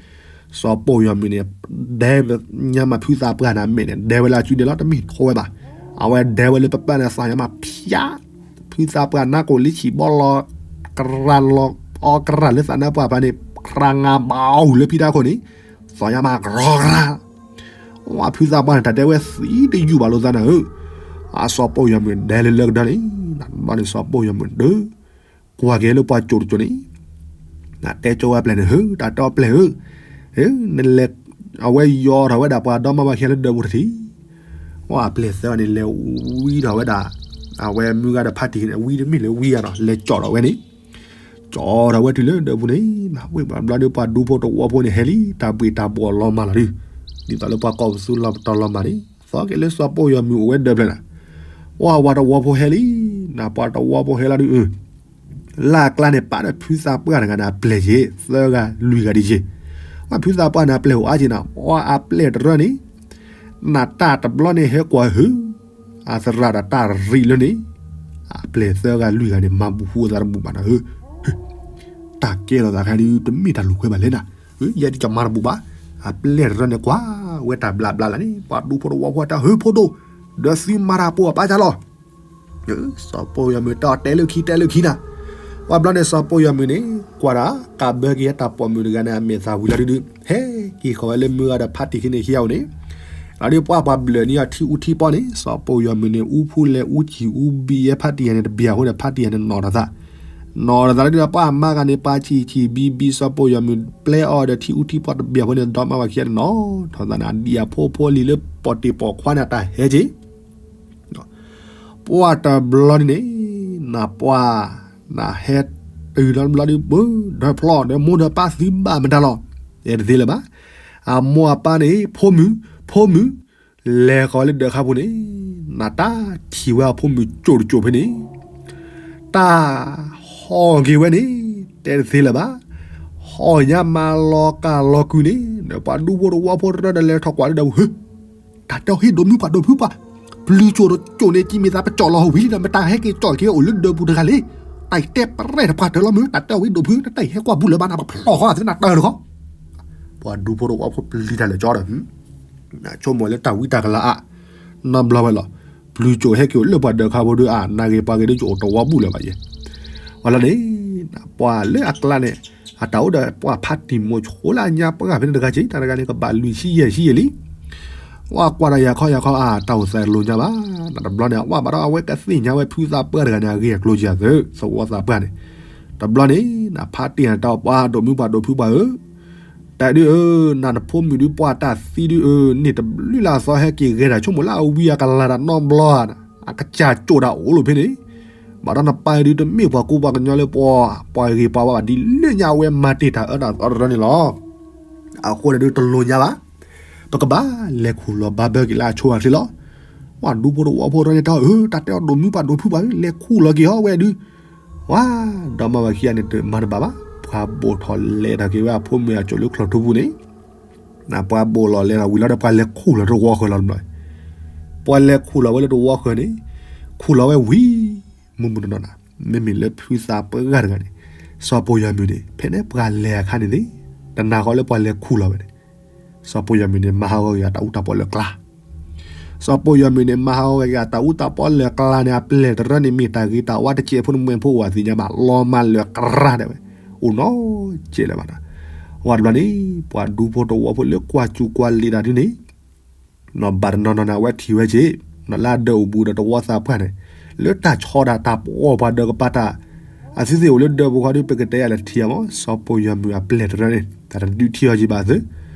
စီၤပိာ်ယွၤမုၣ်န့ၣ်, ဒဲညါမးဖုသးပှၢ်န့ၣ် အမဲာ်န့ၣ် ဒဲဝဲလၢအစုဒဲလီၤ တမ့ၢ်ထိဝဲဘၣ်, အဝဲဒဲဝဲလၢပပၢ်န့ၣ် သီၣ်ညါမးဖၠါ, ဖုသးပှၢ်နါကိၣ်လံဆံၣ်ဘီလီၤ, ကရၤလီၤ, အီကရၤလၢသးနါပှၢ်ဖဲန့ၣ် ကရၤငါဘီလၢဖံတၢ်ခိၣ်န့ၣ်, သီၣ်ညါမးကရီကရၤ, ဝဲဖုသးပှၢ်န့ၣ် တၢ်တဲဝဲသံတယုၢ်ဘၣ်လိာ်သးနၤဧၢ, အစီၤပိာ်ယွၤမုၣ်ဒဲလၢလၢကဒီးန့ၣ်, နတဘျီန့ၣ် စီၤပိာ်ယွၤမုၣ်ဒုး ကွၢ်က့ၤလၢပှၤကၠိတကၠိန့ၣ်, တဲကၠိဝဲအပျဲၢ်န့ၣ်, ဟု တၢ်တဲအီၤပျဲၢ်ဧၢ, နလဲၤ, အဝဲယီၤထီၣ်ဝဲဒၣ်ပှၤဒီမါဝၤခံဂၤလၢဒၢးပူၤတထံၣ်, အပျဲၢ်သၢဂၤန့ၣ် လဲၤဝံထီၣ်ဝဲဒၣ်, အဝဲမုၢ်ဂၤဒီးဖါတံၢ်န့ၣ် ဝံတမ့ၢ်လၢဝံဂၤနီၤ လဲၤကၠီၣ်ထီၣ်ဝဲန့ၣ်, ကၠီၣ်ထီၣ်ဝဲတုၤလၢဒၢးပူၤန့ၣ်, နဝ့ၢ်ဘျီဒီးပှၤဒူဖိတဝီဖိန့ၣ်ဟဲလံ တၢ်ဘှ့ၣ်တၢ်ဘှီၣ်လီၤမၢ်လီၤဒုး, ဒ်သိးလၢပှၤကီၢ်ပသူလီၤပတီၢ်လီၤမၢ်န့ၣ် သီက့ၤလၢစီၤပိာ်ယီၤမုၢ်အိၣ်ဝဲဒၢးဖျၢၣ်နၤ, ပှၤဝၤတဝီဖိဟဲလံ, နပှၤတဝီဖိဟဲလီၤဒုး လၢအကျါန့ၣ်ပာ်ဒီးဖုသးပှၢ်တဂၤန့ၣ် အပျဲၢ်က့ၤ သၢဂၤလွံၢ်ဂၤဒ်က့ၤ, ပှၤဖုသးပှၢ်န့ၣ်အပျဲၢ်အိၣ်အါက့ၤနၤ ပှၤအပျဲၢ်တရၢန့ၣ်, နတၢ်တဘျီန့ၣ်ဟဲကွၢ်ဟု, အသရၣ်ဒီးတၢ်ရံးလၢန့ၣ်, အပျဲၢ်သၢဂၤလွံၢ်ဂၤန့ၣ် မၤဘူၣ်ဃူအသးတဘူၣ်ဘၣ်နၤဧၢ, တၢ်ကဲထီၣ်သးခဲဒုး တမ့ၢ်တၢ်လိာ်ကွဲဘၣ်လဲၣ်နၤ, ယဲဒ်ကမၤတဘူၣ်ဘၣ်, အပျဲၢ်တရၢန့ၣ်ကွၢ်ဝဲတၢ်ဘျးဘျးလၢန့ၣ် ပှၤဒူဖိတဝီဖိတၢ်ဟုဖိဒိၣ်, ဒီးသုမၤတၢ်ပိာ်အပၢ်ကလီၤ စီၤပိာ်ယီၤမုၢ်တဲအီၤတဲလၢခံတဲလၢခံနၤ, ပှၤဘျီန့ၣ်စီၤပိာ်ယီၤမုၢ်န့ၣ် ကွၢ်ဒၣ်ကးဘၢက့ၤတၢ်ပိာ်မုၣ်တဂၤန့ၣ် အမဲာ်သၣ်ဝံၤလီၤဒုးဒုး ဟဲက့ၤဃီၤဝဲလၢမုၢ်ဂၤဒီးဖါတံၢ်ခံန့ၣ်ခံဂၤအိၣ်န့ၣ်, လီၤဒုးပှၤပှၤဘျၢၣ်န့ၢ်အီၤထံအူထံပီန့ၣ် စီၤပိာ်ယီၤမုၢ်န့ၣ် အူဖူလဲၤအူဆံၣ်အူဘံယဲဖါတံၢ်ယၤန့ၣ်တဘျီအဃိန့ၣ် ဖါတံၢ်ယၤန့ၣ်နီၣ်ထီၣ်သး, နီၣ်ထီၣ်သးလီၤဒုးဒီးပှၤအမါဂၤန့ၣ် ပှၤဆံၣ်ဆံၣ်ဘံဘံစီၤပိာ်ယီၤမုၢ်ပျဲအီၤဒီးထံအူထံပီတဘျီအဃိန့ၣ် ဒီမါဝၤခံဂၤန့ၣ်နီၣ်ထီၣ်သးန့ၣ် အဒံၣ်အဖိဖိလံၤလၢပိာ်တ့ၢ်ပိာ်ခွါန့ၣ်တၢ်ဟဲက့ၤ ပှၤတဘျီန့ၣ်န့ၣ်, နပှၤ, နဟဲတုၤလီၤတဘျီဒုး ပၢ်ဒီဖျီဒီးမိၢ်ဒီးပၢ်သုဘၣ်မတၤလီၤ, အဲတသ့လၢၤဘၣ်, အမိၢ်အပၢ်န့ၣ် ဖိမုၣ်, ဖိမုၣ်, လဲၤဃီၤလၢဒၢးခါပူၤန့ၣ်, နတၢ်ထံၣ်ဝဲအဖိမုၣ်ကၠိၣ်တကၠိၣ်ဖဲန့ၣ် တၢ်ဟီၣ်က့ၤဝဲန့ၣ်, တဲတသ့လၢၤဘၣ်, ဟီၣ်ညါမၤလီၤကၢ်လီၤကုန့ၣ် ဒီးပှၤဒူဖိတဝီဖိတရၢဒီးလဲၤထီၣ်ကွၢ်လၢဒၢးပူၤ, ဟု, တၢ်တဲအီၤဟ့ၣ်ဒိးမုၢ်ပှၢ်ဒိးဖုပှၢ်, ပျုၤကၠိၣ်တကၠိၣ်န့ၣ် ကံမ့ၢ်သးပကၠီၣ်လီၤဟီၣ်ဝံၤလံဒီး မတၤဟဲက့ၤကၠီၣ်က့ၤအိၣ်လၢဒၢးပူၤတဂၤလဲၣ်, တၢ်တဲပရဲၣ်တပှၢ်တၢၢ်လီၤမုၢ် တၢ်တဲအီၤဝံၤဒိးဖု တၢ်တၢ်ဟဲကွၢ်ဘူးလၢၤဘၣ်နၤ ပဖျီၣ်ဃီသ့နၤတၢၢ်တခီ, ပှၤဒူဖိတဝီဖိပျံၤတၢ်လၢာ်ကၠီဒီး ဆိကမိၣ်လၢတၢ်ဝံတၢ်ကလၤအါ, နီတဘျီဝဲလီၤ, ပျုၤကၠိၣ်ဟဲက့ၤအိၣ်လၢပှၤဒၢးခါဖိဒုးအါ နၢ်ဂ့ၤပှၤဂ့ၤဒုးကၠိၣ်အိၣ်တဝီဘူးလၢၤဘၣ်ယဲ, ဝဲလီၤန့ၣ်, ပှၤလၢအကျါန့ၣ်, အတၢ်အိၣ်ဒီးပှၤဖးတံၢ်မိၢ်ဆိလၢအညါပှၢ်ဖဲန့ၣ်တဂၤက့ၤ တၢ်တဂၤန့ၣ်ကဘၣ်လွံၢ်ဆံယဲၢ်ဆံယဲၢ်လံ ဝဲကွၢ်ဒီးယၤခီယၤခီအါ တၢ်အိၣ်သးတလိၤညါဘၣ်, နတဘျီန့ၣ် အဝဲဘၣ်ဒီးအဝဲကသ့ၣ်ညါဝဲဖုသးပှၢ်တဂၤန့ၣ် အဂ့ၢ်အကျိၤယၤသၢ သဝီသးပှၢ်န့ၣ်, တဘျီန့ၣ် နဖးတံၢ်နတၢ်ပှၢ်ဒိးမုၢ်ပှၢ်ဒိးဖုပှၢ်ဧၢ တဲဒုးဧၢ, နနဖိမုၣ်ဒုးပှၢ်တၢ်သံဒုးအၢ န့ၣ်တဘျုးလၢအသီဟဲက့ၤဂဲၤတၢ်ဆိကမိၣ်လၢအဝံအကလၤတၢ်နီတဘျီဧါ, အကစၢ်ကၠိၣ်တၢ်အိၣ်လိာ်ဖဲန့ၣ်, ဘၣ်ဒီးနပၢ်ဒုးတမ့ၢ်ပှၤကူပှၤကညီလၢပှၤ, ပှၤဂ့ၤပှၤဝါဘၣ်ဒ်လၢညါအဝဲမၤတ့ၢ်တၢ်အၢတၢ်သီတရၢန့ၣ်လီၤ. အဃိန့ၣ်ဒုးတလိၤညါဘၣ်, ပကဘၣ်လဲၤခူၣ်လီၤဘၣ်ဘၢက့ၤလၢအဆိအချ့လီၤ. ပှၤဒူဖိတဝီဖိတရၢန့ၣ်တၢ်အၢ တၢ်တဲအီၤဒိးမုၢ်ပှၢ်ဒိးဖုပှၢ် လဲၤခူၣ်လီၤက့ၤအီၤဝဲဒုး ဝါ, ဒီမါဝၤခံဂၤန့ၣ်တမၤတဘၣ်ဘၣ်, ပှၤဘိၣ်ထီၣ်လဲၤထီၣ်က့ၤဝဲအဖိမုၣ်အကၠိၣ်လၢချီၣ်ထူပူၤန့ၣ်, နပှၤဘိၣ်လီၤလဲၤထီၣ်ဝံၤလီၤဒီးပှၤလဲၤခူၣ်လီၤတဝီဃၢၤလီၤတဘျီ, ပှၤလဲၤခူၣ်လီၤဝဲလၢတဝီဃၢၤန့ၣ်, ခူၣ်လီၤဝဲဝံၤ, မုၢ်မုၢ်နီၢ်နီၢ်နၤ, မ့မ့ၢ်လၢဖုသးပှၢ်တဂၤန့ၣ်, စီၤပိာ်ယီၤမုၢ်န့ၣ် ဖဲန့ၣ်ပှၤလဲၤအခါန့ၣ်သ့ၣ်, တနၤဃီလၢပှၤလဲၤခူၣ်လီၤဝဲန့ၣ်, စီၤပိာ်ယီၤမုၢ်န့ၣ် မၤဟးဂီၤက့ၤအတၢ်အူတၢ်ပီလၢာ်ကျါ စီၤပိာ်ယီၤမုၢ်န့ၣ် မၤဟးဂီၤက့ၤအတၢ်အူတၢ်ပီလၢာ်ကျါန့ၣ် အပျဲၢ်တရၢန့ၣ် မ့ၢ်တၢ်ဂ့ၤတၢ်ဝါတကဲးဖိန့ၣ် မွဲဖိဝဲသ့ၣ်ညါဘၣ် လီၤမၢ်လၢာ်ကျါဒၣ်ဝဲ, အိၣ်နီတကဲးလၢၤဘၣ်ဒီး, ဝံၤတဘျီန့ၣ်, ပှၤဒူဖိတဝီဖိလၢကွၢ်စူၢ်ကွၢ်လံာ်တၢ်ဒုးန့ၣ်, နီၢ်ဘၣ်တနီၤနီၤန့ၣ် အဝဲထံၣ်ဝဲက့ၤ, နီၢ်လၢအဒၢးအိၣ်ဘူးဒီးတဝီသးပှၢ်န့ၣ်, လၢတၢ်ဆီဒၣ်တၢ်ပီၢ်ပှၤဒၢးကပၤတၢ် အသုသ့ၣ်အိၣ်လၢဒၢးပူၤဃီဒုး ပကတဲယၤလၢထံၣ်အမး စီၤပိာ်ယီၤမုၢ်အပျဲၢ်တရၢန့ၣ် တၢ်တဒုးထံၣ်အီၤက့ၤဘၣ်သု,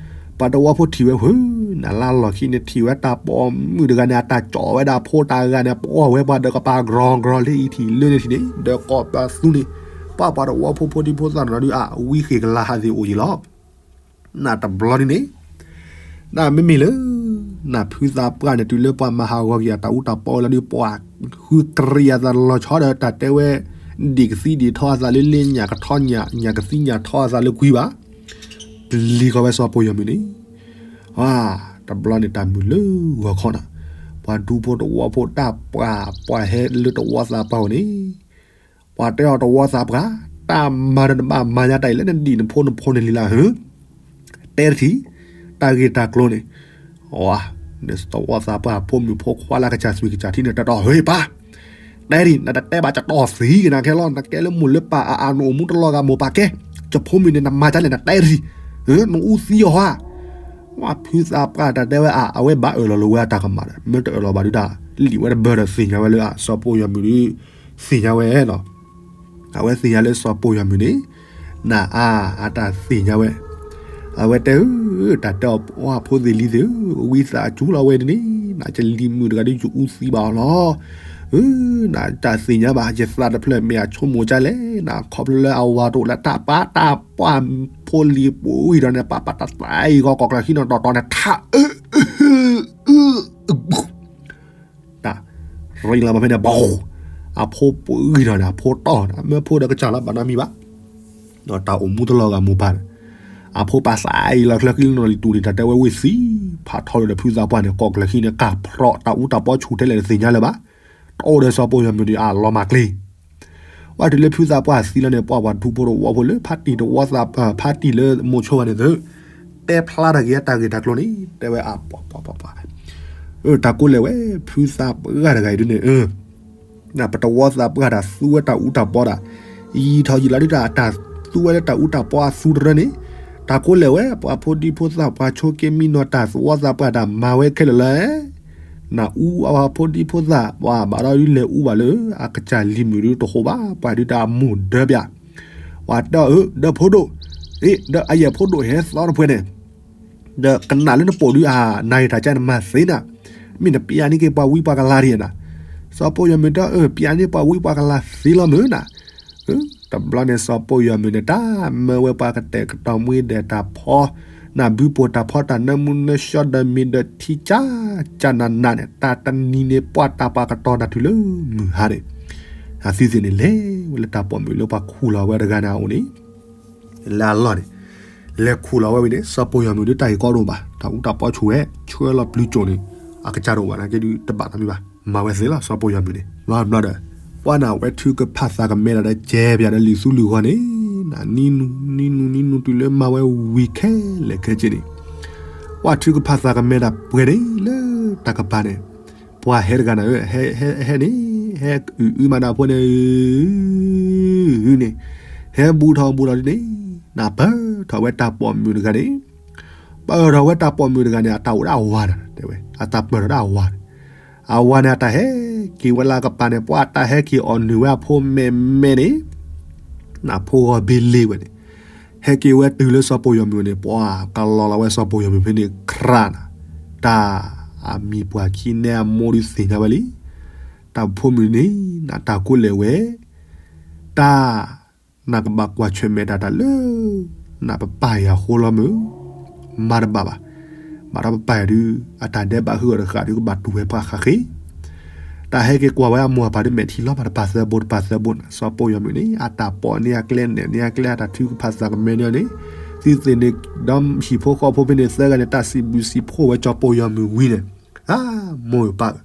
ပှၤတဝီဖိထံၣ်ဝဲဃုာ်, နလါလီၢ်ခံန့ၣ်ထံၣ်ဝဲတၢ်ပိာ်မုၣ်တဂၤန့ၣ် အတၢ်ကၠီၣ်ဝဲဒၣ်ဖိတဂၤန့ၣ် ပီၢ်ဝဲပှၤဒၢးကပၤကြီကြီလၢအံၤထံၣ်လၢန့ၣ်ထံၣ်န့ၣ် ဒီးကိးပသူန့ၣ်, ပှၤပှၤတဝီဖိဖိဒံဖိသၣ်နီၢ်ဒုးအဝံဃ့ၢ်ကလၤဟးသ့ၣ်အိၣ်က့ၤလီၤ. နတဘျီဒုးန့ၣ် နမ့မ့ၢ်လၢ နဖုသးပှၢ်န့ၣ် တုၤလၢပှၤမၤဟးဂီၤက့ၤအတၢ်အူတၢ်ပီလီၤဒုး ပှၤဃုကရံးအသးလီၤဆီဒီးတၢ်တဲဝဲ ဒံၣ်ကသံဒံၣ်ထီအသးလၢလ့ ညၣ်ကထီညၣ် ညၣ်ကသံညၣ်ထီအသးလၢကွံဘၣ်, ပျံၤဃီၤဝဲစီၤပိာ်ယီၤမုၢ်န့ၣ်, တဘျီန့ၣ်တၢ်မုာ်လၢဂီၤခီနီၤ, ပှၤဒူဖိတဝီဖိတၢ်ပှၢ် ပှၤဟဲလၢတဝီသးပှၢ်အအိၣ်န့ၣ် ပှၤတဲအီၤတဝီသးပှၢ်, တၢ်မၤဒီးနဘၣ်မၤညါတၢ်အံၤလၢနဒံၣ်နဖိနဖိန့ၣ်လံလၢဟၢ, တဲတထံၣ်, တၢ်ဂ့ၢ်တၢ်ကျိၤန့ၣ်, အဝဲ, တဝီသးပှၢ်ဖိမုၣ်ဖိခွါလၢကစၢ်သွံၣ်ကစၢ်ထံန့ၣ် တၢ်တီၢ်ဟ့ၣ်ပၢ်, တဲတထံၣ် နတတဲဘၣ်ကတီၢ်သံက့ၤနၤခဲလီၤ နကဲလၢမိၢ်လၢပၢ်အအါနအိၣ်မူတလီၤဂာ်မိၢ်ပၢ်ကဲ, ကဖိမုၣ်န့ၣ် နမၤကလဲၣ်နတဲတထံၣ်, နအူသံအီၤဟါ ဝဲဖုသးပှၢ်တၢ်တဲဝဲအါ အဝဲဘၣ်အၢၣ်လီၤလိာ်ဝဲအတၢ်ကမၣ်ဒီး မ့ၢ်တအၢၣ်လီၤဘၣ်ဒုးတၢ် လံာ်ဝဲတဘၢဒီးသ့ၣ်ညါဝဲလၢအ စီၤပိာ်ယီၤမုၢ်ဒုး သ့ၣ်ညါဝဲလီၤ. အဝဲသ့ၣ်ညါလၢစီၤပိာ်ယီၤမုၢ်န့ၣ် နအါအတၢ်သ့ၣ်ညါဝဲ, အဝဲတဲဧၢ, တၢ်တဲအီၤ ပှၤဖိသ့ၣ်လံၤသ့ၣ်ဧၢ, ဝံသးစူၤလီၤဝဲဒ်န့ၣ်, နကလံၤမုၣ်တဂၤဒ် ယအူသံဘၣ်အီၤလီၤ. ဧၢ, နတၢ်သ့ၣ်ညါဘၣ်, ယသးတဖျၢၣ်မ့ၢ်အဆိကမိၣ်ကလဲၣ်, နခီဖျိလၢအဝၤတအိၣ်လၢတၢ်ပာ်တၢ်ပှၢ်ဖိလံၤပှံၤဒီးန့ၣ် ပာ်ပာ်တၢ်သးအံၤဂီၢ် ကီၢ်ကျၢၢ်ခံနီၣ်တီၢ်တီၢ်န့ၣ် ထးအၢ တၢ်ရ့လီၤဘၣ်ဖဲန့ၣ် ဘီ, အဖိပှံၤဒီးန့ၣ် အဖိတီၢ်န့ၣ် အမၢဖိဒီးကစၢ်လီၤ ဘၣ်နီတမံၤဘၣ်. တၢ်အိၣ်မူတလီၤဂာ်မိၢ်ပၢ်န့ၣ်, အဖိပာ်သးအံၤလီၤ ချၢဃံလၢနီၢ်လံၤတူၢ်န့ၣ် တၢ်တဲဝဲဝံသံ, ဖးထီဒီးဖုသးပှၢ်န့ၣ် ကီၢ်ကျၢၢ်ခံန့ၣ် ကၢ်ဖြီးတၢ်အူတၢ်ပီဆူၣ်ထဲလဲၣ်တသ့ၣ်ညါလၢၤဘၣ်. တအိၣ်ဒီးစီၤပီၢ်ယီၤမုၢ်ဒီးအလီၤမၢ်ကျ့ ဝဲတုၤလၢဖုသးပှၢ်သံလီၤန့ၣ် ပှၤပှၤဒူဖိတဝီဖိလၢ ဖါတံၢ်တဝီသး ဖါတံၢ်လၢမိၤဆိဝဲန့ၣ်သ့ၣ်, တဲဖျါတၢ်ဂ့ၢ်တၢ်ဂ့ၢ်တၢ်ကျိၤန့ၣ် တဲဝဲအပှၤပှၤပှၤပှၤ, တၢ်ကိးလဲၣ်ဝဲ ဖုသးပှၢ်တဂၤအံၤဒ်န့ၣ် ပတဝီသးပှၢ်တၢ်သူဝဲတၢ်အူတၢ်ပီဒၣ်, ယံာ်ထီၣ်ယံာ်လီၤဒ်တၢ် တၢ်သူဝဲလၢတၢ်အူတၢ်ပီအသူတရၢန့ၣ်, တၢ်ကိးလဲၣ်ဝဲ ပှၤဖိဒံဖိသၣ် ပှၤဆိက့မံနီၤ တၢ်သဝီသးပှၢ်တၢ်မၤဝဲခဲလၢာ်လၢ နအူအဝၤဖိဒံဖိသၣ် ပှၤဘၣ်ဒီးဒ်လဲၤအူဘၣ်လၢ အကစၢ်လံၤမုၣ်ဒ်တဟိးဘၣ် ပှၤဒ်တၢ်အမိၢ်ဒၢပၠး, ပှၤတဲအီၤဧၢ ဒီးဖိဒိၣ်, အ့ ဒီးအယဲၢ်ဖိဒိၣ်ဟဲသီတဖှဲန့ၣ် ဒီးကနၣ်လၢနပိာ်ဒုးအနၤဂ့ၢ်တၢ်ကဲနမၤသ့နၤ, မ့ၢ်နပျးန့ၢ်က့ၤပှၤဝံပှၤကလၤဒ်နၤ, စီၤပီၢ်ယီၤမုၢ်တဲအီၤ ပျးန့ၢ်ပှၤဝံပှၤကလၤသ့လီၤမုၢ်နၤ, တဘျီန့ၣ် စီၤပီၢ်ယီၤမုၢ်န့ၣ် တၢ်မၢဝဲပှၤကတဲာ်ကတီၤမှံဒီးတၢ်ဖီ, နၢ်ဘုပိာ်တၢ်ဖီတၢ်နၢမူနၢဆှီဒီးမ့ၤဒီးထံကၢ်ကၢ်နးနးန့ၣ် တၢ်တနံၤန့ၣ် ပှၤတၢ်ပာ်ကတီၤနၤတုၤလၢမုၢ်ဟါန့ၣ်, အသုသ့ၣ်န့ၣ် လဲၤဝဲလၢတၢ်ပိာ်မုၣ်လၢပှၤခူၣ်လီၤဝဲတဂၤန့ၣ်အအိၣ်န့ၣ် လၢအလီၢ်န့ၣ်, လဲၤခူၣ်လီၤဝဲဝံၤန့ၣ် စီၤပီၢ်ယီၤမုၢ်ဒ်တၢ်ဂ့ၢ်ကီတအိၣ်ဘၣ် တၢ်အူတၢ်ပီဆူၣ်ဝဲ ဆှၢလီၤပျုၤကၠိၣ်န့ၣ် အကစၢ်တအိၣ်ဘၣ်နာ်က့ဒုးတဘၣ်နီတမံၤဘၣ် မၤဝဲသ့လီၤ စီၤပီၢ်ယီၤမုၢ်န့ၣ် ဘျီဘျီဒီး ပှၤန့ၣ်ဝဲထုကဖၣ်သးကမဲဒီးကဲပၠးဒီးလံာ်သူလံာ်ဂီၢ်န့ၣ် နနံၤနံၤနံၤနံၤတုၤလၢမၤဝဲဝံၤခဲလၢာ်ခဲဆ့န့ၣ် ပှၤထုကဖၣ်သးကမဲဒၣ်ပှဲၤန့ၣ်လၢတၢ်ကပၤန့ၣ် ပှၤဟဲတဂၤန့ၣ် ဟဲန့ၣ် ဟဲအုၣ်အုၣ်မးဒီးဖိန့ၣ် န့ၣ် ဟဲဘူးထီၣ်ဘူးထီၣ်ဒ်န့ၣ် နပၢၢ်ထီၣ်ဝဲတၢ်ပိာ်မုၣ်တဂၤန့ၣ် ပၢၢ်ထီၣ်ဝဲတၢ်ပိာ်မုၣ်တဂၤန့ၣ် အတၢ်အိၣ်ဒၣ်အဝၤန့ၣ် တဲဝဲ အတၢ်ပၢၢ်ထီၣ်ဒၣ်အဝၤန့ၣ် အဝၤန့ၣ် အတၢ်ဟဲက့ၤဝဲလၢအကပၤန့ၣ် ပှၤအတၢ်ဟဲက့ၤအီၣ်နုာ်ဝဲအဖိမဲာ်မဲာ်န့ၣ် နဖိဂီၤဘ့လ့ဝဲန့ၣ် ဟဲက့ၤဝဲတုၤလၢစီၤပီၢ်ယီၤမုၢ်န့ၣ် ပှၤကလီၤလီၤဝဲစီၤပီၢ်ယီၤမုၢ်ဖဲန့ၣ် ခရၣ်နၤ တၢ်အမံၤပှၢ်ခံန့ၣ်အမိၢ်ဒုးသ့ၣ်ညါဝဲလံ တၢ်ဖိမုၣ်န့ၣ် နတၢ်ကိးလဲၣ်ဝဲ တၢ် နကဘၣ်ကွၢ်ဆၢၣ်မဲာ်တၢ်တၢ်လၢ နပပၢ်ယၤဃိလီၤမုၢ် မၤတဘၣ်ဘၣ် ဘၣ်ဒီးပပၢ်ယၤဒုး အတၢ်ဒဲးဘးဟုၣ်အီၤတဃၣ်ဒုးကဘၣ်တူၢ်ဝဲပှၤဃၣ်ဃ့ တၢ်ဟဲက့ၤကွၢ်ဝဲအမိၢ်အပၢ်ဒုးမဲာ်ထံလီၤမးတပာ်သၢဘိတပာ်သၢဘိန့ၣ် စီၤပီၢ်ယီၤမုၢ်န့ၣ် အတၢ်ပိာ်န့ၢ်အကျဲနဲၣ်န့ၢ်အကျဲ အတၢ်ထုကဖၣ်သးကမဲန့ၢ်အီၤန့ၣ် သုသ့ၣ်န့ၣ် ဒီးဟံၣ်ဖိဃီဖိဖဲန့ၣ်သၢဂၤန့ၣ် တၢ်စံးဘျုးစံးဖှိၣ်ဝဲစီၤပီၢ်ယီၤမုၢ်ဝံၤန့ၣ် အမိၢ်ပၢ်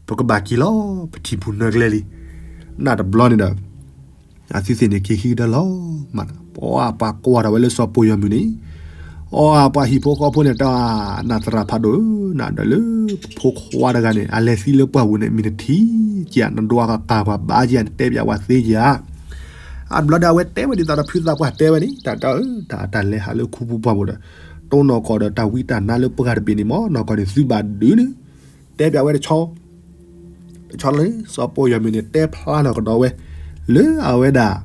ပကဘၣ်က့ၤလီၤ ပထံၣ်ပူၤနၢကျဲလံ နတဘျီန့ၣ်ဒီး အသုသ့ၣ်န့ၣ်က့ၤဟံးကဒါလီၤမး ပှၤပှၤကွၢ်ထီၣ်ဝဲလၢစီၤပီၢ်ယီၤမုၢ်န့ၣ် အီ ပှၤဟံၣ်ဖိဃီဖိန့ၣ်တၢ် နသရၣ်ဖးဒိၣ်ဧၢ နဒီးလၢပဖိခွါတဂၤန့ၣ် အလဲၤသံလၢပှၢ်ပူၤန့ၣ် မ့ၢ်နထံၣ်က့ၤဧါ နဒွးကကၤပှၤဘါက့ၤဧါ နတဲပၠးဝဲသ့က့ၤဧါ အဘျီဒီးအဝဲတဲဝဲဒ်သိးဒီးဖုသးပှၢ်တဲဝဲန့ၣ် တၢ်တဲအၢ တၢ်တၢ်လဲၤဟးလၢခူပူၤပှၢ်ပူၤဒီး တိၢ်နီၢ်ကီၢ်ဒီးတၢ်ဝံတၢ်နါလၢပှၢ်တဘ့ၣ်န့ၣ်မ့ၢ် နီၢ်ကီၢ်န့ၣ်သုဘၣ်ဒုးန့ၣ် တဲပၠးဝဲတဆီ တဆီလီၤန့ၣ် စီၤပီၢ်ယီၤမုၢ်န့ၣ် တဲဖျါထီၣ်ကဒီးဝဲ လၢအဝဲဒၣ်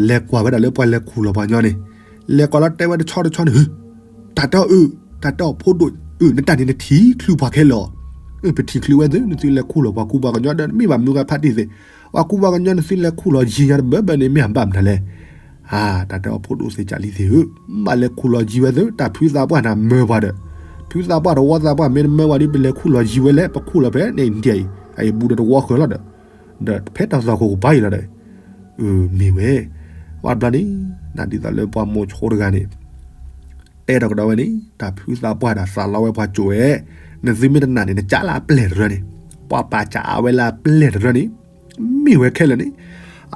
လဲၤကွၢ်ဝဲဒၣ်လၢပှၤလဲၤခူၣ်လီၤပှၤကညီန့ၣ် လဲၤကွၢ်လီၤတဲဝဲတဆီတဆီန့ၣ် တၢ်တဲအၢ တၢ်တဲအီၤဖိဒိၣ် အၢ နတၢ်န့ၣ်နထံၣ်ချုးပှၤခဲလၢာ် အၢ ပထံၣ်ချုးဝဲသု နသုလဲၤခူၣ်လီၤပှၤကူပှၤကညီဒီး မ့ၢ်ဘၣ်မုၢ်ဂၤဖးတံၢ်သ့ၣ် ပှၤကူပှၤကညီနသုလဲၤခူၣ်လီၤယံၤညါတဘၢဘၢန့ၣ် မ့ၢ်အဘၣ်မနုၤလဲၣ် အၢ တၢ်တဲအီၤဖိဒိၣ်သ့ၣ်ကၢ်လံသ့ၣ်ဧၢ ဘၣ်လဲၤခူၣ်လီၤယံၤဝဲသု တၢ်ဖုသးပှၢ်န့ၣ်မၢပှၤဒီး ဖုသးပှၢ်တဝီသးပှၢ်မ့ၢ်တမၢပှၤဒီး ပလဲၤခူၣ်လီၤယံၤဝဲလဲၣ် ပခူၣ်လီၤဖဲန့ၣ် India အံၤ အံၤဘူးဒီးတဝီဃၢၤလီၤဒီး ဒီးဖဲတၢ်သီၣ်ခိၣ်ကပၤအံၤလီၤဒီး မ့ၢ်ဝဲ ပှၤဘျီန့ၣ် နဒ်သိးလၢပှၤမိၤဆိတဂၤန့ၣ် တဲထီၣ်ကဒီးဝဲန့ၣ် တၢ်ဖုသးပှၢ်တၢ်သးလီဝဲပှၤကၠိၣ်ဝဲ နသုမ့ၢ်တနာ်န့ၣ် နကးလၢအပျဲၢ်တရၢန့ၣ် ပှၤပာ်ကးအါဝဲလၢအပျဲၢ်တရၢန့ၣ် မ့ၢ်ဝဲခဲလၢာ်န့ၣ်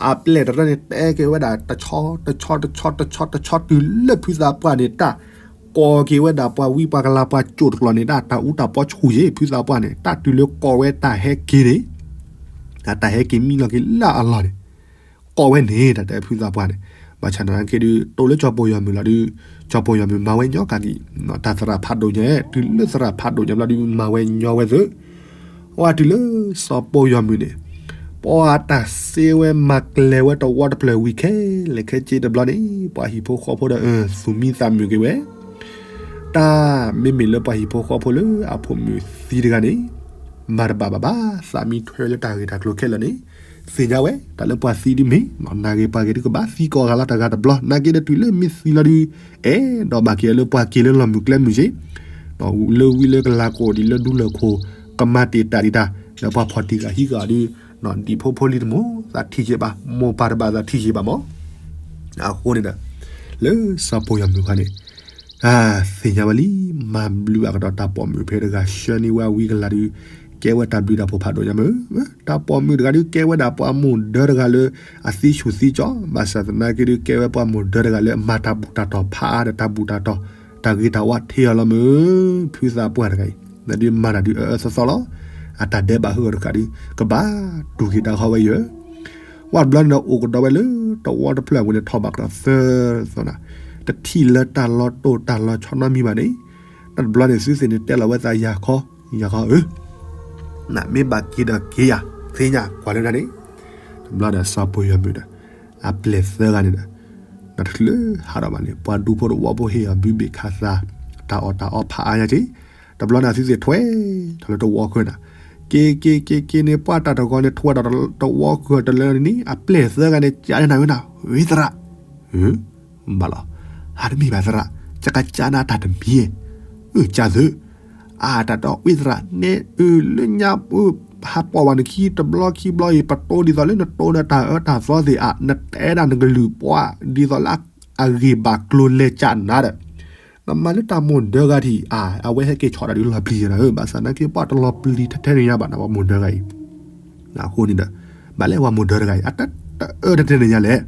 အပျဲၢ်တရၢန့ၣ် တဲက့ၤဝဲဒၣ်တဆီတဆီတဆီတဆီတဆီတုၤလၢဖုသးပှၢ်န့ၣ် တၢ်ကိးက့ၤဝဲဒၣ်ပှၤဝံပှၤကလၤပှၤကၠိၣ်တကျိၤန့ၣ် တၢ်တၢ်အူတၢ်ပီဆူၣ်ယဲၢ် ဖုသးပှၢ်န့ၣ် တၢ်တုၤလၢကိးဝဲတၢ်ဟဲက့ၤန့ၣ် တၢ်ဟဲက့ၤမံလီၤက့ၤလၢအလီၢ်န့ၣ် ကိးဝဲန့ၣ် တၢ်တဲဖုသးပှၢ်န့ၣ် ဘၣ်ဆၣ်သနာ်က့ဒုး တိၢ်လၢကၠီၤပီၢ်ယီၤမုၢ်လီၤဒုး ကၠီၤပီၢ်ယီၤမုၢ်မၤဝဲညီကၢ်က့ၤ တၢ်သရၣ်ဖးဒိၣ်ညါ တုၤလၢသရၣ်ဖးဒိၣ်ညါဘျီဒုး မၤဝဲညီဝဲသု ဝဲတုၤလၢစီၤပီၢ်ယီၤမုၢ်န့ၣ် ပှၤတၢ်စ့ဝဲမၤကျဲၤဝဲတဝီတဖျၢၣ်ဝံၤခဲလၢာ်ခဲဆ့တဘျီန့ၣ် ပှၤဟံၣ်ဖိဃီဖိဒီး သူၣ်မံသးမုာ်က့ၤဝဲ တၢ်မ့မ့ၢ်လၢပှၤဟံၣ်ဖိဃီဖိလၢအဖိမုၣ်သံတဂၤန့ၣ် မၤတဘၣ်ဘၣ်ဘၣ် သးမံထွဲလၢတၢ်ဂ့ၢ်တၢ်ကျိၤခဲလၢာ်န့ၣ် သ့ၣ်ညါဝဲ တၢ်လၢပှၤသံဒုးမ့ၢ် နာ်ဂ့ၤပှၤဂ့ၤဒုးကဘၣ်သံကိးဂၤလီၤတဂၤတဘျီ နာ်က့ဒီးတုၤလၢမ့ၢ်သံလီၤဒုး အဲၣ်ဒိးဘၣ်က့ၤလၢပှၤက့ၤလၢလီၢ်မုၢ်ကျဲမုၢ်က့ၤ လၢဝံလၢကလၤကိးဒံးလၢဒူလၢၢ်ခိၣ် ကမၤတ့ၢ်တၢ်ဒံးတၢ် ဒီးပှၤဖီၣ်တံၢ်ဂၤဟံးဂၤဒုး ဒံၣ်ဖိဖိလံၤတမိၢ်သးထံၣ်က့ၤဘၣ် မိၢ်ပၢ်တဘၣ်သးထံၣ်က့ၤဘၣ်မး အဃိန့ၣ်ဒီး လၢစီၤပီၢ်ယွၤမုၣ်ခါန့ၣ် သ့ၣ်ညါဝဲလံ မၤဘျုးဘၣ်ကဒီးတၢ်ပိာ်မုၣ်ဖဲတဂၤ ဆှၢန့ၢ်ဝဲဝံကလၤဒုး ကဲဝဲတၢ်ဘျုးတၢ်ဖှိၣ်ဖးဒိၣ်ညါမ့ၢ် တၢ်ပိာ်မုၣ်တဂၤဒုးကဲဝဲဒၣ်ပှၤမိၢ်ဒၢတဂၤလၢ အသံဆူၣ်သံကၠီ ဘၣ်ဆၣ်သနာ်က့ဒုး ကဲဝဲပှၤမိၢ်ဒၢတဂၤလၢအမၤတၢ်ဘူၣ်တၢ်တီၤဖးအါဒီးတၢ်ဘူၣ်တၢ်တီၤ တၢ်ဂ့ၤတၢ်ဝါထံအီၤလီၤမ့ၢ် ဖုသးပှၢ်တဂၤအံၤ နဒုးမၤတၢ်ဒုးအၢအၢသီသီလီၤ အတၢ်ဒဲးဘးဟၢဂီၤတဃၣ်ဒုး ကဘၣ်တူၢ်က့ၤတၢ်ဃီဝဲယဲၢ် ဝံၤတဘျီန့ၣ်ဒီးအိၣ်ကဒီးဝဲလၢတဝီတဖျၢၣ်အပူၤန့ၣ် ထီၣ်ဘၣ်ကဒီးသၢသီနၤ တထံၣ်လၢတၢ်လီၤတိၢ်တၢ်လီၤဆီနီတမံၤဘၣ်န့ၣ် တဘျီန့ၣ်သုသ့ၣ်န့ၣ်တဲလီၤဝဲသးယၤခီ ယၤခီဧၢ နမ့ၢ်ဘၣ်က့ၤဒီးက့ၤယၤ သ့ၣ်ညါကွၢ်လၢနၤန့ၣ် တဘျီဒီးစီၤပီၢ်ယွၤမုၣ်ဒီး အပျဲၢ်သၢဂၤန့ၣ်ဒီး နတချုးဟးထီၣ်ဘၣ်န့ၣ် ပှၤဒူဖိတဝီဖိဟ့ၣ်အီၤဘုဘ့ၣ်ခးသး တၢ်အီၣ်တၢ်အီဖးအါညါက့ၤ တဘျီန့ၣ်အသုသ့ၣ်ထွဲထီၣ်လၢတဝီခွဲနၤ က့ၤက့ၤက့ၤက့ၤန့ၣ် ပှၤတၢ်တဂီၤန့ၣ် ထွဲထီၣ်တဝီခွဲတလၢန့ၣ် အပျဲၢ်သၢဂၤန့ၣ် ကးန့ၢ်နၤဝဲနၤ ဝဲသရၣ် ဘၣ်လီၤ ဟးတမံၤဘၣ်သရၣ် ကကးကးနၤတၢ်တမံၤ အကးသု အတၢ်ဒီးဝံသရၣ်န့ၣ် အၢ လၢညါ ဟးပိာ်ဘၣ်နခံတဘျီခံဘျီအံၤ ပတိဒ်သိးလၢနတိဒီးတၢ်အၢတၢ်သီသ့ၣ်ဧါ နတဲဒၣ်နကလုၢ်ပှၤ ဒ်သိးလၢအဂ့ၢ်ဘၣ်ကျိၤလဲၤကၢ်နၤဒီး နမၤလၢတၢ်မိၢ်ဒၢဂၤထံၣ် အဝဲဟဲက့ၤဆီၣ်တၢ်ဒုးလီၤပျံၤနၤဧၢ ဘၣ်ဆၣ်သနာ်က့ ပှၤတလီၤပျံၤထဲထဲန့ၣ်ညါဘၣ် နပှၤမိၢ်ဒၢဂၤအံၤ အဃိန့ၣ်ဒီး ဘၣ်လဲၣ်ပှၤမိၢ်ဒၢတဂၤအံၤ အတအၢထဲထဲန့ၣ်ညါလဲၣ်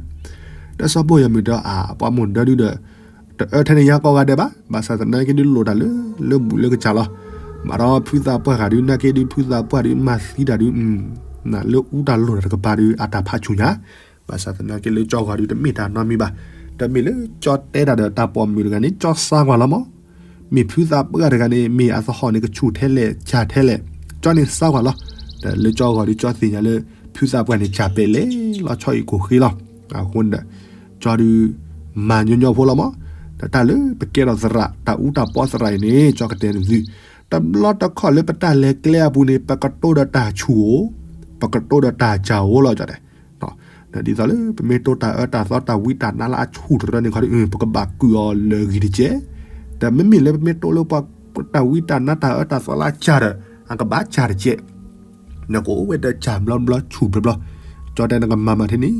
ဒီးစီၤပီၢ်ယွၤမုၣ်ဒီး အပှၤမိၢ်ဒၢဒုဒီး တအၢထဲန့ၣ်ညါကိးဂၤဒဲးဘၣ် ဘၣ်ဆၣ်သနာ်က့ဒုးလိၣ်တၢ်လၢ လၢဘူၣ်လၢကစၢ်လီၤ. ဘၣ်ဒီးဖုသးပှၢ်ဂၤဒုး နာ်က့ဒုး ဖုသးပှၢ်ဒုး မၤသံတၢ်ဒုး လၢအူတၢ်လိၣ်တၢ်တကပၤဒုး အတၢ်ဖးဆူၣ်ညါ ဘၣ်ဆၣ်သနာ်က့လၢကၠီဂီၤဒုး တမ့ၢ်တၢ်နီတမံၤဘၣ်. တမ့ၢ်လၢကၠီတဲတၢ်ဒီးတၢ်ပိာ်မုၣ်တဂၤန့ၣ် ကၠီစါကွၢ်လီၤမး မ့ၢ်ဖုသးပှၢ်တဂၤန့ၣ် မ့ၢ်အသဟီၣ်န့ၣ် ကဆူၣ်ထဲလဲၣ် ကၢ်ထဲလဲၣ် ကၠီန့ၣ်စါကွၢ်လီၤ. ဒီးလၢကၠီဂီၤဒုး ကၠီသ့ၣ်ညါလၢ ဖုသးပှၢ်န့ၣ် ကၢ်ပဲာ်လဲၣ်လီၤဆီအံၤကိၣ်ဃ့လီၤ. အဃိန့ၣ်ဒီး ကၠီဒုး မၤညီညီဖိလီၤမး. ဒီးတၢ်လၢပကဲထီၣ်သရၣ် တၢ်အူတၢ်ပီသရၣ်အံၤန့ၣ် ကၠီကတဲနသု တဘျီတခီၣ်လၢပတၢ်လဲၤကျဲအပူၤန့ၣ် ပကတိၢ်ဒီးတၢ်ဆူၣ်ဧိၤ ပကတိၢ်ဒီးတၢ်ကၢ်ဧိၤလီၤ ကၠီတဲ ဒ်သိးလၢပမ့ၢ်တိၢ်တၢ်အၢတၢ်သီတၢ်ဝံတၢ်နါလၢအဆူၣ်တရၢန့ၣ်ခီဒုး ပကဘၣ်ကုၢ်အီၤလၢအဂံၢ်တကဲး. ဒီးမ့မ့ၢ်လၢပမ့ၢ်တိၢ်လၢပှၤတၢ်ဝံတၢ်နါတၢ်အၢတၢ်သီလၢအကၢ်ဒီး အကဘၣ်ကၢ်တကဲး. နကအိၣ်ဝဲဒီးကၢ်ဘျီဘျီဆူၣ်ဘျီဘျီ. ကၠီတဲနကမၤမၤထဲန့ၣ်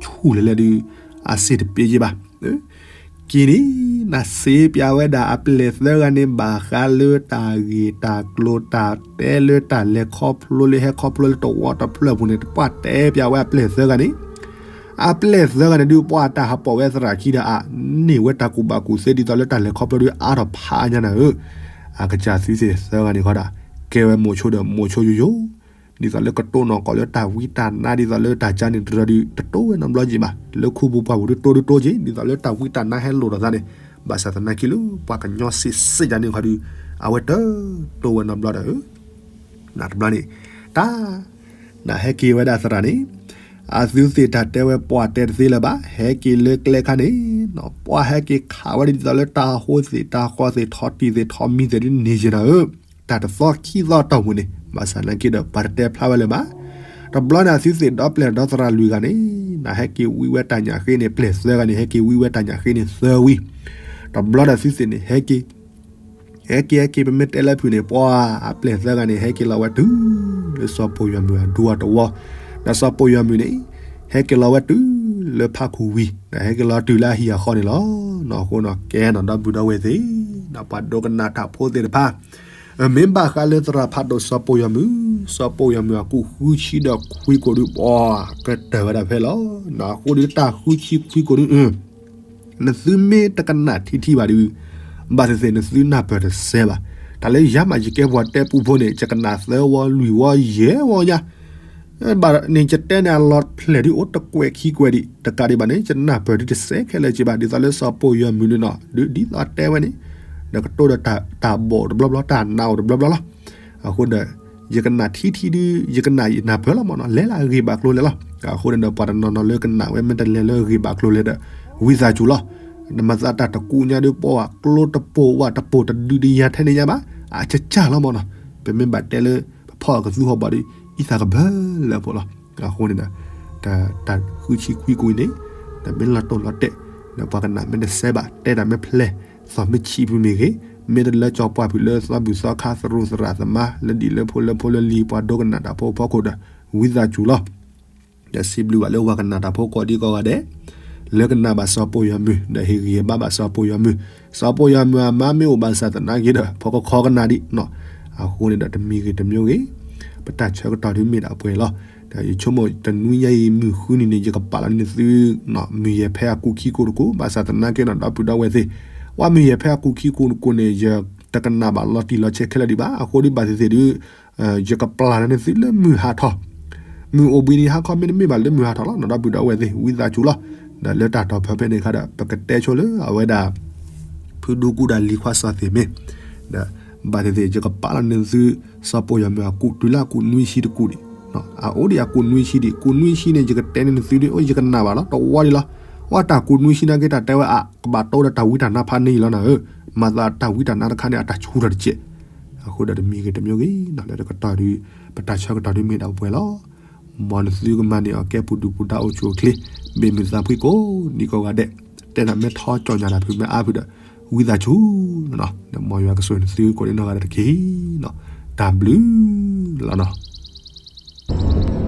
ဆူၣ်လဲၤလဲၤဒုး အစ့တပ့ၤက့ဘၣ် က့ၤန့ၣ် နစ့ပျးဝဲဒၣ်အပျဲၢ်သၢဂၤန့ၣ် ဘၣ်ဃးလၢတၢ်ဂ့ၢ်တၢ်ကျိၤတၢ်တဲလၢတၢ်လဲၤခီဖျိလၢဟဲခီဖျိလၢတဝီတဖျၢၣ်ပူၤန့ၣ် ပှၤတဲပျးဝဲအပျဲၢ်သၢဂၤန့ၣ် အပျဲၢ်သၢဂၤန့ၣ်ဒုး ပှၤတၢ်ဟးပိာ်ဝဲသရၣ်ခံဒီးအန့ၢ်ဝဲတၢ်ကူၣ်ဘၣ်ကူၣ်သ့ဒ်သိးလၢတၢ်လဲၤခီဖျိဒုးအါထီၣ်ဖးညါနၤဧၢ အကစၢ်သုသ့ၣ်သၢဂၤန့ၣ်ခီဒၣ် ကဲဝဲမိၤဆိဒီးမိၤဆိယိယိ ဒ်သိးလၢကတိၢ်နီၣ်ကီးလၢတၢ်ဝံတၢ်နါဒ်သိးလၢတၢ်ကၢ်န့ၣ်တရၢဒုး တတိၢ်ဝဲနီတဘျီက့ဘၣ်. လၢခူပူၤပှၢ်ပူၤဒုးတိၢ်ဒုးတိၢ်က့ ဒ်သိးလၢတၢ်ဝံတၢ်နါဟဲလိာ်ဒီးသးန့ၣ် ဘၣ်ဆၣ်သနာ်က့လၢပှၤကညီစံးစ့ၢ်ကီးန့ၣ်ခီဒုး အဝဲတတိၢ်ဝဲနီတဘျီဒီး နတဘျီန့ၣ် တၢ် နဟဲက့ၤဝဲဒၣ်သရၣ်န့ၣ် အသုသ့ၣ်တၢ်တဲဝဲပှၤတဲတသ့လၢၤဘၣ် ဟဲက့ၤလၢကျဲခါန့ၣ် ပှၤဟဲက့ၤခးဝဲဒၣ်ဒ်သိးလၢတၢ်ဟိသ့ၣ်တၢ်ဃီသ့ၣ်ထီၣ်တံၢ်သ့ၣ်ထီၣ်မံၤသ့ၣ်ဒုးန့ၣ်ယဲနၤဧၢ တၢ်တသီခံသီတီၢ်ပူၤန့ၣ် ဘၣ်ဆၣ်သနာ်က့ဒီးပှၤတတဲဖျါဝဲလၢၤဘၣ်. တဘျီန့ၣ်အသုသ့ၣ်ဒီပျဲၢ်ဒီသရၣ်လွံၢ်ဂၤန့ၣ် နဟဲက့ၤဝံဝဲတၢ်ညၣ်ဃ့န့ၣ် ပျဲၢ်သၢဂၤန့ၣ် ဟဲက့ၤဝံဝဲတၢ်ညၣ်ဃ့န့ၣ်သၢဝံၤ တဘျီဒီးသုသ့ၣ်န့ၣ် ဟဲက့ၤ ဟဲက့ၤ ဟဲက့ၤ ပမ့ၢ်တဲလၢဖုၣ်န့ၣ် ပှၤအပျဲၢ်သၢဂၤန့ၣ် ဟဲက့ၤလီၤဝဲတုၤလၢစီၤပီၢ်ယွၤမုၣ်အဒူအတဝီ, ဒီးစီၤပီၢ်ယွၤမုၣ်န့ၣ် ဟဲက့ၤလီၤဝဲတုၤလၢဖးခူဝံၤ ဒီးဟဲက့ၤလီၤတုၤလၢအဟံၣ်အဃီန့ၣ်လီၤ. အဃိန့ၣ် ကဲနီၣ်ဒီပုၢ်ဒီဝဲၢ်သ့ၣ် ဒီးပှၤဒိကနၣ်တၢ်ဖိသ့ၣ်တဖၣ် မ့ၢ်ဘၣ်ဃးလၢသရၣ်ဖးဒိၣ်စီၤပီၢ်ယွၤမုၣ်, စီၤပီၢ်ယွၤမုၣ်အကူၣ်ဃုဆံဒီးခွံကိၣ်ဒုး ပှၤကတၢၢ်ဝဲဒၣ်ဖဲလီၤ. အဃိဒုးတၢ်ဃုဆံခွံကိၣ်ဒုး နသုမ့ၢ်တကနၣ်ထံထံဘၣ်ဒုး ဘၣ်သ့ၣ်သ့ၣ်နသုနၢ်ပၢၢ်တစဲးဘၣ်. တၢ်လၢယၤမးယကဲပှၤတဲပူဖိန့ၣ် ယကနၣ်သၢဝီလွံၢ်ဝီယဲၢ်ဝီညါ ဘၣ်န့ၣ်ယတဲန့ၣ်အလီၤဖျဲၣ်ဒုးအိၣ်တကွဲးခံကွဲးဒံး တကးဒံးဘၣ်န့ၣ် ယနၢ်ပၢၢ်ဒုးတစဲးခဲလၢာ်က့ဘၣ် ဒ်သိးလၢစီၤပီၢ်ယွၤမုၣ်န့ၣ်နီၤ ဒ်သိးတဲဝဲန့ၣ် ဒီးကတိၢ်ဒီးတၢ်ဘီၣ်တဘျီဘျီ တၢ်နာ်အိၣ်တဘျီဘျီလီၤ. အဃိဒီး ယကနၣ်ထံထံဒုး ယကနၣ်ယနၢ်ပၢၢ်လီၤမ့ၢ်နီၤ, လဲၤလၢအဂ့ၢ်ဘၣ်ကျိၤလဲၤလီၤ. အဃိန့ၣ်ဒီး ပှၤတနီၤနီၤလၢကနၣ်ဝဲ မ့ၢ်တလဲၤလၢအဂ့ၢ်ဘၣ်ကျိၤလဲၤဒီး ဝံသးစူၤလီၤ. နမၤသးတၢ်တကူၣ်ညါဒုး ပှၤကျိတပိာ်ဝဲ တပိာ်တဒုးဒံးယၤထဲန့ၣ်ညါဘၣ်, အကစၢ်လီၤမ့ၢ်နီၤ. ပမ့ၢ်ဘၣ်တဲလၢ ပဖီၣ်အကသူဟီၣ်ဘီဒုး အံသးကဘၢလၢအဖိလီၤ. အဃိန့ၣ်ဒီး တၢ်ဃုဆံခွံကိးအံၤန့ၣ် ဒီးမ့ၢ်လီၤတိၢ်လီၤတဲာ် ဒီးပှၤကနၣ်မ့ၢ်တစဲးဘၣ် တဲဒၣ်မ့ၢ်ဖျဲး သီၣ်မ့ၢ်ဆံးဖုမ့ၢ်ဂ့ၤ, မ့ၢ်တလၢကၠီၤပှၢ်ဖုးလၢသီဘူၣ်သီခါ သရူးသရၣ်သမါ လၢဒံၣ်လၢဖိလၢဖိလၢလံၤ ပှၤဒိကနၣ်တၢ်ဖိအဖီခိၣ်ဒီး ဝံသးစူၤလီၤ. ဒီးစံးဘျုးဘၣ်လၢပှၤကနၣ်တၢ်ဖိကိးဒံကိးဂၤဒဲး လၢကနၣ်ဘၣ်စီၤပိၢ်ယီၤမုၢ် ဒီးဟ့ၣ်ဂံၢ်ဟ့ၣ်ဘါဘၣ်စီၤပိၢ်ယီၤမုၢ်, စီၤပိၢ်ယီၤမုၢ်အမါမ့ၢ်အိၣ်ဘၣ်ဆၣ်သနာ်က့ဒီး ဖီကခီကနၣ်ဒံးနီၤ. အဃိန့ၣ်ဒီးတမံၤဂ့ၤတမံၤဂ့ၤ ပတၢ်ဆၢကတီၢ်ဒုးမ့ၢ်ဒၣ်ပှဲၤလီၤ. ဒီးယဆိကမိၣ်တနွံညါအံၤမုၢ်ဃုနံၤန့ၣ် ယကပာ်လီၤန့ၢ်သု မုၢ်ယဲၢ်ဖဲအကူာ်ခံကိးတကိး ဘၣ်ဆၣ်သနာ်က့နီၤ ဒီပုၢ်ဒီဝဲၢ်သ့ၣ်, ဝဲမုၢ်ယဲၢ်ဖဲအကူာ်ခံကိးတကိးန့ၣ် ယတကနၣ်ဘၣ်လီၤတံၢ်လီၤဆဲးခဲလၢာ်ဒံးဘၣ်. အဃိဒုးဘၣ်သ့ၣ်သ့ၣ်ဒုး ယကပာ်လီၤန့ၢ်သုလၢမုၢ်ဟးထီၣ်, မုၢ်အိၣ်ဘှံးနံၤဟါခီမ့တမ့ၢ်ဘၣ်လၢမုၢ်ဟးထီၣ်လီၤ. နီၢ်ဒီပုၢ်ဒီဝဲၢ်သ့ၣ် ဝံသးစူၤလီၤ. ဒီးလၢတၢ်တီၢ်ဖဲန့ၣ်အခါဒီး ပကတဲဆိလၢအဝဲဒၣ် ဖုဒူကူၣ်ဒၣ်လံၤခွါစီၤသ့ၣ်မ့ၢ်, ဒီးဘၣ်သ့ၣ်သ့ၣ် ယကပာ်လီၤန့ၢ်သု စီၤပိၢ်ယီၤမုၢ်အကူာ်တုၤလၢအကူာ်နွံဆံတကူာ်ဒံး, အအိၣ်ဒံးအကူာ်နွံဆံဒံး, ကူာ်နွံဆံန့ၣ် ယကတဲန့ၢ်သုဒုး အိၣ်ယကနၣ်ဘၣ်လီၤ တဝီဒံးလီၤ. ဝဲတၢ်ကူာ်နွံဆံနာ်က့ တၢ်တဲဝဲအကဘၣ်တိဒီးတၢ်ဝံတၢ်နါဖးန့ၢ်အံၤလီၤနၤဧၢ, မၤသးတၢ်ဝံတၢ်နါတခါန့ၣ် အတၢ်ဆူၣ်ထီၣ်တကဲး. အဃိဒီးတမံၤဂ့ၤတမံၤဂ့ၤနီၤ လၢတကတီၢ်ဒုး ပတၢ်ဆၢကတီၢ်ဒုးမ့ၢ်ဒၣ်ပှဲၤလီၤ. မ်နသုကမၤန့ၢ်အီၤကဲပူၤဒုၣ်ပူၤဒါအိၣ်ဆူၣ်အိၣ်ချ့ ဘၣ်မုာ်သးဖှံကိးဒံကိးဂၤဒဲး, တဲဒၣ်မ့ၢ်ထီကၠီၣ်ညါတၢ်ဖုးမ့ၢ်အါဖုးဒီး ဝံသးစူၤနီၤ, ဒီးမ်ယွၤကဆိၣ်ဂ့ၤနသုကိးဒံနီၢ်ဂၤဒဲးတက့ၢ်နီၤ, တၢ်ဘျုးလီၤနီၤ.